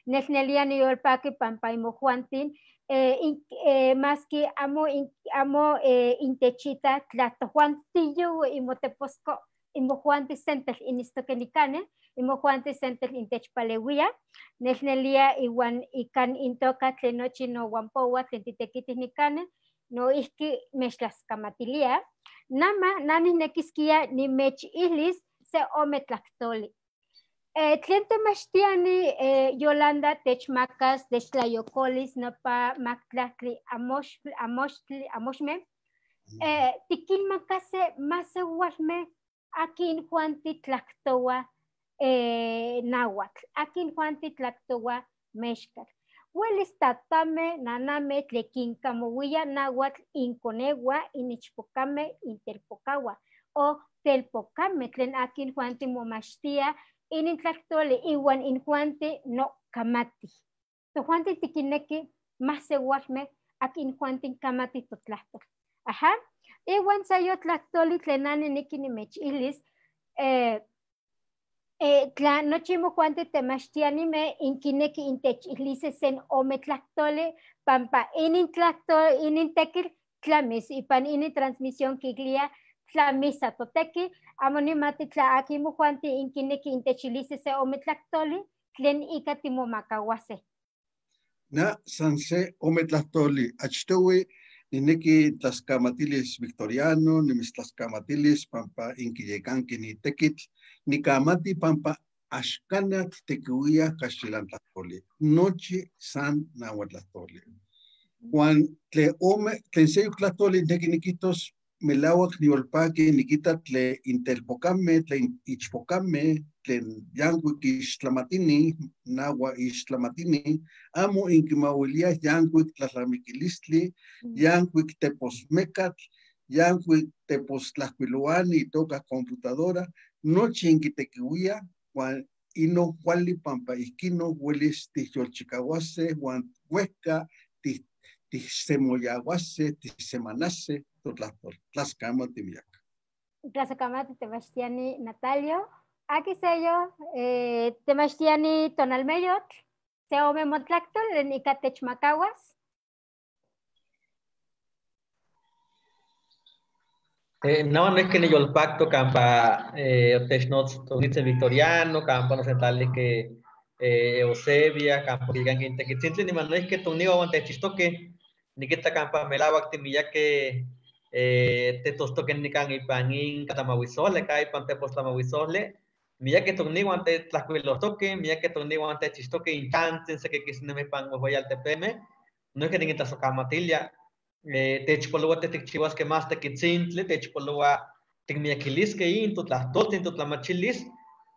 Nel nelia niyolpaki pampa imojuantin, eh, in, eh, maski amo, in, amo eh, intechita tla tojuanti tiyo imoteposko, imojuanti sentel inistoke nikane, imojuanti sentel intechpalewia. Nel nelia iwan ikan intoka tlen nochi nowan powa tlen titekitij nikane, noijki mechtlaskamatilia. Nama, na nijnekiskia nimechijlis se ome tlaktoli. Eh, tlen temachtiani eh, Yolanda techmakas, techtlayokolis nopa maktlajtli amox-, amoxtli-, amoxme. Eh, tikinmakase masewalme akin juanti tlaktowa eh, nahuatl, akin juanti tlaktowa mexkatl. Welis tatame, naname tlen kinkamowia nahuatl inkonewa, inichpokame, intelpokawa, o telpokame tlen akin juanti momachtia inintlaktoli iwan injuanti nokamati. Tojuanti tikineki masewalme akin juanti kamati totlajtol. Aha. Iwan se yotlaktoli tlen na nineki nimechijlis, eh, eh, tla nochi mojuanti temachtianime inkineki intechijlise sen ome tlaktoli, pampa inintlaktol, inintekil tlamis ipan inintransmisión kiklia tlamisa toteki, amo nimati tla akin mojuanti inkineki intechijlise se ome tlaktoli tlen ika timomakawase. Na san se ome tlahtoli. Achtowi nineki tlaskamatilis Victoriano, nimitstlaskamatilis pampa inkiyekanki nitekitl, nikamati pampa axkana titekiwia kaxtilan tlahtoli. Nochi san nahuatl tlahtoli. Huan tlen ome, tlen seyok tlahtoli neki nikijtos, melauak niyolpaki nikita tlen intelpokame, tlen ichpokame, tlen yankuik ixtlamatini, nahuatl ixtlamatini, amo inkimawilia yankuik tlalnamikilistli, yankuik teposmekatl, yankuik tepostlajkuiloani itoka computadora, nochi inkitekiwia, huan inon kuali pampa ijkinon welis tijyolchikauase huan huejka tij-, tijsemoyauase, tijsemanase totlajtol. Tlaskamati miak. Tlaskamati temachtiani Natalio. Aki seyo, eh, temachtiani Tonalmeyotl, se ome motlaktol tlen ika techmakauas. Eh, no, noijki niyolpaktok kampa eh, otechnots toknitzin Victoriano, kampa nosentlalik eh, Eusebia, kampa kikan intekitzintli, niman noijki tokniuan huan techistokej. Nikita kampa melauak timiyakej eh, tetostokej nikan ipan in tlamauisojli, ka ipan tepos tlamauisojli. Miyakej tokniuan tetlajkuilojtokej, miyakej tokniuan techistokej, in chantzin seki kisnemi ipan huejueyi altepemej. Noijki nikintlaskamatilia. Eh, techpoloua tej tikchiuaskej más tekitzintli, techpoloua tikmiyakiliskej in totlajtoltzin totlamachilis,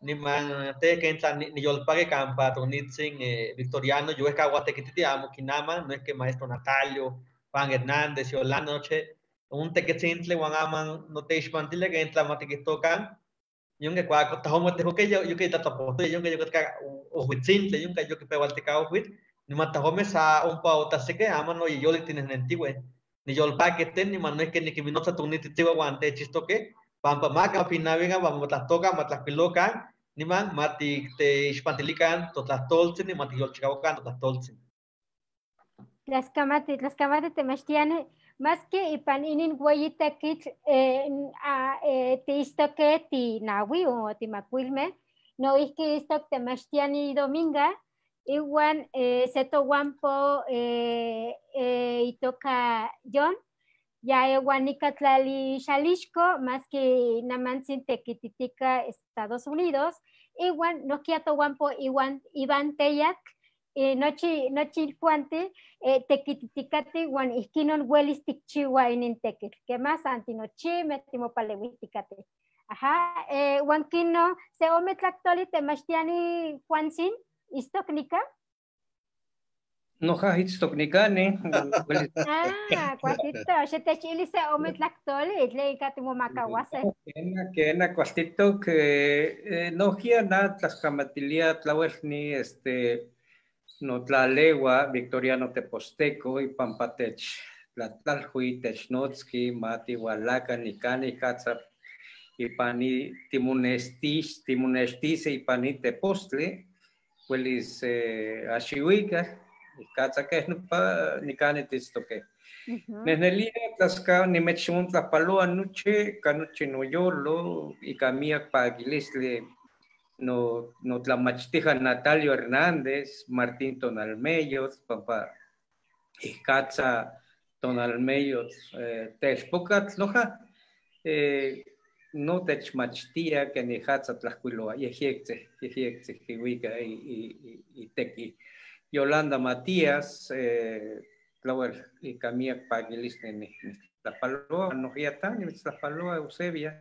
niman tej ken tla ni-, niyolpaki kampa toknitzin eh, Victoriano, yowehka uan tekititi, amo kinaman, noijki maestro Natalio, Juan Hernández, Yolanda, nochi, un tekitzintli huan aman noteixpantilia ken tla ma tikijtokan, yonke kuak tahome tehkokej, yo-, yoke tlatlapojtoya, yonke yokatka o-, ojuitzintli, yonke yokipeualtika ojuitl, niman tahome sa ompa otajsikej, aman no yiyolik tinejnentiueh. Niyolpaki tej niman noijki nikinminotsa toknitzitziuan huan techistokej, pampa maka ma pinauikan, ma motlajtokan, ma tlajkuilokan, niman ma ti-, teixpantilikan totlajtoltzin, niman tikyolchikauakan totlajtoltzin. Tlaskamati, tlaskamati temachtiani, maski ipan inin weyi tekitl eh, n-, a, eh, tiistokej tinaui o timakuilmej, noijki istok temachtiani Dominga, iwan eh, se towanpo eh, eh, itoka John, ya ewan ika tlali Xalixco, maski namantzin tekititika Estados Unidos, iwan nohkia towanpo iwan Iván Teyatl, eh, nochi, nochi injuanti eh, tekititikatij huan ijkinon welis tikchiua inin tekitl. Kema, san tinochimej timopaleuijtikatij. Aha, eh, huan kinon se ome tlaktoli temachtiani Juantzin, istok nika? Noja istok nikani. Ah, kualtito, xitechili se ome tlaktoli tlen ika timomakauase. Kena, kena, kualtito, ke, eh, nohkia na tlaskamatilia tlauel ni, este, notlalewa Victoriano Teposteco, y pampa tech tlatlalhui, tech notzki, mati walaka nikani katsa, y pani timunestis, timunestise y pani tepostli, welis, eh, axiwika, katsa kehnupa nikani tistoke. Nehnelia tlaska nimechontlapaloa nochi, ka nochi noyolo, y ka miak pakilistli no, notlamachtija Natalio Hernández, Martín Tonalmeyotl, pampa ihkatsa Tonalmeyotl, eh, telpokatl noja, eh, no techmachtia ken ijatsa tlajkuiloa, yejyektzeh, yejyektzeh kiwika i, i, i, iteki. Yolanda Matías, eh, tlawel ika miak pakilistli ni, nijtlapaloa, nohia ta, nimitztlapaloa, Eusebia.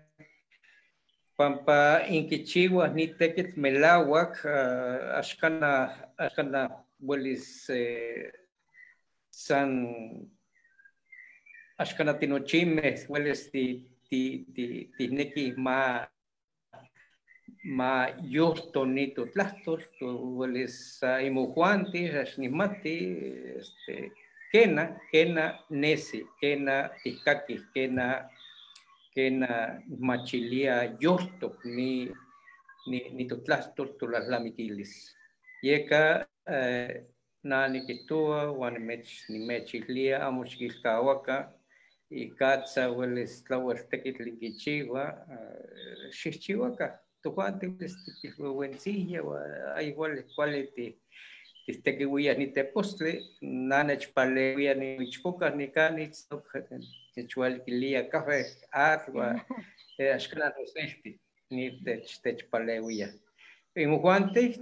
Pampa inkichiwa nitekitl melawak, ah, axkana, axkana welis, eh, san, axkana tinochimeh welis ti, ti, ti, tineki ma, ma yohto ni totlahtol, to welis, ah, imohwanti, ax nihmati, este, kena, kena nesi, kena tihkakih, kena, kena machilia yohtok ni, ni, ni totlahtol, tolalamikilis. Yeka, eh, na nikihtowa, wan nimech, nimechilhlia, amo xikilkawaka, ikatsa welis tlawel tekitl inkichiwa, eh, xihchiwaka. Tohwanti welis tikilwewentzihya, wa, ay, kuali, kuali ti, tihtekiwia nitepostli, na nechpalewia niichpoka nikan itztok, nechwalikilia café, atl, wa, eh, axkana nosehti, ni tech, techpalewia. Imohwanti,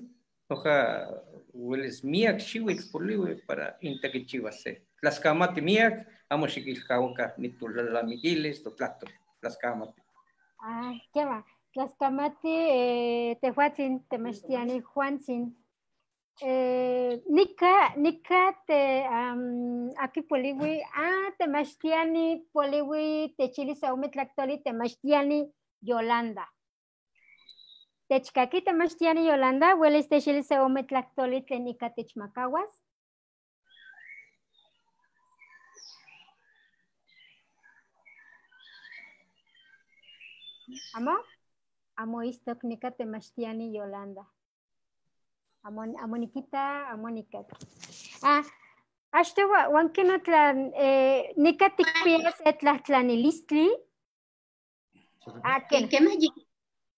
noja welis miak xiwitl poliwi para intekichiwas se. Tlaskamati miak, amo xikilkawaka nitolalamikilis, totlahtol. Tlaskamati. Ah, kema. Tlaskamati, eh, tehwatzin, temachtiani Juantzin. Eh, nika, nika te, am, aki poliwi, ah, temachtiani poliwi, techilis se ome tlaktoli, temachtiani Yolanda. Techkaki temachtiani Yolanda, welis techilis se ome tlaktoli tlen ika techmakawas. Amo? Amo istok nika temachtiani Yolanda. Amo, amo nikita, amo nikaki. Ah, achto wa, wan ken otla, eh, nika tikpia se tlahtlanilistli. Ah, kena. Kema, ye,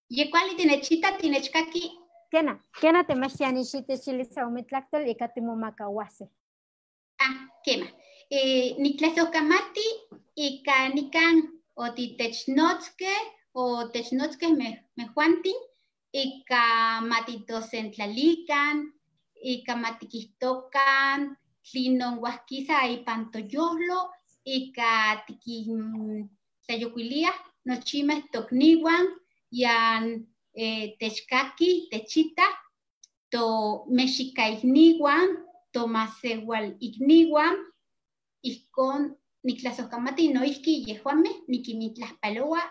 ye kuali tinechita, tinechkaki. Kena, kena temachtiani, xitechilis se ome tlaktol ika timomakawase. Ah, kema. Eh, nitlasohkamati ika nikan otitechnotskeh, o technotskeh me, mehuantin, ika matitosentlalikan, ika matikihtokan tlinon wahkisa ipan toyohlo, ika tikin tlayokuiliah nochimeh tokniwan, yan, eh, techkakih, techitah, tomexikaikniwan, tomasewal ikniwan. Ihkon niktlasohkamati noihki yehuameh, nikimintlahpalowa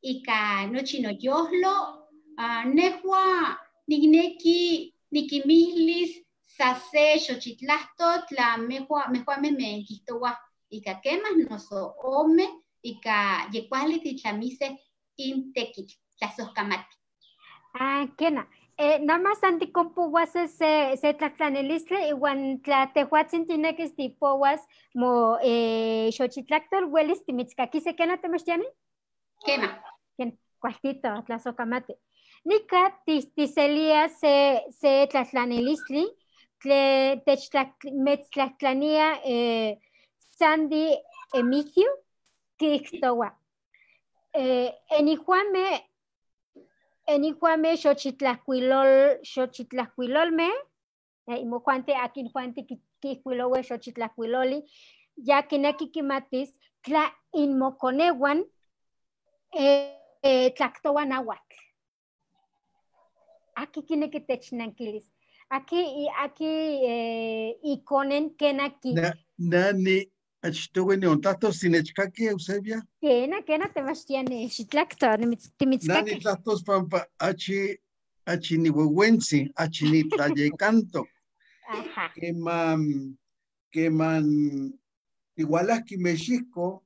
ika nochi noyohlo. Ah, nehua nikneki nikinmihlis sa se xochitlahtol, tla mehua, mehuameh menkihtowa ika kemah noso ome, ika yekuali titlamiseh in tekitl. Tlasohkamati. Ah, kena. Eh, nada más san tikonpouas se, se tlahtlanilistli, iwan tla tehuatzin tinekis tipouas mo, eh, xochitlahtol, welis timitzkakise, kena temachtiani? Kema. Kena, kualtito, tlasohkamati. Nika ti, tiselia se, se tlahtlanilistli, tle, techtlak-, mechtlahtlanía, eh, Sandy Emigio, kihtowa. Eh, enihuameh, enihuameh xochitlahkuilol-, xochitlahkuilolmeh, eh, imohuanti akin huanti ki-, kihkuiloweh xochitlahkuiloli, ya kineki kimatis tla inmokoneuan, eh, eh, tlaktowa nauatl. Aki kineki technankilis. Aki, i-, aki, eh, ikonen ken aki. Na, nani, achtowe niontlahtos tinechkaki, Eusebia? Kena, kena, temachtiani, xitlakto, nimitz-, timitzkaki. Nani tlahtos pampa achi, achi niwewentzi, achi nitlayekantok. Queman, queman tihualahqui México,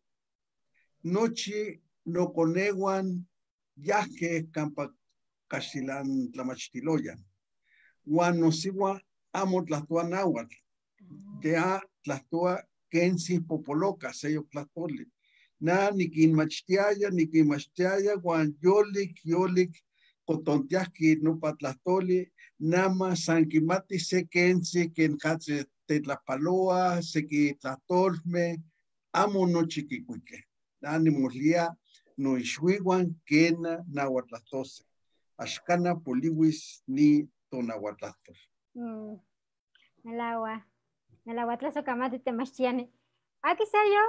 nochi noconeuan yahque campa caxtilan tlamachtiloyan. Huan nosihuan amo tlahtoa nahuatl. Ya tlahtoa quentzi popoloca, se yoc tlahtoli. Na niquinmachtiaya, niquinmachtiaya, huan yolic, yolic cotontiahqui nopa tlahtoli, nma san quimati se quentzi, quenicatzi tetlahpaloa, sequi tlahtolme, amo nochi quicuique. Na nimolia noixuihuan quena nahuatlahtose. Axcana polihuis ni tonahuatlahtol. Mm. Melahuac, melahuac, tlasocamati temachtiani. Aqui seyo,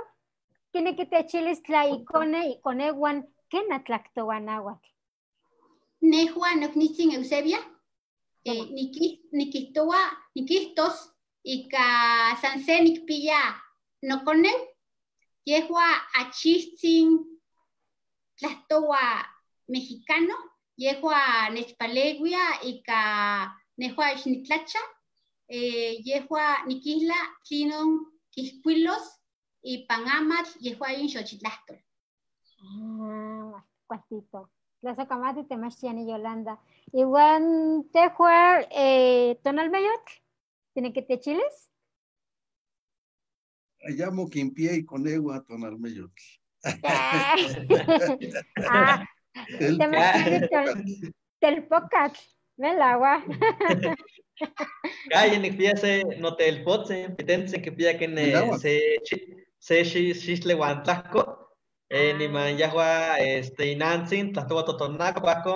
quiniqui techilis tla icone, iconeuan, quena tlactoa nahuatl. Nehua nocnitzin Eusebia, eh, niquih-, niquihtoua, niquihtos ica san se nicpiya noconeu, yehua achitzin tlahtoua mexicano, yehua nechpaleuia ica nehua ixnitlacha, eh, yehua niquihla tlinon quihcuilos ipan amatl, yehua yin xochitlahtol. Ah, cualtito. Tlasocamati temachtiani Yolanda. Ihuan tehua, eh, tonalmeyotl, tiniqui techilis? Ayamo quinpiya iconeuan tonalmeyotl. Ah, temachtiani tel-, telpocatl. Melahuac. Calle nicpiya se notelpotzin, pitintzin quipiya quene se xi-, se xi-, xixtle huan tlahco. Eh, niman yahua, este, inantzin tlahtoua totonaco, cuaco,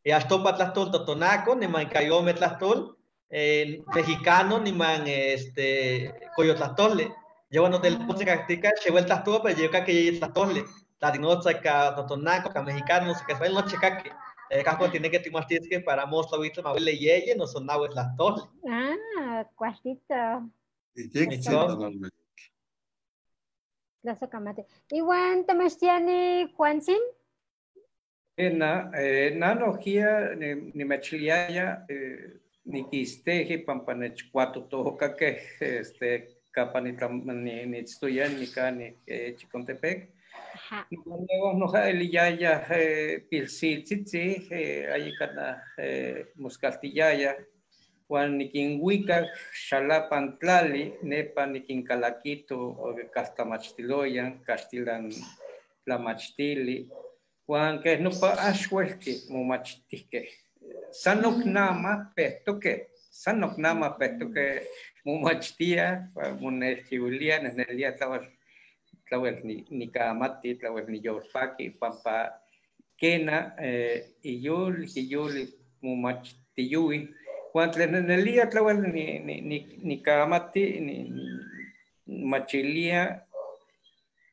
eh, axtopa tlahtol totonaco, niman ica ome tlahtol, eh, mexicano, niman, este, coyotlahtoli. Yehua notelpotzin cactica, xehuel tlahtoua, pero yocaqui yeyi tlahtoli. Tla ticnotzas ica totonaco, ica mexicano, ica español, nochi caqui. Eh, cahco tiniqui timachtisque para mostla huitla ma hueli yeyi, noso nahui tlahtoli. Ah, cualtito. Tlasocamati. Ihuan temachtiani Juantzin? Eh, na, eh, na nohquia ni-, nimechiliaya, eh, niquistehi pampa nechcuatotocaqueh, este, campa nitlam-, ni-, niitztoya nica ni-, eh, Chicontepec. Ajá. Nehua noha eliyaya, eh, pilsiltzitzin, eh, ayic cana, eh, moscaltiyaya. Huan niquinhuicac xalapan tlali, nepa niquincalaquito, eh, caltlamachtiloyan, caxtilan tlamachtili. Huan queh nopa ax huelqui momachtihqueh. Sanoc nama pehtoqueh, sanoc nama pehtoqueh momachtia, huan monelchiuilia, neh nelia tlahuel, tlahuel ni-, nicamati, tlahuel niyolpaqui, pampa quena, eh, iyol, iyol momachtiyui. Huan tlen neh nelia tlahuel ni-, ni-, ni-, nicamati, ni-, ni-, machilia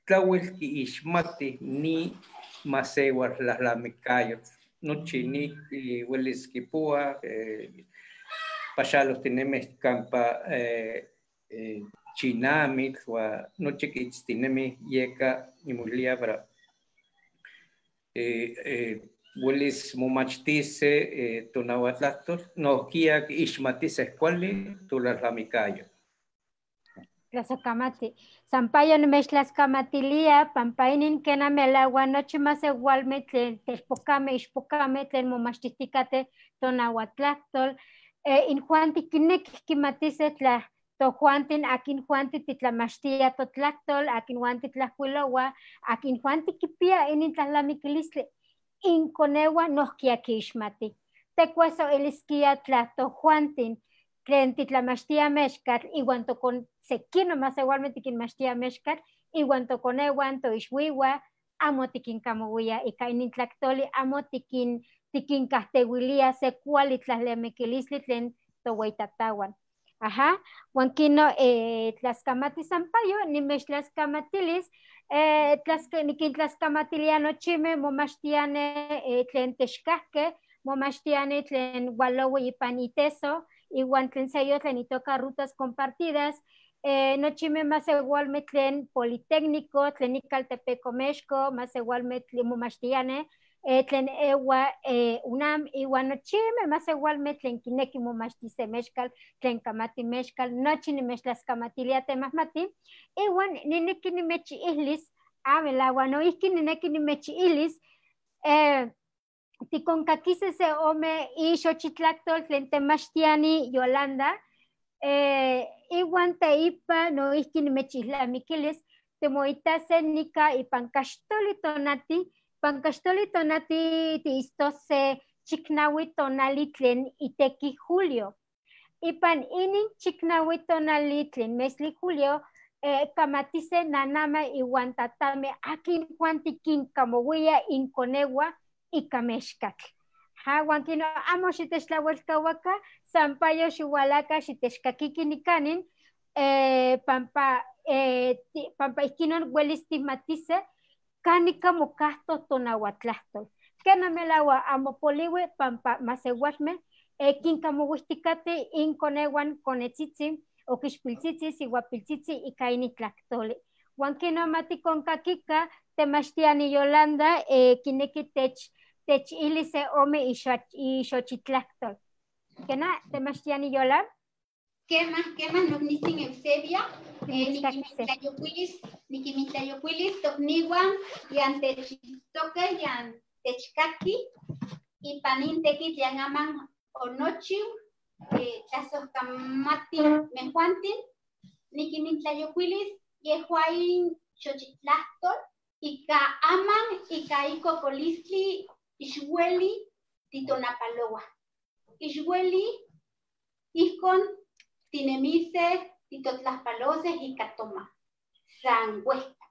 tlahuel quiixmati ni maseualtlahtlamicayotl. Nochi ni, eh, huelis quipoua, eh, paxalohtinemih campa, eh, eh, chinamitl, huan nochi quiitztinemih, yeca nimoilia para, eh, eh, huelis momachtise, eh, tonahuatlahtol, nohquia quiixmatise cuali totlahtlamicayotl. Tlasocamati. Sampayo nimechtlascamatiliya, pampa inin quena melahuac nochi maseualmeh tlen telpocameh, ixpocameh tlen momachtihticateh tonahuatlahtol. Eh, injuan tiquinequih quimatiseh tla tohuantin aquin juan ti-, titlamachtia totlahtol, aquin juan titlahcuiloua, aquin juan tiquipia inin tlahtlamicilistli. Inconeuan nohquia quiixmati. Tecuaso elisquia tla tohuantin tlen titlamachtia mexcatl ihuan tocon-, sequino maseualmeh tiquinmachtia mexcatl, ihuan toconeuan, toixuihuan, amo tiquincamouia ica inin tlactoli, amo tiquin-, tiquincahtiuilia se cuali tlahtlamicilistli tlen tohueitatahuan. Ajá. Huan quino, eh, tlascamati Sampayo, nimechtlascamatilis, eh, tlas-, niquintlascamatilia nochimeh momachtianeh, eh, tlen techcahqueh, momachtianeh tlen hualoui ipan iteso, ihuan tlen seyo tlen itoca rutas compartidas, eh, nochimeh maseualmeh tlen Politécnico, tlen nicaltepeco Mexco, maseualmeh tlen momachtianeh, eh, tlen ewa, eh, UNAM, iwan nochimej masewalmej tlen kineki momachtise mexkal, tlen kamati mexkal, nochi nimechtlajskamatiliaj temajmati, iwan nineki nimechijlis, a, melawak, noijki nineki nimechijlis, eh, tikonkakise se ome ixochitlaktol tlen temachtiani Yolanda, eh, iwan teipa noijki nimechijlamikilis, timoitase nika ipan kaxtoli tonati, ipan kaxtoli tonati tiistose chiknawi tonali tlen iteki Julio. Ipan inin chiknawi tonali tlen mestli Julio, eh, kamatise nanamej iwan tatamej akin kuan tikinkamowia inkonewa ika mexkatl. Ja, wan kin no, amo xitechtlauelkauakan, san payo xiualaka xitechkakiki nikanin, eh, pampa, eh, ti-, pampa ijkin no welis tijmatise kanika mokajtoj tonauatlajtol. Ken no melawak amo poliwi pampa masewalmej, eh, kinkamowijtikatij inkonewan konetsitsin, okixpiltsitsin, siwapiltsitsin ika inin tlaktoli. Wan kin no ma tikonkakikan temachtiani Yolanda, eh, kineki tech-, techijlis se ome ixo-, ixochitlaktol. Kena, temachtiani Yolanda. Kema, kema, noknitzin Eusebia, eh, nikinmintlayokuilis, nikinmintlayokuilis tokniwan, yan techitokej, yan techkakij, ipan in tekitl yan aman onochiu, eh, tlasojkamatij mejuantin, nikinmintlayokuilis yejua in xochitlajtol, ika aman, ika in kokolistli, ixueli titonapalouaj. Ixueli ijkon tinemise titotlajpalose ika toma. San wejka.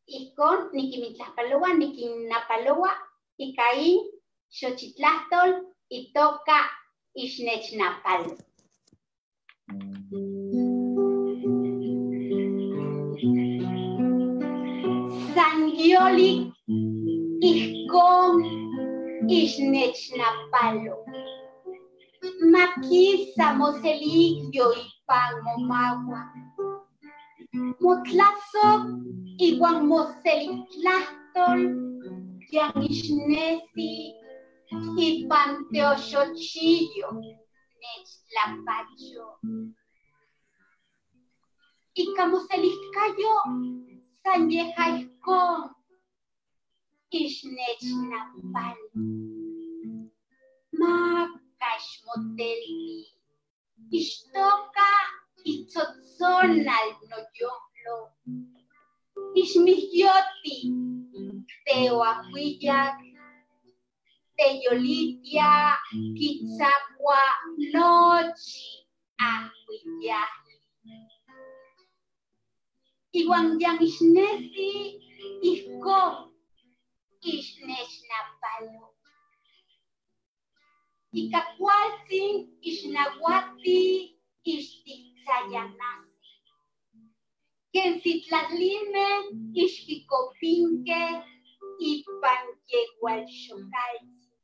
Ijkon nikinmintlapalouaj, nikinnapaloua ika in xochitlajtol itoka Ixnechnapalo. San yolik ijkon Ixnechnapalo. Ma kisa moselik yoipan momauan. Motlasoj iwan moselik tlajtol yan ixnesi ipan teoxochiyo nechtlapacho. Ika moselikayo san yejai ijkon Ixnechnapalo. Maka xmotelti. Ixtoka itzotzonal noyojlo. Ixmijyoti teoajuiyak, teyolitia, kitsakua nochi ajuiyajli. Iwan yan ixnesi ijkon Ixnechnapalo. Ika kualtzin ixnauati ixtiktzayanasi. Ken sitlalimej ixkikopinkej ipan yeualxokaltzin.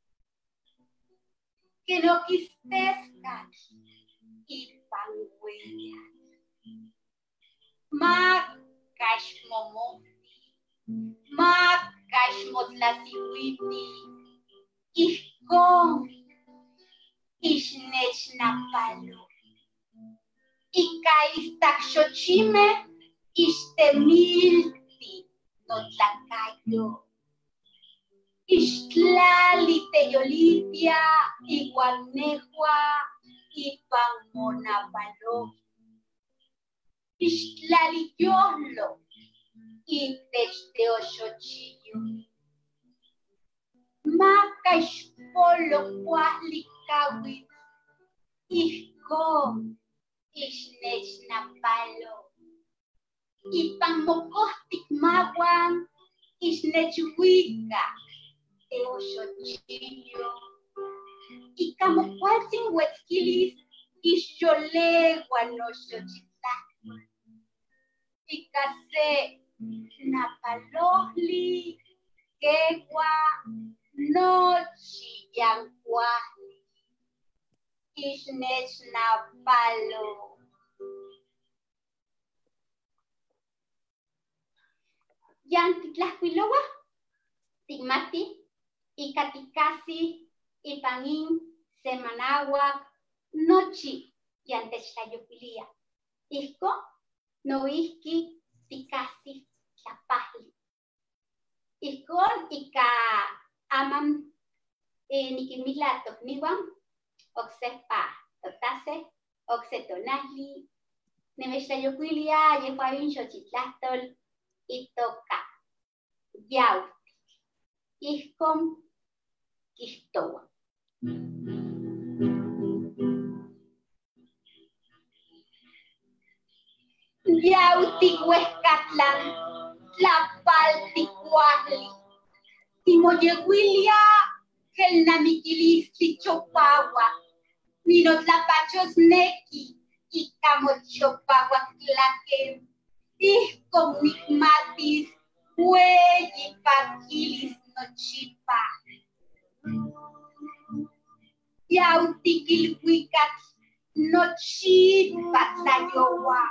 Ken okisteskak ipan weyatl. Maka xmomojti, maka xmotlasiuiti, ijkon Ixnechnapalo. Ika istak xochimej ixtemilti notlakayo. Ixtlali teyolitia iwan nejua ipan monapalojyo. Ixtlali yojlo itech teoxochiyo. Maka ixpolo kuajli kawitl, ijkon Ixnechnapalo. Ipan mokojtik mauan ixnechuikak teoxochiyo. Ika mokualtzin wetskilis ixyoleua noxochitlajtol. Ika se napalojli keua nochi yan kuajli. Ixnechnapalo. Yan titlajkuilouaj, tikmatij, Ika tikasij ipan in semanawak nochi yan techtlayokuiliaj. Ijkon noijki tikasij tlapajli. Ijkon ika aman, eh, nikinmila tokniuan, oksejpa totasej, okse tonajli, nimechtlayokuilia yejuan in xochitlajtol itoka Yaujtik. Ijkon kijtoua. Yaujtik uejkatlan, tlapaltik kuajli. Timoyeuilia kelnamikilistli chopauak. Ninotlapachosneki ika mochopauak tlaken. Ijkon nikmatis ueyi pakilis nochipa. Yaujtik iluikak nochipa tlayoua.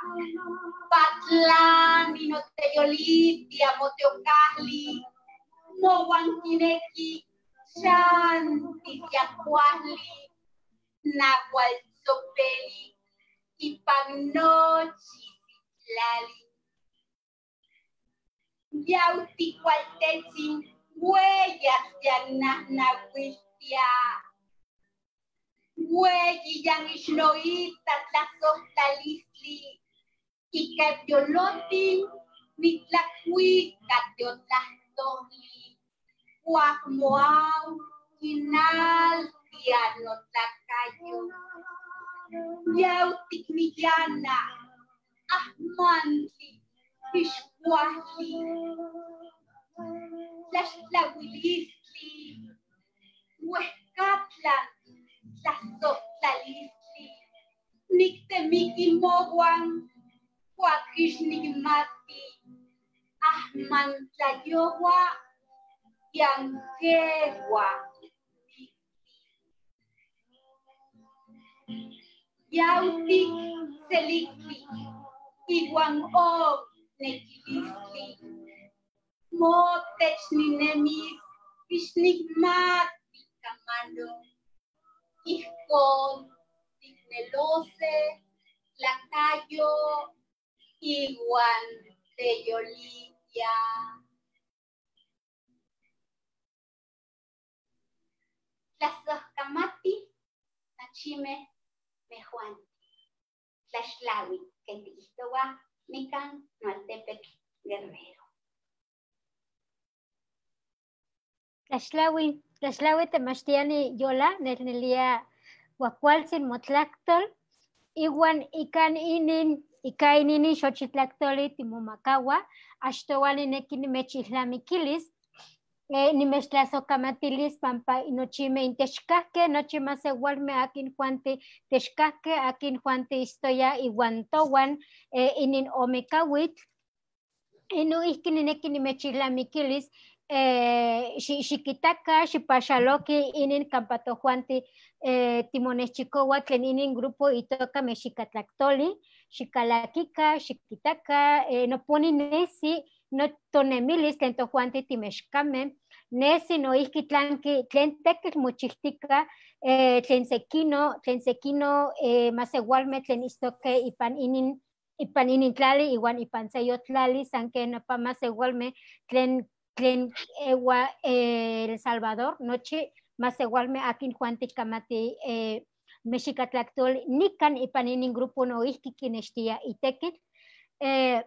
Patlani noteyolitia moteokajli. Mouan kineki chanti ya kuajli. Nahualtzopelik ipan nochi tlali. Yaujtik kualtetsin ueyak yan najnauiltia. Ueyi yan ixnoita tlajsojtlalistli. Ika yolotin nitlakuika teotlajtojli. Kuak moau kinaltia notlakayo. Yaujtik niyana, ajmantli, ixkuajli, tlaxtlauilistli, uejkatlan, tlajsojtlalistli. Niktemiki mouan kuak ix nikmati ajmantlayoua yan keua. Yaujtik seliktik iuan oj nekilistli. Motech ninemis ix nikmati kamano. Ijkon tiknelose tlakayo iuan teyolitia. Tlasojkamatij nochimej mejuan. Tlaxtlauij ken tikijtouaj nikan Noaltepetl Guerrero. Tlaxtlauij, tlaxtlauij temachtiani Yola, nel nelia kuajkualtzin motlajtol, iuan ikan inin, ika inin xochitlaktoli timomakaua, axtoua nineki nimechilnamikilis, eh, nimechtlasojkamatilis pampa nochimej intech kajkej, nochi maseualmej akin juanti techkajkej, akin juanti istoya iuan touan, eh, inin ome kawitl. Y noijki nineki nimechilnamikilis, eh, xi-, xikitakaj, xipaxalokij inin kampa tojuanti, eh, timonejchikouaj tlen inin grupo itoka Mexikatlaktoli, xikalakikaj, xikitaka, eh, noponi nesi notonemilis tlen tojuanti timexkamej. Nesi noijki tlanki, tlen tekitl mochijtika, eh, tlen sekino, tlen sekino, eh, maseualmej tlen istokej ipan inin, ipan inin tlali, iuan ipan seyoc tlali, san ken nopa maseualmej tlen, tlen eua, eh, El Salvador, nochi maseualmej akin juanti kamati, eh, Mexikatlaktoli nikan ipan inin grupo noijki kinextia itekitl. Eh,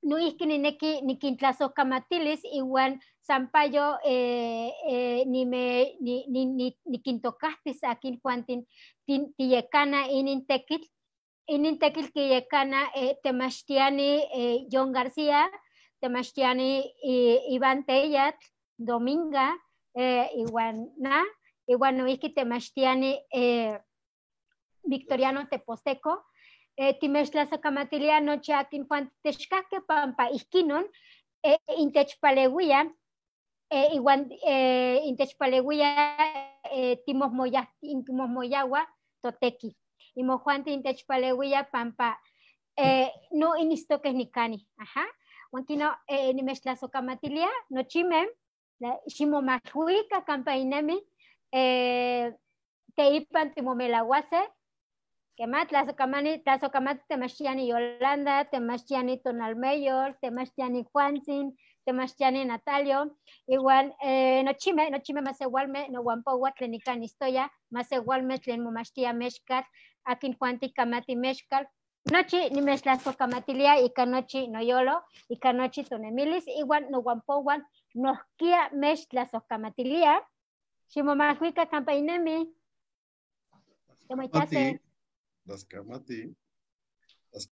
noijki nineki nikintlasojkamatilis iuan sampayo, eh, eh, nime-, ni-, ni-, ni-, nikintokajtis akin juanti tin-, tiyekana inin tekitl. Inin tekitl kiyekana, eh, temachtiani, eh, John García, temachtiani, eh, Iván Teyat, Dominga, eh, iuan na, iuan noijki temachtiani, eh, Victoriano Teposteco. Eh, timechtlasojkamatilia nochi akin juan techkajkej pampa ijkinon, eh, intechpaleuia, eh, iuan, eh, intechpaleuia, eh, timojmoya-, timojmoyaua toteki. Imojuanti intechpaleuia pampa, eh, no inistokej nikani. Ajá. Uan kino, eh, nimechtlasojkamatilia nochimej. Ximomaluica campa inemi, eh, te ipan timomelauase, quema tlasokamati, tlasokamati temachtiani Yolanda, temachtiani Tonalmeyol, temachtiani Juansin, temachtiani Natalio, igual, eh, nochime, nochime masewalme, nohuampoua tlen ikan istoya, masewalme tlen momachtia mexcal, akin Juan tikamati mexcal, nochi nimechtlasokamatilia ikan nochi noyolo, ikan nochi tonemilis, igual nohuampouan, nohkia mechtlasokamatilia, ximomaluica campa inemi. Temoitase. Tlasokamati.